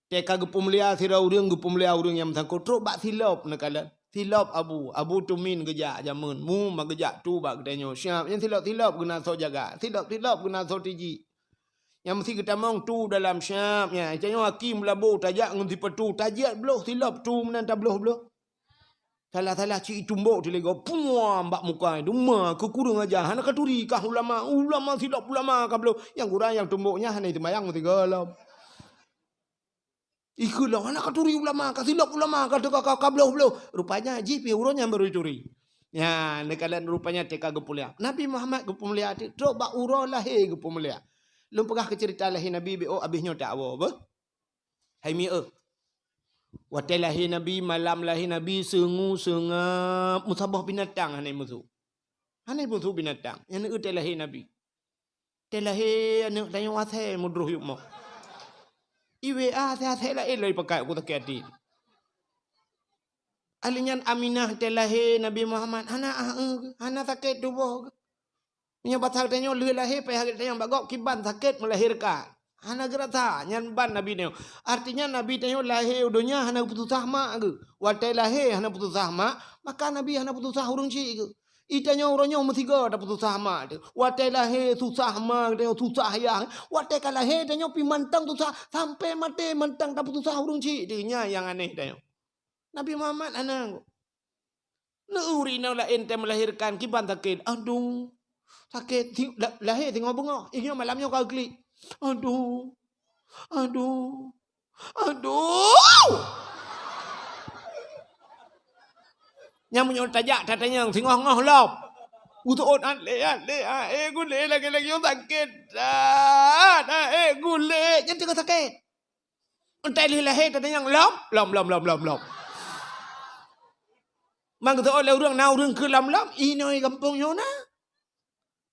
Teuka geupeumulia sidroe ureueng, geupeumulia ureueng nyang meusangkot, trok bak silop neukalon. Silop abu, abu tumin geujak jameun, mu ma geujak tu bak geutanyoe. Siap, nyang silop-silop geunasoe jaga, silop-silop geunasoe tiji. Nyang meusi geutamong tu dalam siap nyan. Tanyoe aki meulabo tajak ngon sipatu, tajiet bloh silop tu meunan tabloh-bloh. Salah-salah cit itumbok teuligoe, puam bak muka, duma keu kureueng aja, hana katuri kah ulama, ulama silop ulama kabloh. Nyang gura nyang tumbok nyan hana seumayang meusigoe lom. Ikheun lom, hana katuri ulama, kasilop ulama, ka teuka ka, kabloh-bloh. Rupanya jih pih uroe nyan baru ituri. Nyan, neukalon rupanya teuka geupeumulia. Nabi Muhammad geupeumulia teuh, trok bak uroe lahé geupeumulia. Lôn peugah keu ceurita lahé Nabi, beu abéh nyoe tawoe, beuh. Hai mieu, watèe lahé Nabi, malam lahé Nabi, seungue seungab, meusaboh binatang hana meusu. Hana meusu binatang. Nyan watèe lahé Nabi. Watèe lahé aneuk tanyoe asèe meudroh yub moh. I W A asèe-asèe laén lom ipakat, ku sakét até. Ahli nyan Aminah watèe lahé Nabi Muhammad hana aeu, hana sakét tuboh. Meunyoe basa tanyoe lheueh lahé, payah geutanyoe bak gob kiban sakét melahirkan. Hana geurasa, nyan ban Nabi tanyoe. Artinya Nabi tanyoe lahé u donya hana peususah mak geuh. Watèe lahé hana peususah mak, maka Nabi hana peususah ureueng chik geuh. Itanyoe uroe nyoe meusigoe tapeususah mak teuh. Watèe lahé susah mak tanyoe, susah yah. Watèe ka lahé tanyoe pih mantong susah, sampoe maté mantong tapeususah ureueng chik teuh. Nyan nyang aneh tanyoe. Nabi Muhammad hana. Neu ureueng inong laén watèe melahirkan kiban sakét. Aduh, sakét. Si-, la-, lahé singoh beungoh. Inyoe malam nyoe ka geuklik. Aduh. Aduh. Aduh. Nyang meunyoe tajak tatanyong singoh-ngoh lom. Utôt, "Até, até, até gulé lagèe-lagèe nyoe sakét. Ah, até gulé." Nyan teungoh sakét. Entah lheueh lahé tatanyong lom, lom, lom, lom, lom, lom. Mangkeusoe lé ureueng na ureueng keu lom-lom, inoe gampông nyoe na.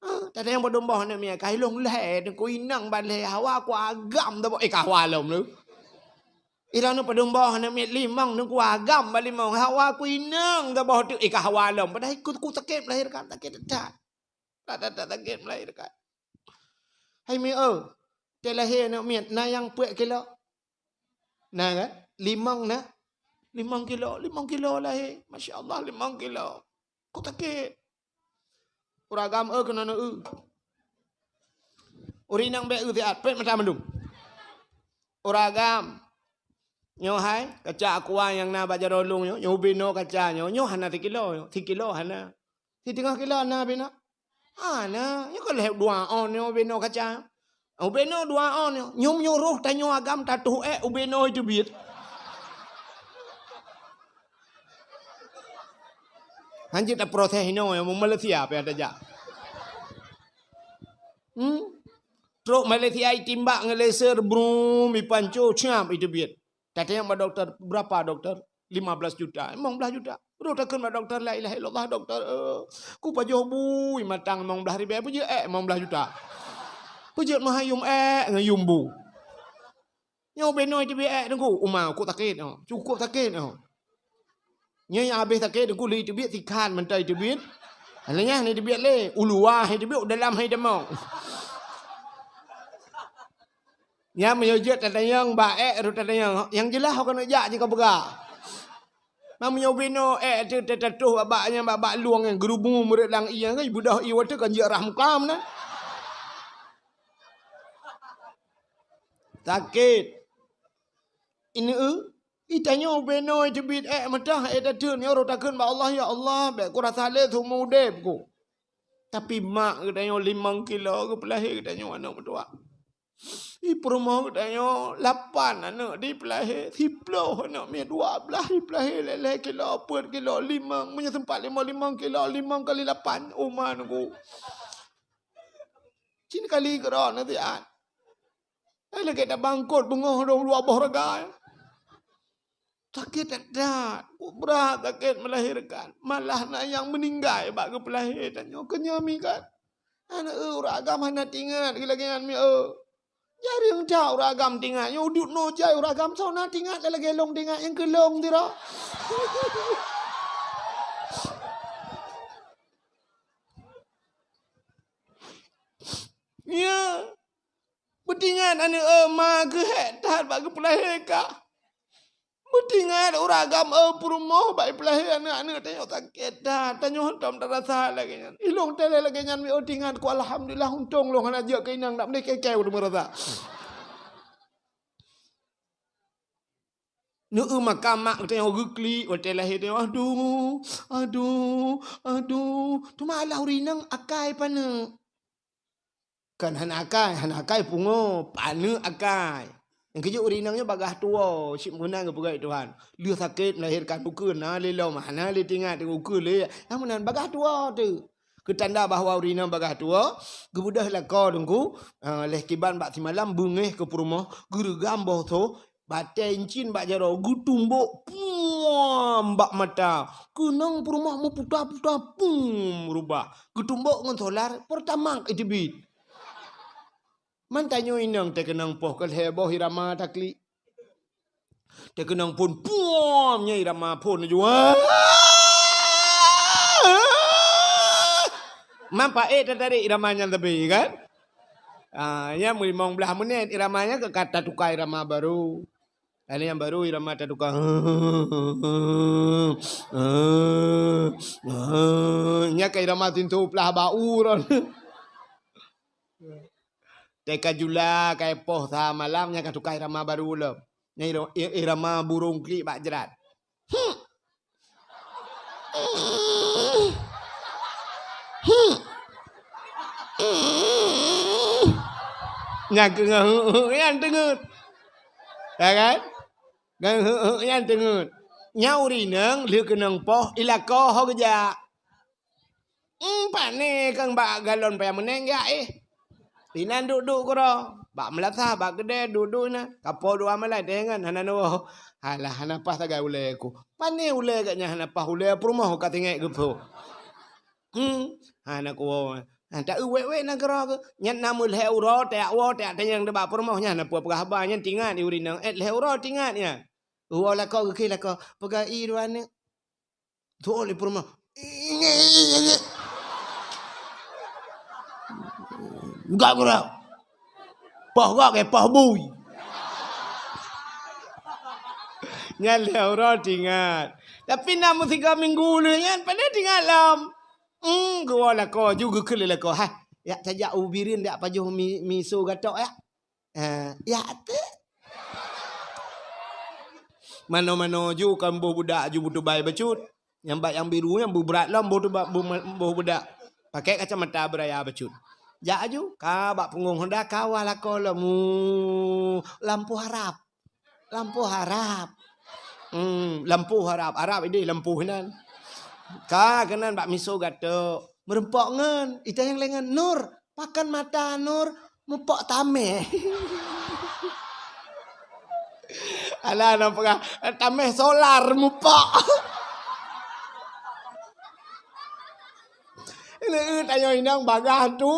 Ah, tatanyong padum boh aneuk miet, ka ilôn lhèe, teungku inong ban lhèe, hawa ku agam tabah, eh, ka hawa lom lé. Ilôn padum boh aneuk miet, limong teungku agam ban limong, hawa ku inong tabah teuk, eh, ka hawa lom. Padahai ku, ku sakét melahirkan, sakét that. That, that, that sakét melahirkan. Hai mieu, watèe lahé aneuk miet, na nyang peuet kilo? Na kan? Limong na? Limong kilo, limong kilo lahé. Masya Allah, limong kilo. Ku sakét. Ureueng agam, eu, keunoe eu. Ureueng inong bèk eu siat, peuet mata mandum. Ureueng agam. Nyoe hai, kaca aqua nyang na bak jaroe lôn nyoe, nyoe ubé noe kaca nyoe, nyoe hana sikilo, nyoe sikilo hana. Siteungoh kilo na ubé noe? Hana, nyoe ka lhèe dua ôn nyoe ubé noe kaca. Ubé noe dua ôn nyoe. Nyoe meunyoe roh tanyoe agam tatuh ék ubé noe teubiet. Hanjeuet taproses inoe, nyoe Malaysia pih ada jak. Hmm? Trok Malaysia itimbak ngon laser, brum, ipanco, siap iteubiet. Tatanyong bak dokto, "Berapa, dokto?" "Lima belas juta." "Limong blaih juta." Roh takheun bak dokto, "La ilaha illallah, dokto, eh, kupajoh bui matang limong blaih ribèe, peujeuet ék limong blaih juta. Peujeuet meuhayum ék ngon yum bu." Nyoe ubé noe teubiet ék Teungku, uma kok sakét nyoe. Cukup sakét nyoe. Nyoe nyang habéh sakét Teungku lé teubiet sikhan mantong teubiet. Alah nyan teubiet lé, u luwa teubiet, u dalam hai tamong. Nyan meunyoe jeuet tatanyong bak ék rot tatanyong, nyang jeulaih ho keuneuk jak jih ka peugah. Meunyoe ubé noe ék teuh tatatoh bak nyan bak lueng nyang geurubu meuret lam ié, beudôh ié watèe kan jeuet rah muka meunan. Sakét. Ineuk, itanyoe ubé noe teubiet ék meuntah ék tateun nyoe rot takheun bak Allah, "Ya Allah, bèk kurasa lé seumeu udeb ku." Tapi mak geutanyoe limong kilo geupeulahé geutanyoe aneuk meutuah. Di peurumoh geutanyoe lapan aneuk dipeulahé, siploh aneuk miet dua blaih dipeulahé lhèe-lhèe kilo, peuet kilo, limong, meunyoe sempat limong, limong kilo, limong kali lapan, uma nunggu. Cit kali keudroe nasihat. Hai lagèe tabangkot beungoh dong dua boh reuga. Sakét that-that, brat sakét melahirkan. Malah na nyang meuninggai bak geupeulahé tanyoe keu nyoe mi kan. Aneuk eu, ureueng agam hana tingat lagèe nyan mi eu. Jareueng that ureueng agam tingat, nyoe udép noe jai ureueng agam soe na tingat lagèe lôn tingat nyang keu lôn sidroe. Ya. Beutingat aneuk eu ma geuhèk that bak geupeulahé kah. Beutingat ureueng agam eu peurumoh bak ipeulahé aneuk-aneuk tanyoe sakét that. Tanyoe hántom tarasa lagèe nyan. Ilôn teuh lé lagèe nyan mi eu tingat ku alhamdulillah untông lôn hana jeuet keu inong dak meudeh keu-keu ureueng meurasa. Neu eu maka mak geutanyoe geuklik watèe lahé tanyoe, aduh, aduh, aduh. Teuma alah ureueng inong akai paneuk. Kan hana akai, hana akai pungo, paneuk akai. Nyang keujeuet ureueng inong nyoe bagaih tuwoe, cit meunan geupeugah Tuhan. Lheueh sakét melahirkan ukeue na lé lom, hana lé tingat ukeue lé. Nyang meunan bagaih tuwoe teuh. Keutanda bahwa ureueng inong bagaih tuwoe, geubeudôh lakoe Teungku, eh, lheueh kiban bak simalam beungéh keu peurumoh, geureugam boh soe, batèe incin bak jaroe geutumbok puam bak mata. Keunong peurumoh meuputa-puta pum rubah. Geutumbok ngon solar Pertamax iteubiet. Man tanyoe inong teukeunong poh keu lhèe boh irama taklik. Teukeunong phôn puam nyoe irama phôn laju. Man paék tatarek irama nyan sabe kan? Ah, nyan meulimong blaih menit irama nyan keu ka tatuka irama baru. Lalu nyang baru irama tatuka. Nyan ka irama sintoe plah bak uroe. Teuka jula ka poh sa malam nyan ka tuka irama baru lom. Nyan ira-, i-, irama burông klik bak jrat. Hmm. Hmm. Hmm. Nyan keu ngon nyan teungeut. Ya kan? Ngon nyan teungeut. Nyan ureueng inong lheueh keunong poh ilakoe ho geujak. Hmm, pane kang bak galon payah meuneng jak eh. Inan duek-duek keudroe, bak meulasah, bak keudè, duek-duek inan. Kapoh dua malai teuh ngon hana neuwoe. Halah, hana paih sagai ulèe ku. Pane ulèe gak nyan hana paih ulèe peurumoh ka tinggai geupeu. Hmm, hana kuwoe. Ha, ta eu wèk-wèk na keudroe keuh. Nyan na meulhèe uroe, tajak woe, tajak tanyong bak peurumoh nyan hana peue peugah haba nyan tingat di ureueng inong. Eh, lhèe uroe tingat nyan. Woe lakoe geukheun lakoe. Peugah i dua aneuk. Tuh lé peurumoh. Gak gura. Poh gak ke poh bui. Nyan lé uroe tingat. Tapi na meusigoe minggu lé nyan, pane tingat lom. Hmm, geuwoe lakoe ju geukheun lé lakoe. Hai, yak tajak u Bireuen yak pajoh mi, miso gatok yak. Eh, ya teuh. Mano-mano ju kan boh budak ju beutubai bacut. Nyang bak nyang biru nyang beubrat lom boh tuba-, boh ma-, boh budak. Pakai kacamata beuraya bacut. Jak aju, ka bak punggong honda ka wah lakoe lom. Mu, lampu harap. Lampu harap. Hmm, lampu harap. Harap ideh lampu hinan. Ka keunan bak miso gatok. Meureumpok ngon. Ita nyang lengan. Nur. Pakan mata Nur mupok tameh. Alah, na peugah, tameh solar mupok. Ini, eh, tanyoe inong bagah tu.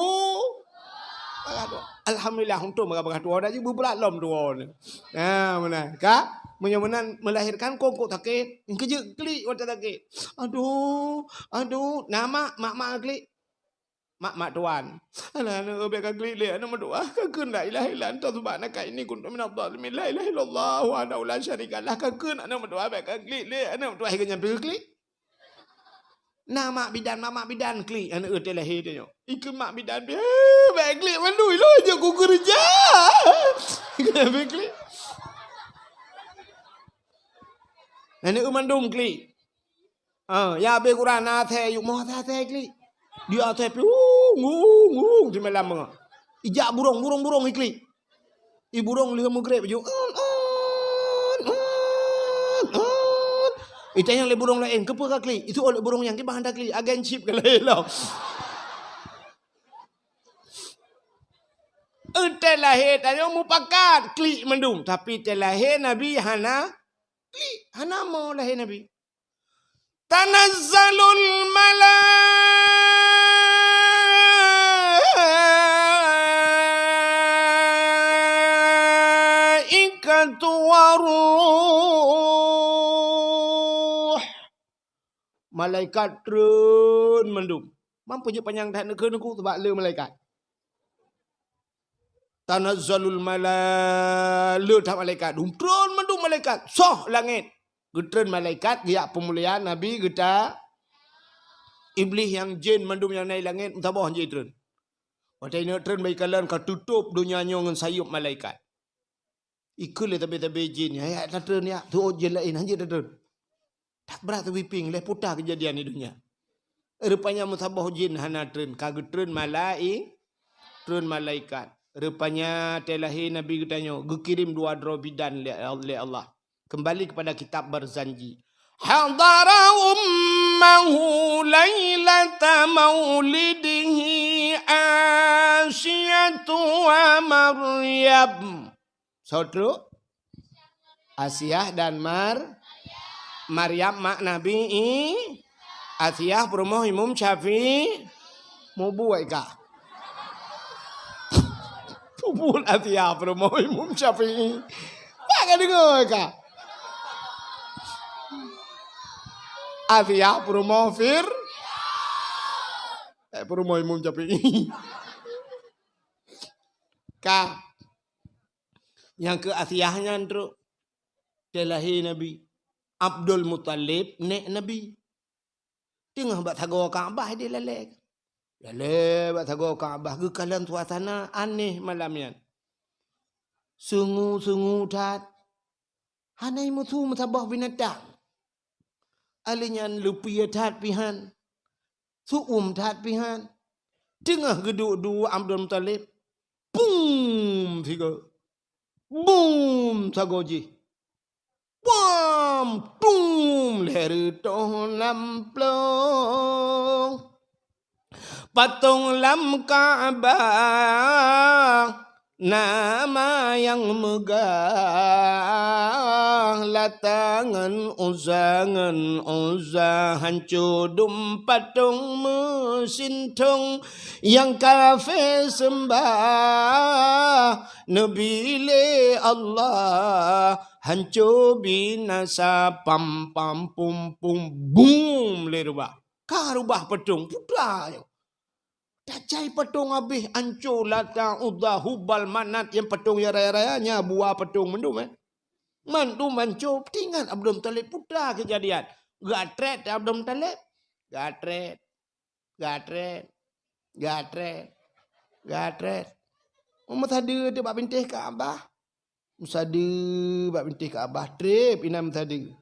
Alhamdulillah, untung bagah-bagah tuwoe, dak jeuet beubrat lom tuwoe nyoe. Ha, meunan. Ka? Meunyoe meunan melahirkan kok-kok sakét, keujeuet klik watèe sakét. Aduh, aduh, na mak, mak-mak klik. Mak-mak tuan. Alah, aneuk bèk ka klik lé, aneuk meudoa. Ka kheun la ilaha illa anta subhanaka inni kuntu minadh dhalimin. La ilaha illallah wahdahu la syarika lah. Ka kheun aneuk meudoa bèk ka klik lé, aneuk meudoa. Hai nyan pih klik. Na mak bidan, mak, mak bidan klik aneuk teuh lahé teuh nyoe. Ikheun mak bidan pih, "Eh, bèk klik mandum, ilôn jeuet kukeureuja." Ikheun pih klik. Aneuk mandum klik. Ah, ya habéh Quran, na asèe, yuk moh asèe-asèe klik. Di asèe pih, ung, ung, ung, di malam meunan. Ijak burông, burông-burông iklik. I burông lheueh meugreb ju, "Un, un, un, un." Itanyong lé burông laén, "Keupeue ka klik?" Itu oleh burông nyang kiban hana klik, agen chip ka lahé lom. Eunteuk lahé tanyoe mupakat klik mandum, tapi teulahé Nabi hana klik, hana mo lahé Nabi. Tanazzalul malaikatu waruh. Malaikat treun mandum. Mampu jeuet panyang that neukheun ku, sabab le malaikat. Tanazzalul mala-, le that malaikat. Dum treun mandum malaikat. Soh langét. Geutreun malaikat, geujak peumuliaan Nabi geuta. Iblih nyang jén mandum nyang na i langét, meusaboh jitreun. Watèe inong treun bak ikalon ka tutôp donya nyoe ngon sayop malaikat. Ikheun lé sabe-sabe jin, "Ya, ya, tatreun ya, tuôt jin laén, hanjeuet tatreun." That brat sweeping, lhèe puta keujadian di donya. Rupanya meusaboh jin hana treun, ka geutreun malai-, treun malaikat. Rupanya teulahé Nabi geutanyoe geukirém dua droe bidan lé, lé Allah. Kembali kepada kitab Barzanji. Hadara ummahu lailata maulidihi Asiyatu wa Maryam. Soe treuk? Asiah dan Mar-, Maryam mak Nabi I-, Asiah peurumoh Imum Syafi'i. Mubuet kah? Mubuet Asiah peurumoh Imum Syafi'i. Bak ka deungoe kah? Asiah peurumoh Fir-, eh, peurumoh Imum Syafi'i. Ka. Nyang keu Asiah nyan treuk teulahé Nabi. Abdul Muthalib nèk Nabi. Teungoh bak sagoe Ka'bah idéh lalèe. Lalèe bak sagoe Ka'bah geukalon suasana aneh malam nyan. Sungu-sungu that. Hana meusu meusaboh binatang. Alèh nyan leupie that pihan. Su'um that pihan. Teungoh geuduek-duek Abdul Muthalib. Pum sigoe. Bum sagoe jih. Pam tum lhèe reutôh lam plong. Patong lam Ka'bah nama nyang meugah, Lata ngon Uzza, ngon Uzza, hanco dum patong meusintong nyang kafé seumbah Nabi lé Allah, hanco binasa pam pam pum pum bum lé rubah. Ka rubah patong putra nyoe. Tajai patong habéh anco Lata, Uzza, Hubal, Manat nyang patong nyang raya-raya nyan buah patong mandum, eh. Mandum anco, teuingat Abdul Muthalib putra keujadian. Geuatrét Abdul Muthalib. Geuatrét. Geuatrét. Geuatrét. Geuatrét. Meusadeue teuh bak bintéh Ka'bah. Meusadeue bak bintéh Ka'bah trép inan meusadeue.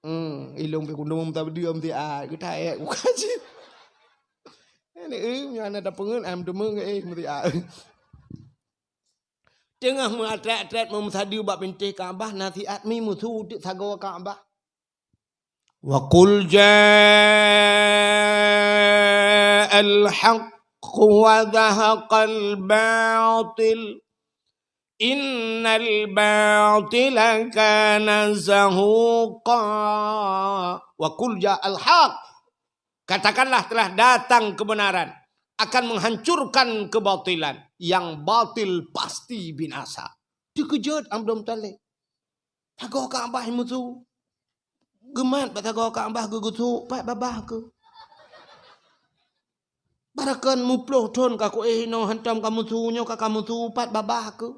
Hmm, ilong pih kundong meusadeue meusiat. Geutaék bukan cit. Ini, eh, nyang na tapeungeut am teumé, eh, meusiat. Teungoh meuatrét-atrét meumeusadeue bak bintéh Ka'bah, nasihat mi meusu teuk sagoe Ka'bah. Wa qul ja'al haqq wa zahaqal batil. Innal batila kana zahuqa. Wa qul ja'al haqq. Katakanlah, telah datang kebenaran, akan menghancurkan kebatilan. Nyang batil pasti binasa. Teukeujot Abdul Muthalib. Sagoe Ka'bah musu. Geumat bak sagoe Ka'bah geugusuk, pat babah keuh. Barakan muploh thon ka kuéh inoe hantom kamusu, nyoe ka kamusu, pat babah keuh.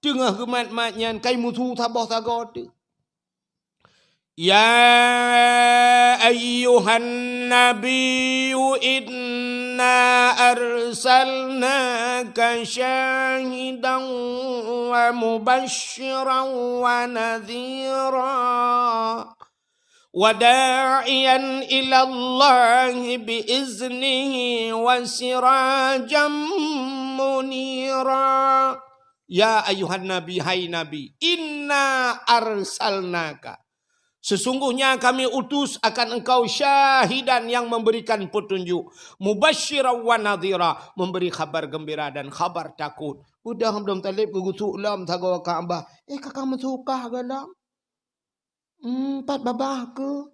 Teungoh geumat-mat nyan kai musu saboh sagoe teuh. Ya ayyuhan nabiyyu inna arsalnaka syahidan wa mubasysyiran wa nadhira wa da'iyan ilallahi bi iznihi wa sirajan munira. Ya ayyuhan nabi, hai Nabi, inna arsalnaka, sesungguhnya kami utus akan engkau syahidan yang memberikan petunjuk, mubasysyiran wa nadhira, memberi khabar gembira dan khabar takut. Udah Abdul Muthalib geugusuk lom sagoe Ka'bah. Eh, ka kamusu kah goh lom? Hmm, pat babah keuh.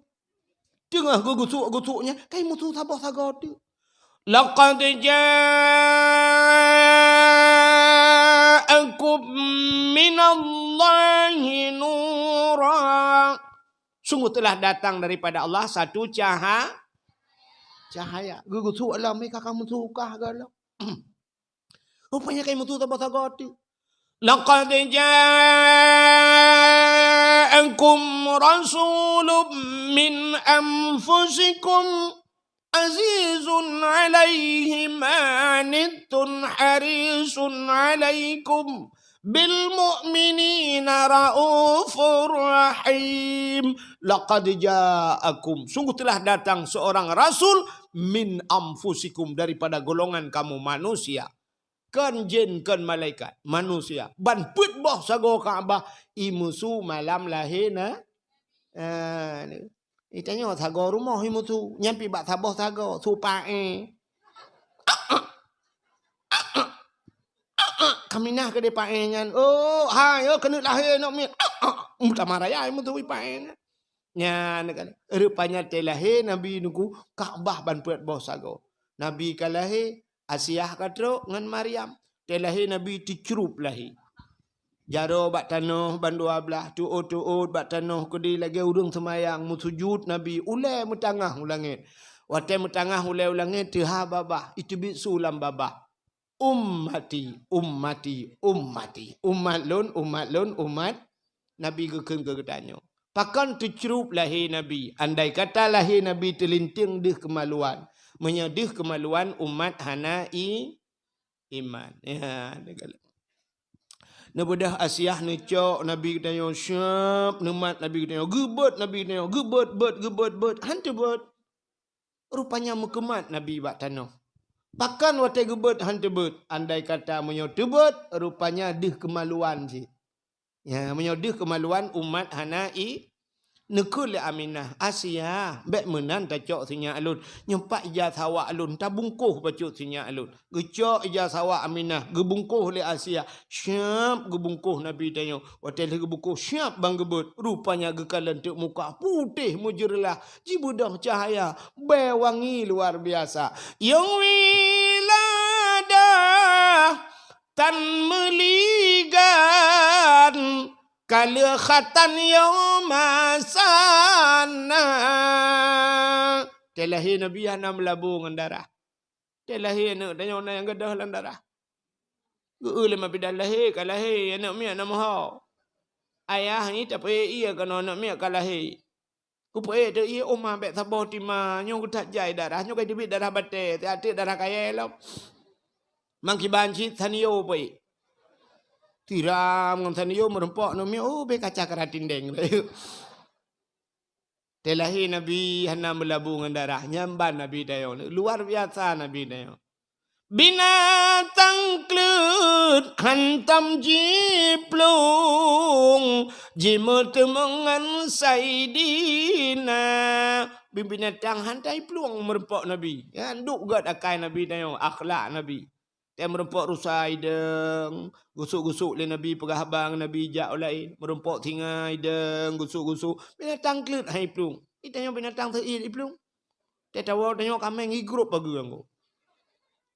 Teungoh geugusuk-gusuk nyan, kai musu saboh sagoe teuh. Laqad ja'akum minallahi nura. Sungguh telah datang daripada Allah satu caha-, cahaya. Geugusuk lom, eh, ka kamusu kah goh lom? Rupanya kai musu saboh sagoe teuh. Laqad ja'akum rasulun min anfusikum azizun alaihi ma anittum harisun alaikum bil mu'minina raufur rahim. Laqad ja'akum, sungguh telah datang seorang rasul min anfusikum, daripada golongan kamu manusia. Kon jin, kon malaikat, manusia. Ban peuet boh sagoe Ka'bah imusu malam lahé na-, ah, ni. Itanyoe sagoe rumoh imusu, nyan pih bak saboh sagoe, su paé. Kaminah keudéh paé nyan. Oh, hai, oh, keuneuk lahé aneuk miet. Meutamah raya imusu paé nyan. Nyan kan. Rupanya watèe lahé Nabi nunggu Ka'bah ban peuet boh sagoe. Nabi ka lahé, Asiah ka trok ngon Maryam. Watèe lahé Nabi teucrup lahé. Jaroe bak tanoh ban dua blaih, teuôt-teuôt bak tanoh keudéh lagèe ureueng seumayang, meusujut Nabi, ulèe meutangah u langèt. Watèe meutangah ulèe u langèt, teuhah babah, iteubiet su lam babah. Ummati, ummati, ummati. Umat lôn, umat lôn, umat. Nabi geukheun keu geutanyoe. Pakon teucrup lahé Nabi? Andai kata lahé Nabi teulinteung deuh keumaluan. Meunyoe deuh keumaluan, umat hana i-, iman. Ya, neubeudôh Asiah neucok Nabi geutanyoe, siap neumat Nabi geutanyoe, geubeuet Nabi geutanyoe, geubeuet, beuet, geubeuet, beuet, han teubeuet. Rupanya meukeumat Nabi bak tanoh. Pakon watèe geubeuet han teubeuet? Andai kata meunyoe teubeuet, rupanya deuh keumaluan cit. Ya, meunyoe deuh keumaluan umat hana i-, neukheun lé Aminah, "Asiah, bèk meunan tacok sinyak lôn. Nyoe pat ija sawak lôn, tabungkôh bacut sinyak lôn." Geucok ija sawak Aminah, geubungkôh lé Asiah. Siap geubungkôh Nabi tanyoe. Watèe lheueh geubungkôh, siap ban geubeuet. Rupanya geukalon teuk muka putéh meujeureulah, jibeudôh cahya, bèe wangi luar biasa. Nyang wiladah tan meuligan, ka lheueh khatan yôh masa na. Watèe lahé Nabi hana meulabô ngon darah. Watèe lahé aneuk tanyoe na nyang gadôh lam darah. Geu-eu lé ma bidan lahé, ka lahé, aneuk miet na meuho. Ayah nyan tapeuék ié keunoe aneuk miet ka lahé. Kupeuék teuk ié, "Oh ma, bèk saboh teuma, nyoe geutat jai darah, nyoe ka teubiet darah batèe, siat teuk darah kayèe lom." Mangkiban cit sanio peuék. Tiram ngon sanio meurumpok aneuk miet, oh, bèk kaca kara tindeng. Watèe lahé Nabi hana meulabô ngon darah, nyan ban Nabi tanyoe. Luar biasa Nabi tanyoe. Binatang kleuet hantom jiplueng, jimeuteumeung ngon Saidina. Binatang han jiplueng meurumpok Nabi. Ya, duek gèt akai Nabi tanyoe, akhlak Nabi. Watèe meurumpok rusa idong, gusuk-gusuk lé Nabi, peugah haba ngon Nabi jak u laén. Meurumpok singa idong, gusuk-gusuk. Binatang kleuet han jiplueng. Itanyoe binatang seuôt jiplueng. Watèe tawoe tanyoe kaméng, igrôp pageue anggô.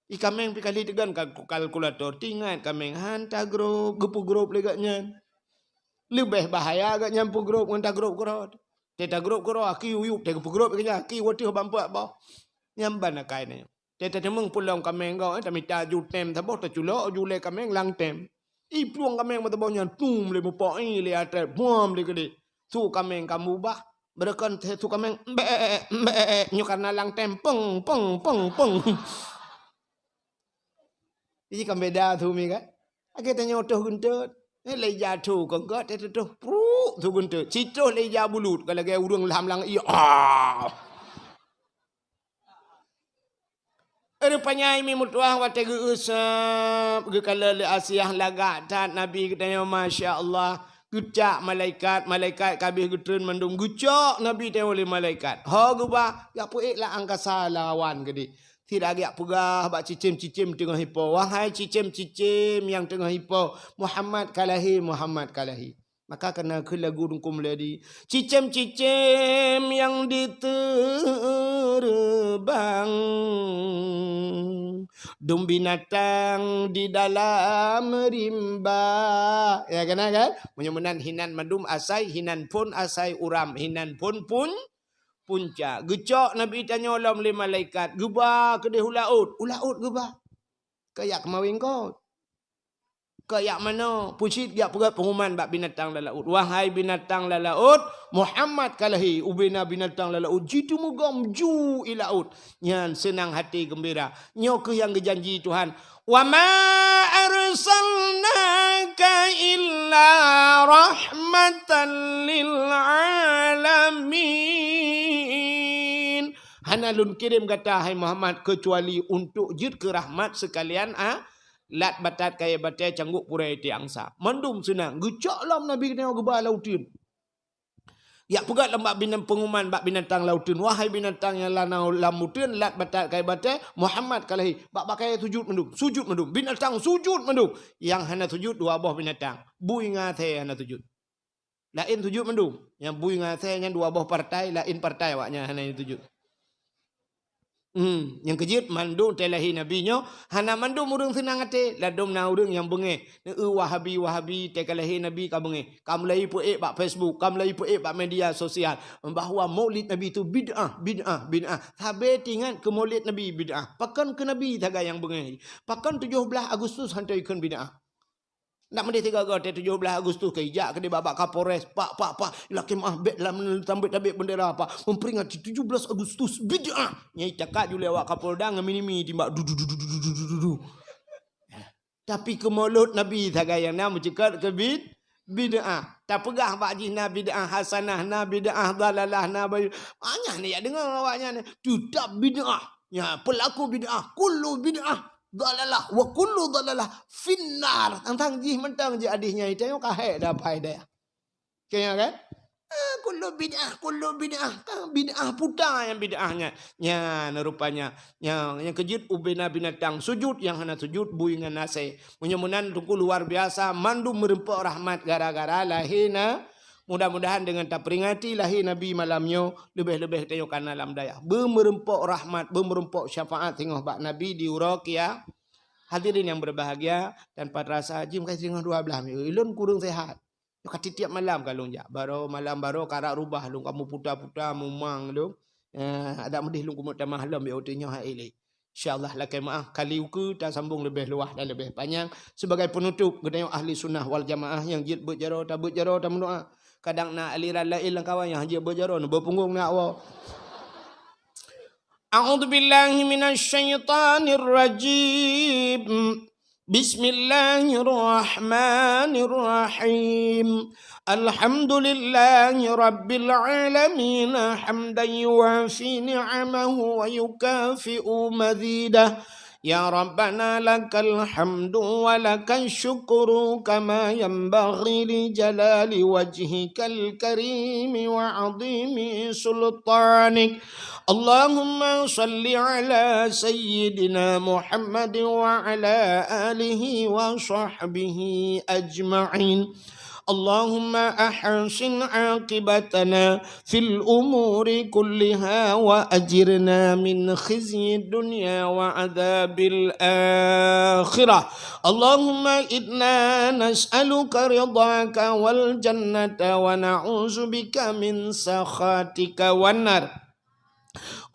I kaméng pih kali teugan kal-, kalkulator, tingat kaméng han tagrôp, geupeugrôp lé gobnyan. Leubeh bahaya gobnyan peugrôp ngon tagrôp keudroe. Teuh tagrôp keudroe, aki uyup, teuh geupeugrôp lé gobnyan, aki wateuh bak peuet boh. Nyan ban akai nyoe. Teuh tateumeung pulang kaméng gob, eh, tamita ju tem saboh, taculok ju lé kaméng lam tem. I plueng kaméng meusaboh nyan tum lé mupok i lé até, buam lé keudéh. Su kaméng ka mubah, beureukan teuh su kaméng, "Mbek, mbek," nyoe karena lam tem, peng, peng, peng, peng. Jadi kan beda su mi kan? Lagèe tanyoe toh geunteut. Eh, lé ija su keu gèt, teuh toh pruk su geunteut. Sitoh lé ija bulut, ka lagèe ureueng lam lang ié. Ah! Rupanya mi meutuah watèe geueusap, geukalon lé Asiah lagak that Nabi geutanyoe, masya Allah. Geucak malaikat, malaikat ka abéh geutreun mandum, geucok Nabi tanyoe lé malaikat. Ho geuba, jak peuék lam angkasa lawan keudéh. Sira jak peugah bak cicém-cicém teungoh ipo, "Wahai cicém-cicém nyang teungoh ipo, Muhammad ka lahé, Muhammad ka lahé." Maka kana kheun lagu Teungku Mulyadi, "Cicém-cicém nyang diteureumbang, dum binatang di dalam rimba." Ya, kana kan? Meunyoe meunan hinan mandum asai, hinan phôn asai uram, hinan phôn pun-, punca. Geucok Nabi tanyoe lom lé malaikat, geuba keudéh u laôt, u laôt geuba. Keu jak keumawén gob. Keu jak manoe, peucit jak peugöt pengumuman bak binatang lam laôt. "Wahai binatang lam laôt, Muhammad ka lahé." Ubé na binatang lam laôt jiteumugom ju i laôt. Nyan seunang haté geumbira. Nyoe kheueh nyang geujanji Tuhan, "Wa ma arsalnaka illa rahmatan lil alamin." Hana lôn kirém gata, hai Muhammad, keucuali untuk jeuet keu rahmat seukalian a-, lat batat kayèe batèe canggôk purèe ti angsa. Mandum seunang geucok lom Nabi geutanyoe geuba lam uteuen. Jak peugöt lom bak binatang pengumuman bak binatang lam uteuen, "Wahai binatang nyang lam, lam uteuen, lat batat kayèe batèe, Muhammad ka lahé." Bak, bak kayèe sujut mandum, sujut mandum. Binatang sujut mandum. Nyang hana sujut dua boh binatang. Bui ngon asèe hana sujut. Laén sujut mandum. Nyang bui ngon asèe nyan dua boh partai, laén partai awaknyan hana sujut. Hmm, nyang keujeuet mandum watèe lahé Nabi nyoe, hana mandum ureueng seunang até, ladôm na ureueng nyang beungéh. Neu-eu Wahabi-Wahabi, watèe ka lahé Nabi ka beungéh. Ka mulai peuék bak Facebook, ka mulai peuék bak media sosial bahwa Maulid Nabi tu bid'ah, bid'ah, bid'ah. Sabé teuingat keu Maulid Nabi bid'ah. Pakon keu Nabi sagai nyang beungéh. Pakon tujoh blaih Agustus han teu ikheun bid'ah. Ndak meudeh tiga go, watèe tujoh blaih Agustus ka ijak keudéh bak, bak Kapolres, "Pak, pak, pak, lakèe meu'ah, bèk lam, tabek-tabek bendera, pak. Memperingati tujuh belas Agustus, bid'ah." Nyang icakat ju lé awak Kapolda ngon minimi timbak, du, du, du. Tapi keu Maulud Nabi sagai nyang na meuceukat keu bid-, bid'ah. Tapeugah bak jih na bid'ah hasanah, na bid'ah dalalah, na bayu-, banyak ni jak deungö awaknyan. Teutap bid'ah. Nya, pelaku bid'ah, kullu bid'ah dalalah wa kullu dalalah finnar. Tang-tang jih mantong jih hadis nyan, tanyoe ka hék dah pai deh. Kaya kan? Ah, kullu bid'ah, kullu bid'ah. Kan bid'ah puta nyang bid'ah nyan. Nyan rupanya. Nyang, nyang keujeuet ubé na binatang sujut, nyang hana sujut bui ngon asèe. Meunyoe meunan Teungku luar biasa, mandum meureumpok rahmat gara-gara lahé na. Mudah-mudahan deungon taperingati lahé Nabi malam nyoe, leubeh-leubeh tanyoe kana lam dayah. Beumeureumpok rahmat, beumeureumpok syafaat singoh bak Nabi di uroe kia-, Hadirin yang berbahagia, tanpa terasa jeuem ka singoh dua blaih minit. Ulôn kureueng sehat. Nyoe ka tiep-tiep malam ka lôn jak. Baroe malam baroe karap rubah lôn, ka meuputa-puta, mumang lôn. Eh, adak meudeh lôn kumeutamah lom, ya, watèe nyoe hai lé. Insya Allah, lakèe meu'ah, kali ukeue tasambong leubeh luwah dan leubeh panyang. Sebagai penutup, geutanyoe ahli sunnah wal jamaah nyang jeuet beuet jaroe, tabeuet jaroe, tameudoa. Kadang na aliran laén lam kawan nyang jeuet beuet jaroe, neubeuet punggong na woe. A'udzubillahi minasyaitonirrajim. Bismillahirrahmanirrahim. Alhamdulillahi rabbil alamin, hamdan yuwafi ni'amahu wa yukafi'u mazidah. Ya Rabbana lakal hamdu wa lakal syukru kama yanbaghi li jalali wajhikal karimi wa azimi sultanik. Allahumma salli ala sayyidina Muhammad wa ala alihi wa sahbihi ajma'in. اللهم أحسن عاقبتنا في الأمور كلها وأجرنا من خزي الدنيا وعذاب الآخرة. اللهم إنا نسألك رضاك والجنة ونعوذ بك من سخطك والنار.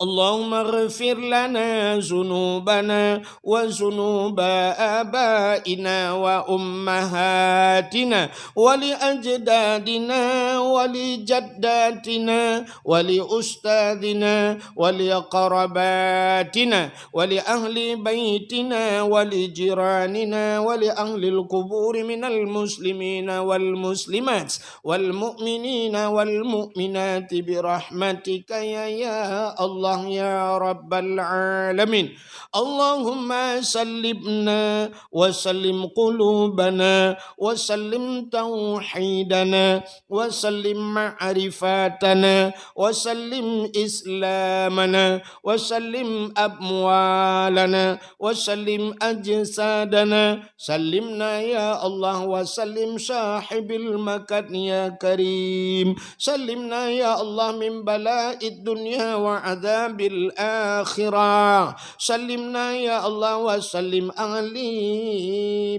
اللهم اغفر لنا ذنوبنا وذنوب آبائنا وأمهاتنا ولأجدادنا ولجداتنا ولأستاذنا ولأقرباتنا ولأهل بيتنا ولجيراننا ولأهل القبور من المسلمين والمسلمات والمؤمنين والمؤمنات برحمتك يا، يا الله يا رب العالمين. اللهم سلمنا وسلم قلوبنا وسلم توحيدنا وسلم معرفتنا وسلم إسلامنا وسلم أموالنا وسلم أجسادنا. سلمنا يا الله وسلم صاحب المكان يا كريم. سلمنا يا الله من بلاء الدنيا وعذاب الآخرة. سلمنا يا الله وسلم أهل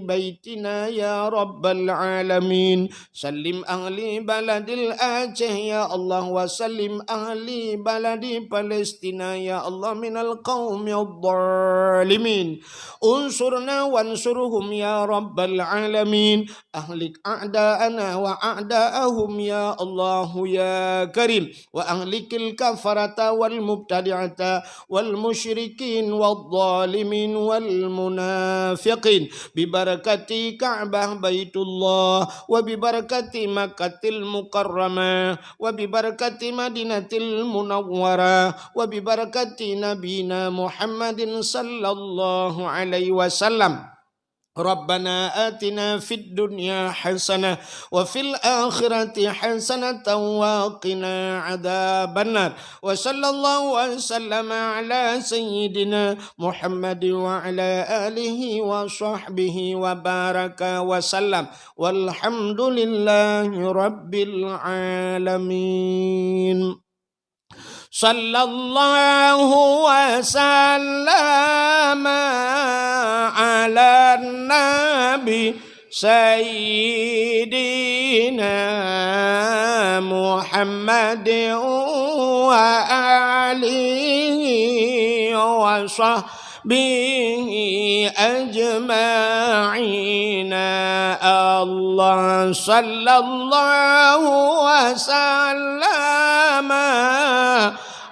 بيتنا يا رب العالمين. سلم أهل بلد الأعشى يا الله وسلم أهل بلد فلسطين يا الله من القوم الظالمين. انصرنا وانصرهم يا رب العالمين. أهلك أعداءنا وأعداءهم يا الله يا كريم. وأهلك الكفرة والمبتدعة والمشركين والظالمين والمنافقين ببركة كعبة بيت الله وببركة مكة المكرمة وببركة مدينة المنورة وببركة نبينا محمد صلى الله عليه وسلم. ربنا آتنا في الدنيا حسنة وفي الآخرة حسنة وقنا عذاب النار. وصلى الله وسلم على سيدنا محمد وعلى آله وصحبه وبارك وسلم. والحمد لله رب العالمين. صلى الله وسلم على النبي سيدنا محمد وآله وصحبه أجمعين. الله صلى الله وسلم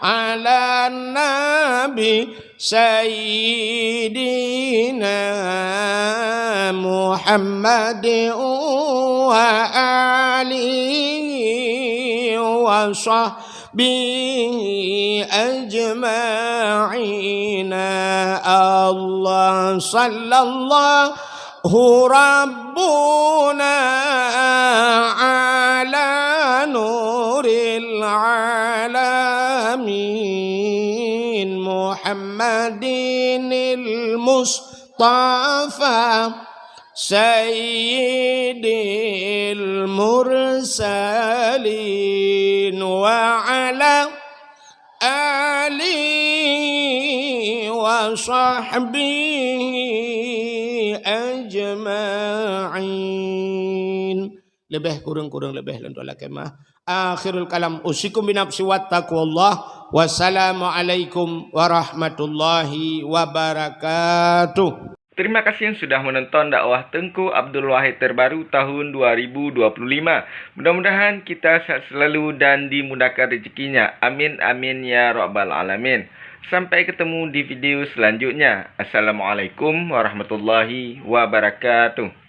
على النبي سيدنا محمد وآله وصحبه أجمعين. الله صلى الله ربنا على نور العالمين محمد المصطفى سيد المرسلين وعلى آله وصحبه أجمعين. Leubeh kureueng-kureueng leubeh lôn tuan lakée meu'ah. Akhirul kalam, usikum binafsi wattaqwallah. Wassalamualaikum warahmatullahi wabarakatuh. Terima kasih sudah menonton dakwah Teungku Abdul Wahid terbaru tahun dua ribu dua puluh lima. Mudah-mudahan kita sehat selalu dan dimudahkan rezekinya. Amin, amin, ya rabbal alamin. Sampai ketemu di video selanjutnya. Assalamualaikum warahmatullahi wabarakatuh.